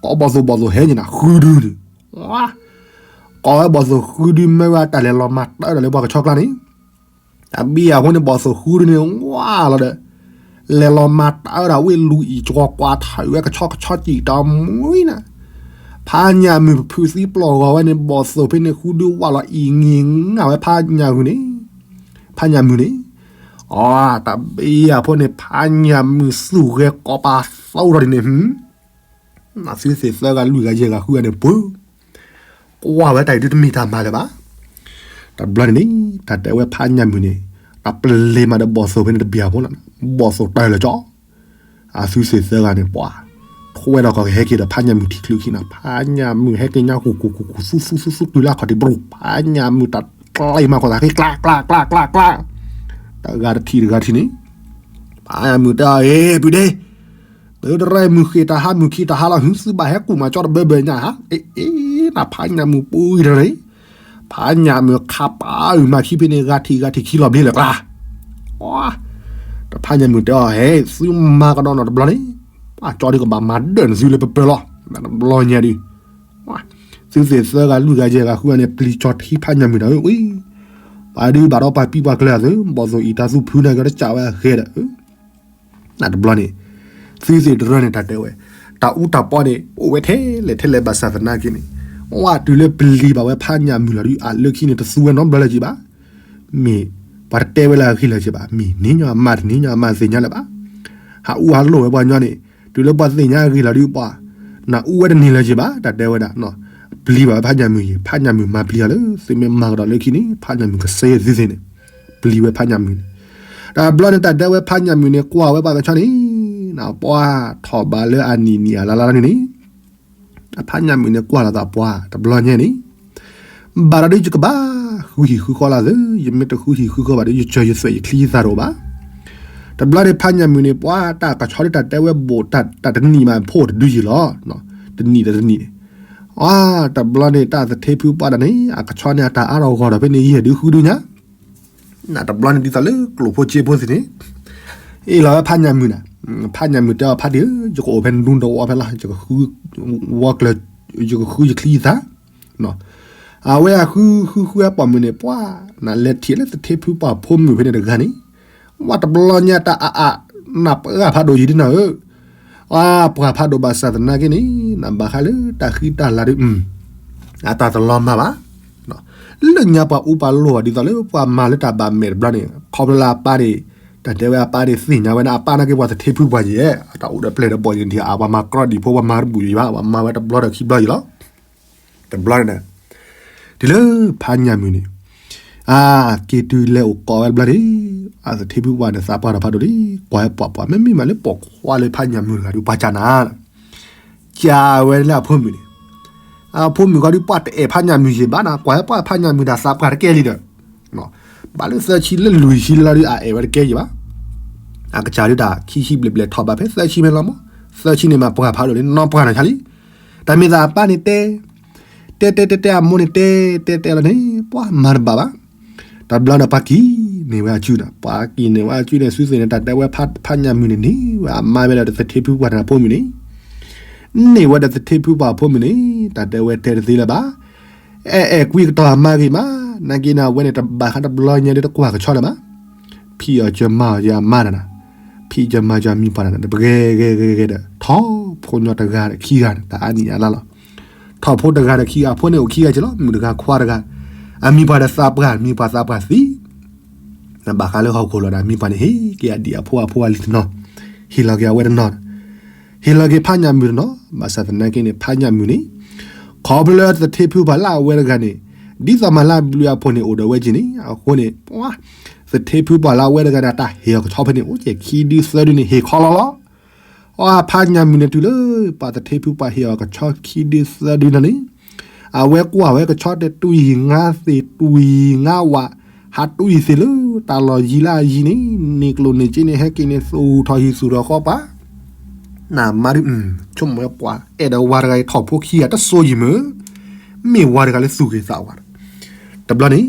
ကိးဘီၣ်သိၣ်ဘီၣ်သိၣ်ဟဲက့ၤနၤ ဃုဒုန့ၣ်, ကိးဝဲဘီၣ်သိၣ်ဃုဒုမ့ၢ်ဝဲတၢ်လဲၤလီၤမၤတၢ်ဒီးလၢပှၤကဆီကျါန့ၣ် တၢ်ဘံယၤဖိန့ၣ် ဘီၣ်သိၣ်ဃုဒုန့ၣ် ဝါလီၤဒီး လဲၤလီၤမၤတၢ်ဝဲဒၣ်ဝ့ၢ်လူၤအံၤ ကကွၢ်ထီၣ်ဝဲကဆီကဆီစံၣ်တီမှံနၤ, ဖးညၣ်မုၣ်ဖုးသံပျီၢ်ဂီၤဝဲန့ၣ် ဘီၣ်သိၣ်ဖဲန့ၣ်ဃုဒုဝါလီၤအံၤငံၤငါဝဲဖးညၣ်မုၣ်န့ၣ်, ဖးညၣ်မုၣ်န့ၣ်, အီ တၢ်ဘံယၤဖိန့ၣ် ဖးညၣ်မုၣ်သူၣ်ဂဲၤကိးပာ်သိထီၣ်ဒ်န့ၣ် သုသ့ၣ်သၢဂၤလွံၢ်ဂၤယဲၢ်ဂၤဃုဂၤန့ၣ်ပှၤ ကွၢ်ဝဲတၢ်အံၤဒုတမ့ၢ်တၢ်မၤလၢၤဘၣ်. တဘျီန့ၣ်န့ၣ် တၢ်တဲဝဲဖးညၣ်မုၣ်န့ၣ် တၢ်ပျ့ၤမးဒီးဘီၣ်သိၣ်ဖဲန့ၣ်တဘံၤဖိလီၤ. ဘီၣ်သိၣ်တၢ်လၢကၠီ အသုသ့ၣ်သၢဂၤန့ၣ်ပှၤ ထွဲဒီးကီၢ်ကဟဲက့ၤဒီးဖးညၣ်မုၣ်ထံၣ်ချုးခံနၤ ဖးညၣ်မုၣ်ဟဲက့ၤညါဃူဃူဃူဃူသူသူသူသူတုၤလၢအခီၣ်ထံးဘြိၣ် ဖးညၣ်မုၣ်တၢ်ကျဲမးကီၢ်သးဃ့ကျါကျါကျါကျါကျါ တဂၤတထံၣ်တဂၤတထံၣ်န့ၣ် ဖးညၣ်မုၣ်တဲအီၤ ဟ့ၣ် ပုၢ်ဒ့ သုတရဲၣ်မုၢ်ဃ့ၢ်တၢ်ဟါ မုၢ်ခံတၢ်ဟါလီၤ ဟုသုဘၣ်ဟဲကူၣ်မၤကၠီတဘၢဘၢညါဧါ. အ့ အ့ နဖးညၣ်မုၣ်ပူၤအံၤတရံး ဖးညၣ်မုၣ်ခးပာ်အုၣ်မၤခံဖဲန့ၣ် ဂၤထံၣ်ဂၤထံၣ်ခံလီၤဘျ့လၢၤကျါ တဖးညၣ်မုၣ်တဲအီၤ ဟဲ သုမၤကဒီးနီၢ်တဘျီန့ၣ် ပှၤကၠီဒုကဘၣ်မၤဒၢၣ်နသုလၢပပၢၤလီၤ တဘျီညါဒု သုသ့ၣ်သၢဂၤလွံၢ်ဂၤယဲၢ်ဂၤဃုဂၤန့ၣ် ပျံၤကၠီထံဖးညၣ်မုၣ်ဒီး ဝံၤ ပှၤဒုဘၣ်ဒီးပှၤပံၤပှၤကျၢၤသု ဘီၣ်သိၣ်အံၤတၢ်သူၣ်ဖုန့ၣ်ကဒီးကးဝဲအဃဲဒီး တဘျီန့ၣ် သုသ့ၣ်တရၢန့ၣ် တၢ်တဲဝဲ တၢ်အူတၢ်ပီန့ၣ် အိၣ်ဝဲထဲလဲၣ်ထဲလဲၣ်ဘၣ်ဆၣ်သနာ်က့န့ၣ် ဝဲတုၤလၢပျံၤဘၣ်ဝဲဖးညၣ်မုၣ်လီၤဒုး အလၢခံန့ၣ် တသူဝဲနီတဘျီလၢၤက့ဘၣ်. မ့ၢ်ပှၤတတဲဝဲလၢအဂ့ၢ်လၢၤက့ဘၣ်. မ့ၢ်နံၤညါအမါတနံၤညါအမါသ့ၣ်ညါလၢၤဘၣ်. ဟးအူဟးလိၣ်ဝဲပှၤညီန့ၣ် တုၤလၢပှၤသ့ၣ်ညါအဂ့ၢ်လီၤဒုးပှၤ နအူဝဲတန့ၢ်လၢၤက့ဘၣ် တၢ်တဲဝဲဒၣ် ပျံၤဘၣ်ဝဲဖးညၣ်မုၣ်အံၤ ဖးညၣ်မုၣ်မၤပျံၤအီၤလၢ သုမ့ၢ်မၤကဒီးလၢခံန့ၣ် ဖးညၣ်မုၣ်ကစဲသုသ့ၣ်န့ၣ် ပျံၤဝဲဖးညၣ်မုၣ်န့ၣ် တဘျီန့ၣ် တၢ်တဲဝဲဖးညၣ်မုၢ်န့ၣ် ကွၢ်ဝဲပှၤကဆီန့ၣ် ပှၤထီၣ်ဘးလၢအနံၣ်နံၣ်အလါလါန့ၣ်န့ၣ် ဖးညၣ်မုၢ်န့ၣ် ကွၢ်လီၤသးပှၤတဘျီညါန့ၣ် ဘၣ်ဒီးဒ်ယကဘၣ်ဃုဟံၣ်ဃုဃီလၢသၢ, ယမ့ၢ်တဃုဟံၣ်ဃုဃီဘၣ်ဒီး ယစၢၤယသွဲၣ်ယချံယသၣ်တအိၣ်ဘၣ်. တဘျီန့ၣ် ဖးညၣ်မုၢ်န့ၣ် ပှၤတၢ်ကဆီဒ်တၢ်တဲဝဲဘိၣ် တၢ်တနံၣ်မးဖိတဒုယံၤလီၤ. တနံၣ်ဒီးတနံၣ်န့ၣ် အတဘျီန့ၣ် တၢ်သထ့ဖုပှၢ်တၢ်န့ၣ် အကဆီန့ၣ် အတၢ်အါထီၣ်ဂီၢ်ထီၣ်ဖဲန့ၣ် ယဲၢ်ဒုဃုဒုညါ နတဘျီန့ၣ် ဒ်သိးလၢကျိၣ်ဖိစ့ဖိသ့ၣ်န့ၣ် အ့ၣ်လီၤဝဲဖးညၣ်မုၢ်န့ၣ်, ဖးညၣ်မုၢ်တဲအီၤ ဖးဒံၣ်ဧၢ, ယကအိၣ်ဖဲနဒူတဝီဖဲလီၤ, ယကဃုဝီကျၢၤ, ယကဃုယချံယသၣ်, အဝဲအဃုဃုဃုအပိာ်မုၣ်န့ၣ် ပှၤနလဲၤထံၣ်လၢသထ့ဖုပှၢ်ဖိမုၣ်ဖဲန့ၣ်တဂၤန့ၣ်, ဝဲတဘျီညါတၢ်အါအါ, နပှၢ်ဖးဒိၣ်ယံၤဒ်နၤဧၢ အပှၢ်ဖးဒိၣ်ဘၣ်ဆၣ်သနာ်က့န့ၣ် နဘၣ်ဃးလၢတၢ်ဃံတၢ်လၤဒီး အတၢ်တလီၤမၢ်ဘၣ်. လၢညါပှၤအူပှၤလိၣ်ဘၣ်ဒ်သိးလၢပှၤမၤလၢတၢ်ဘၣ်မဲာ်တဘျီန့ၣ် ခီဖျိလၢအပၢ်န့ၣ် တၢ်တဲဝဲအပၢ်န့ၣ်သ့ၣ်ညါဝဲဒၣ်အပၢ်နာ်က့ပှၤသထ့ဖုပှၢ်ယဲၢ် အတၢ်အိၣ်ဒီးပျဲၢ်ဒီးဘီၣ်ယံၤဒံး အပှၤမၤကြီဒံးဖိ ပှၤမၤတဘူၣ်ယံၤဘၣ် ပှၤမၤဝဲတဘျီဒီးခံဘျီယံၤလီၤ. တဘျီန့ၣ် တုၤလၢဖးညၣ်မုၢ်န့ၣ် အက့ၤတုၤလဲၤအိၣ်ကိးဝဲတဘျီန့ၣ် အသထ့ဖုပှၢ်န့ၣ် သးပှၢ်ထီၣ်ဖးဒိၣ်လံ ကွၢ်ဝဲပှၢ်ပှၢ် မ့မ့ၢ်မးလၢပိာ်ခွါလၢဖးညၣ်မုၢ်တဂၤဒီး ပှၤကနၣ် ကးဝဲလၢအဖိမုၣ်န့ၣ်, အဖိမုၣ်ခီဒုးပှၢ်တအဲၣ်ဖးညၣ်မုၢ်ယံၤဘၣ်နၤ ကွၢ်ဝဲပှၢ်ဖးညၣ်မုၢ်တၢ်သးပှၢ်တကဲလံဒီး ဘၣ်လၢသၢဆံလၢလွံၢ်ဆံလၢလီၤဒုး အအဲၣ်ဝဲတကဲယံၤဘၣ်. အကစၢ်ဒုးတၢ်ခံဆံဘျဲၣ်ဘျဲၣ်ထီၣ်ဘးဖဲသၢဆံမ့ၢ်လီၤမး, သၢဆံန့ၣ်မးပှၢ်ဖးဒိၣ်လံ နီၢ်ပှၢ်နီၢ်ဆါလံ. တၢ်မ့ၢ်သးအပၢ်န့ၣ်တဲ, တဲတဲတဲတဲအမိၢ်န့ၣ်တဲ, တဲတဲလီၤန့ၣ် ပှၤမၤတဘၣ်ဘၣ်. တဘျီန့ၣ်ပှၤကံၣ်န့ၢ်ဝဲအစုန့ၣ်, ပှၤကံၣ်န့ၢ်ဝဲအစုန့ၣ် စုသ့ၣ်န့ၣ် တၢ်တဲဝဲဖးညၣ်မုၢ်န့ၣ်န့ၢ်ဝဲအမါဝဲဒီးသထ့ဖုပှၢ်န့ၣ်အဖိမုၣ်န့ၣ်, န့ၢ်ဝဲဒီးသထ့ဖုပှၢ်အဖိမုၣ်န့ၣ် တၢ်တဲဝဲတဲတသ့လၢၤဘၣ်. အဲၣ်အဲၣ်ကွံကတီၢ်အမါဂ့ၤမး, နာ်က့န့ၣ် အဝဲန့ၣ်တဘၣ်ဃးတဘျီညါဒ်တကွၢ်ကဆီလၢၤဘၣ်. ဖံးအီၣ်ကၢၤမၤအီၣ်ယၤအမါနၤနၤ, ဖံးကၢၤမၤကၢၤအမံၤပှၢ်နၤနၤ တပဂဲၤဂဲၤဂဲၤဂဲၤဒီး ထီၣ်ဖိညီတဂၤဒီးခံဂၤန့ၣ် တၢ်အါနံၣ်အါလါလီၤ. ထီၣ်ဖိတဂၤဒီးခံဂၤ အဖိန့ၣ်အိၣ်ခံဂၤက့လီၤ မုၣ်တဂၤခွါတဂၤ, အမံၤပှၢ်ဒီးသးပှၢ် မံၤပှၢ်သးပှၢ်သံ နဘၣ်ဃးလၢဟီၣ်ခိၣ်လီၤဒီး အမံၤပှၢ်န့ၣ် ဟ့ၣ်က့ၤအဒံၣ်အဖိအဖိအလံၤတနီၤ, ဟ့ၣ်လီၤက့ၤအဝဲတနီၤ, ဟ့ၣ်လီၤက့ၤဖးညၣ်မုၢ်တနီၤ, ဘၣ်ဆၣ်သနာ်က့န့ၣ် ဖးညၣ်မုၢ်န့ၣ် ခီဖျိလၢသထ့ဖုပှၢ်လၢအဝဲတဂၤန့ၣ် ဒ်သိးမၤလၢအဘျုးအဖှိၣ်န့ၣ်အိၣ်ဒီးဝဲက့ၤန့ၣ် အဃိန့ၣ် သထ့ဖုပှၢ်လၢအဝဲတဂၤန့ၣ် တၢ်ဟ့ၣ်အီၤကဆီဖဲန့ၣ် အိၣ်က့ၤခံဒုသၢဒုန့ၣ် ဟ့ၣ်ခီလီၤလီၤ. အဖးညၣ်မုၢ်န့ၣ်တုၤလၢ ပှၤသထ့ဖုပှၢ်ဟ့ၣ်အီၤကဆီခံဒုသၢဒုန့ၣ်န့ၣ် အဝဲကွၢ်ဝဲကဆီတဲတွံၢ်ငါသ့ၣ်တွံၢ်ငါဝး, ဟးတွံၢ်သ့ၣ်လၢတၢ်လီၢ်ယံၤလၢအယံၤန့ၣ် န့ၢ်ကျိၣ်န့ၢ်စ့န့ၣ် ဟဲက့ၤန့ၣ်သူၣ်ထီၣ်ဟံၣ်သူၣ်ထီၣ်ဃီပှၤ နမါဒုး ဆိကမိၣ်ဝဲပှၤ အဲၣ်ဒိးဝၤတဂၤအံၤထီၣ်ဖိခံဂၤတစိၤယံၤမုၢ်, မ့ၢ်ဝၤတဂၤလၢသူၣ်ဂ့ၤသးဝါဒီး တဘျီန့ၣ်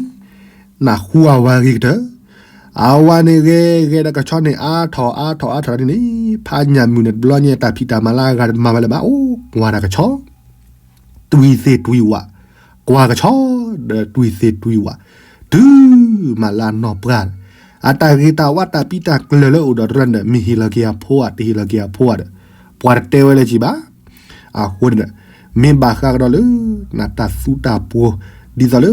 နၢ်ဟူအဝၤဂ့ၤကတၢၢ်, အဝၤန့ၣ်ဂဲၤဂဲၤဒီးကဆီန့ၣ် အါထီၣ်အါထီၣ်အါထီၣ်ဒ်န့ၣ် ဖးညၣ်မုၢ်န့ၣ်တဘျီညါ တၢ်ဖံးတၢ်မၤလၢအဂၤတမၤဝဲလၢၤဘၣ် အိၣ်ကွၢ်တၢ်ကဆီ တွံၢ်သ့ၣ်တွံၢ်ဝး, ကွၢ်ကဆီ ဒီးတွံၢ်သ့ၣ်တွံၢ်ဝး, တုၤမးလၢအနီၢ်ပှၢ်ဒီး အတၢ်ဂ့ၤတၢ်ဝါတၢ်ပံတၢ်ကျၢၤလၢအိၣ်ဒီးတရၢၢ်န့ၣ် မ့ၢ်ဟ့ၣ်လီၤက့ၤအဖိဧါ တဟ့ၣ်လီၤက့ၤအဖိဧါဒီး ပှၤတတဲဝဲလၢၤက့ၤဘၣ်. အဃိန့ၣ်ဒီး မ့ၢ်ဘၣ်ဃးကဒီးလၢ နတၢ်သူတၢ်ပှိၤ ဒ်သိးလၢ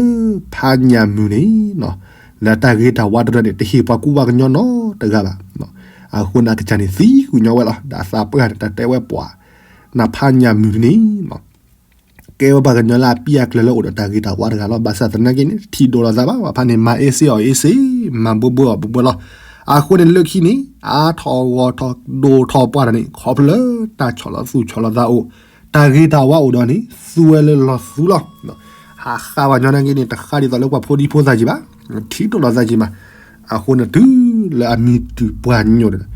ဖးညၣ်မုၢ်န့ၣ် လၢတၢ်ဂ့ၤတၢ်ဝါတရၢၢ်န့ၣ် တဟ့ၣ်ပှၤကူပှၤကညီနီတဂၤဘၣ်. အဃိန့ၣ် အကစၢ်န့ၣ်သံဃုာ်ညီဝဲလီၤ. ဒီးအသးပှၢ်န့ၣ် တၢ်တဲဝဲပှၤ နဖးညၣ်မုၢ်န့ၣ် ကဲဝဲပှၤကညီလၢအပံၢ်အကျၢၤလၢအိၣ်ဒီးတၢ်ဂ့ၤတၢ်ဝါတဂၤလီၤ. ဘၣ်ဆၣ်သနာ်က့န့ၣ် ထံၣ်ဒိၣ်လိာ်သးဘၣ် ပှၤဖးန့ၣ် မၤအ့စ့အီၣ်အ့စ့ မၤဘှီဘှီအီၣ်ဘှီဘှီလီၤ. အဃိန့ၣ်လၢခံန့ၣ် အါထီၣ်ဂီၢ်ထီၣ်ဒိၣ်ထီၣ်ပှၢ်ဒီးန့ၣ် ခီဖျိလၢတၢ်ဆီၣ်လီၤသူၣ်ဆီၣ်လီၤသးအိၣ် တၢ်ဂ့ၤတၢ်ဝါအိၣ်ဒီးန့ၣ် သူဝဲလၢလီၤသူလီၤ. ဟးဃးပှၤညီနာ်က့န့ၣ် တဃးဒ်သိးလၢပှၤဖိဒံဖိသၣ်က့ဘၣ်, ထံၣ်ဒိၣ်လိာ်သးက့မး. အဃိန့ၣ် တုၤလၢအမံၤတုၤပှၢ်ညိၣ်ဒီး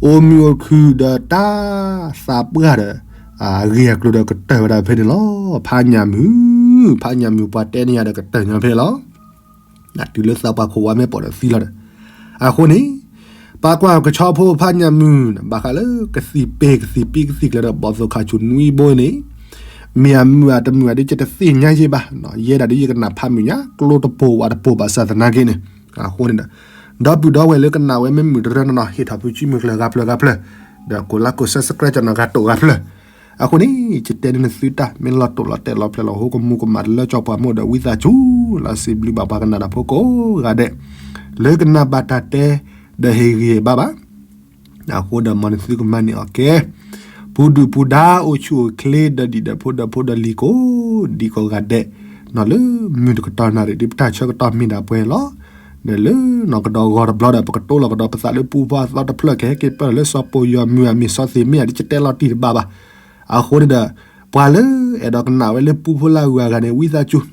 အိၣ်မုာ်အိၣ်ခုၣ်ဒီးတၢ်သးပှၢ်ဒီး အဂ့ၢ်အကျိၤဒီးကတၢၢ်ဝဲဒၣ်ဖဲန့ၣ်လီၤ. ဖးညၣ်မုၢ်, ဖးညၣ်မုၢ်ပှၤတဲန့ၢ်ယၤဒီးကတၢၢ်ညီဖဲလီၤ. တုၤလၢသးပှၢ်ခိၣ်ဝါမဲာ်ပိာ်ဒီးသံလီၤဒီး အဃိန့ၣ် ပှၤကွၢ်ကဆီဖိဖးညၣ်မုၢ် ဘၣ်ဃးလၢကသံၣ်ပ့ၤကသံၣ်ပံကသံၣ်ကျၢၤဒီး ဘီၣ်သိၣ်ခါဆူၣ်နွံဘိန့ၣ် မ့ၢ်အမုာ်အတမုာ်အဒ်ယတသ့ၣ်ညါယ့ၢ်ဘၣ်, ယဲဒၣ်ဒ်ယကနၣ်ဖးမုာ်ညါ ကျိတပိာ်ဝးတပိာ်ဘၣ်ဆၣ်သနာ်က့န့ၣ်, အဃိန့ၣ်ဒီး ဒီပုၢ်ဒီဝဲၢ်လၢကနၣ်ဝဲမ့ၢ်မုာ်တရၢနီၢ်နီၢ် ဟ့ၣ်ထီၣ်ဖုစုမုၢ်ကျၢၤဂၤဖျၢၣ်ဂၤဖျၢၣ်, ဒီးကိးလါကိး subscribe ကၠီနီၢ်ဂၤတိာ်ဂၤဖျၢၣ်, အဃိန့ၣ် ယတဲန့ၢ်နသုတၢ် မ့ၢ်လီၤတိာ်လီၤတဲာ်လီၤဖျဲးလီၤဟိ ကမူကမၣ်တလၢကၠီပှၤမိၢ်ဒီးဝံသးစူၤ လီၤစံးဘျုးဘၣ်ပှၤကနၣ်တၢ်ဖိကိးဂၤဒဲး, လၢကနၣ်ဘၣ်တၢ်တဲ ဒီးဟ့ၣ်ဂံၢ်ဘါဘၣ် အဃိဒီးမ်နသုကမၤန့ၢ်အီၤကဲ, ပူၤဒုၣ်ပူၤဒါအိၣ်ဆူၣ်အိၣ်ချ့ဒီးဒံၣ်ဒီးဖိဒီးဖိဒီးလံၤကိးဒံကိးဂၤဒဲး, နီၢ်လၢမုၢ်တကတီၢ်နၣ်ရံၣ်ဒ်ပတၢ်ဆၢကတီၢ်မ့ၢ်ဒၣ်ပှဲၤလီၤ. လၢနီၢ်ကဒီးဂီၤတဘျီဒီး ပကတိၤလီၤကဒီးပသးလၢပူဖိအသီတဖျၢၣ် ကဟဲက့ၤပၢၢ်လၢစီၤပိာ်ယီၤမုၢ်အမံၤစီသ့ၣ်မ့ၢ်ဧါ ဒ်ကတဲလီၤတံၢ်တဘၣ်ဘၣ်. အဃိန့ၣ်ဒီး ပှၤလၢအဲၣ်ဒိးကနၣ်ဝဲလၢပူဖိလၢအဂုၤအဂၤန့ၣ် ဝံသးစူၤ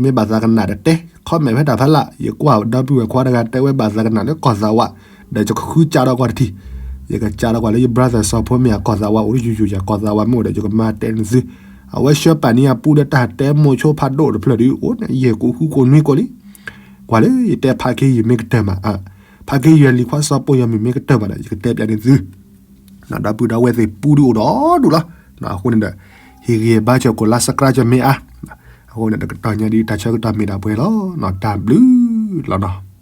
မ့ၢ်ဘၣ်သးကနၣ်ဒီးတဲ comment ဖဲတၢ်ဖဲလၢ် ယကွၢ်ဒီပုၢ်ဝဲၢ်ခွါတဂၤတဲဝဲဘၣ်သးကနၣ်လၢကီၢ်သးဝး ဒီးယကဃုကးထီၣ်ကွၢ်တထံၣ်, ယကကးထီၣ်ကွၢ်လၢယ brother စီၤဖိမ့ၢ်ဧါ ကီၢ်သးဝးအိၣ်တယူၤယူၤယၤ ကီၢ်သးဝးမ့ၢ်အိၣ်ဒီး ယကမၤတဲနသု, အဝဲဆှၢပာ်န့ၢ်အပူဒီးတၢ်တဲမိၢ်ဆိဖးဒိၣ်တဖျၢၣ်ဒ်အိၣ်န့ၣ် ယဲၢ်ကိးဃုကိးနွံကိးလံ ကွၢ်လၢယတဲဖးခ့ယုၢ်မ့ၢ်ကတၢၢ်မး, ဖးခ့ယုၢ်လံၤခွါစီၤပိာ်ယီၤမုၢ်မ့ၢ်ကတၢၢ်မးဒီး ယကတဲပၠးန့ၢ်သု, ဒီပုၢ်ဒီဝဲၢ်သ့ၣ်ပူဒုးအိၣ်ဒီဒူၣ်လီၤ. အဃိန့ၣ်ဒီး ဟ့ၣ်ဂံၢ်ဘါစၢၤကိး like subscribe စၢၤမ့ၢ်အါ, အဃိန့ၣ်တကတီၢ်ညါဒ်တၢ်ဆၢကတီၢ်မ့ၢ်ဒၣ်ပှဲၤလီၤ, တၢ်ဘျုးလီၤနီၤ.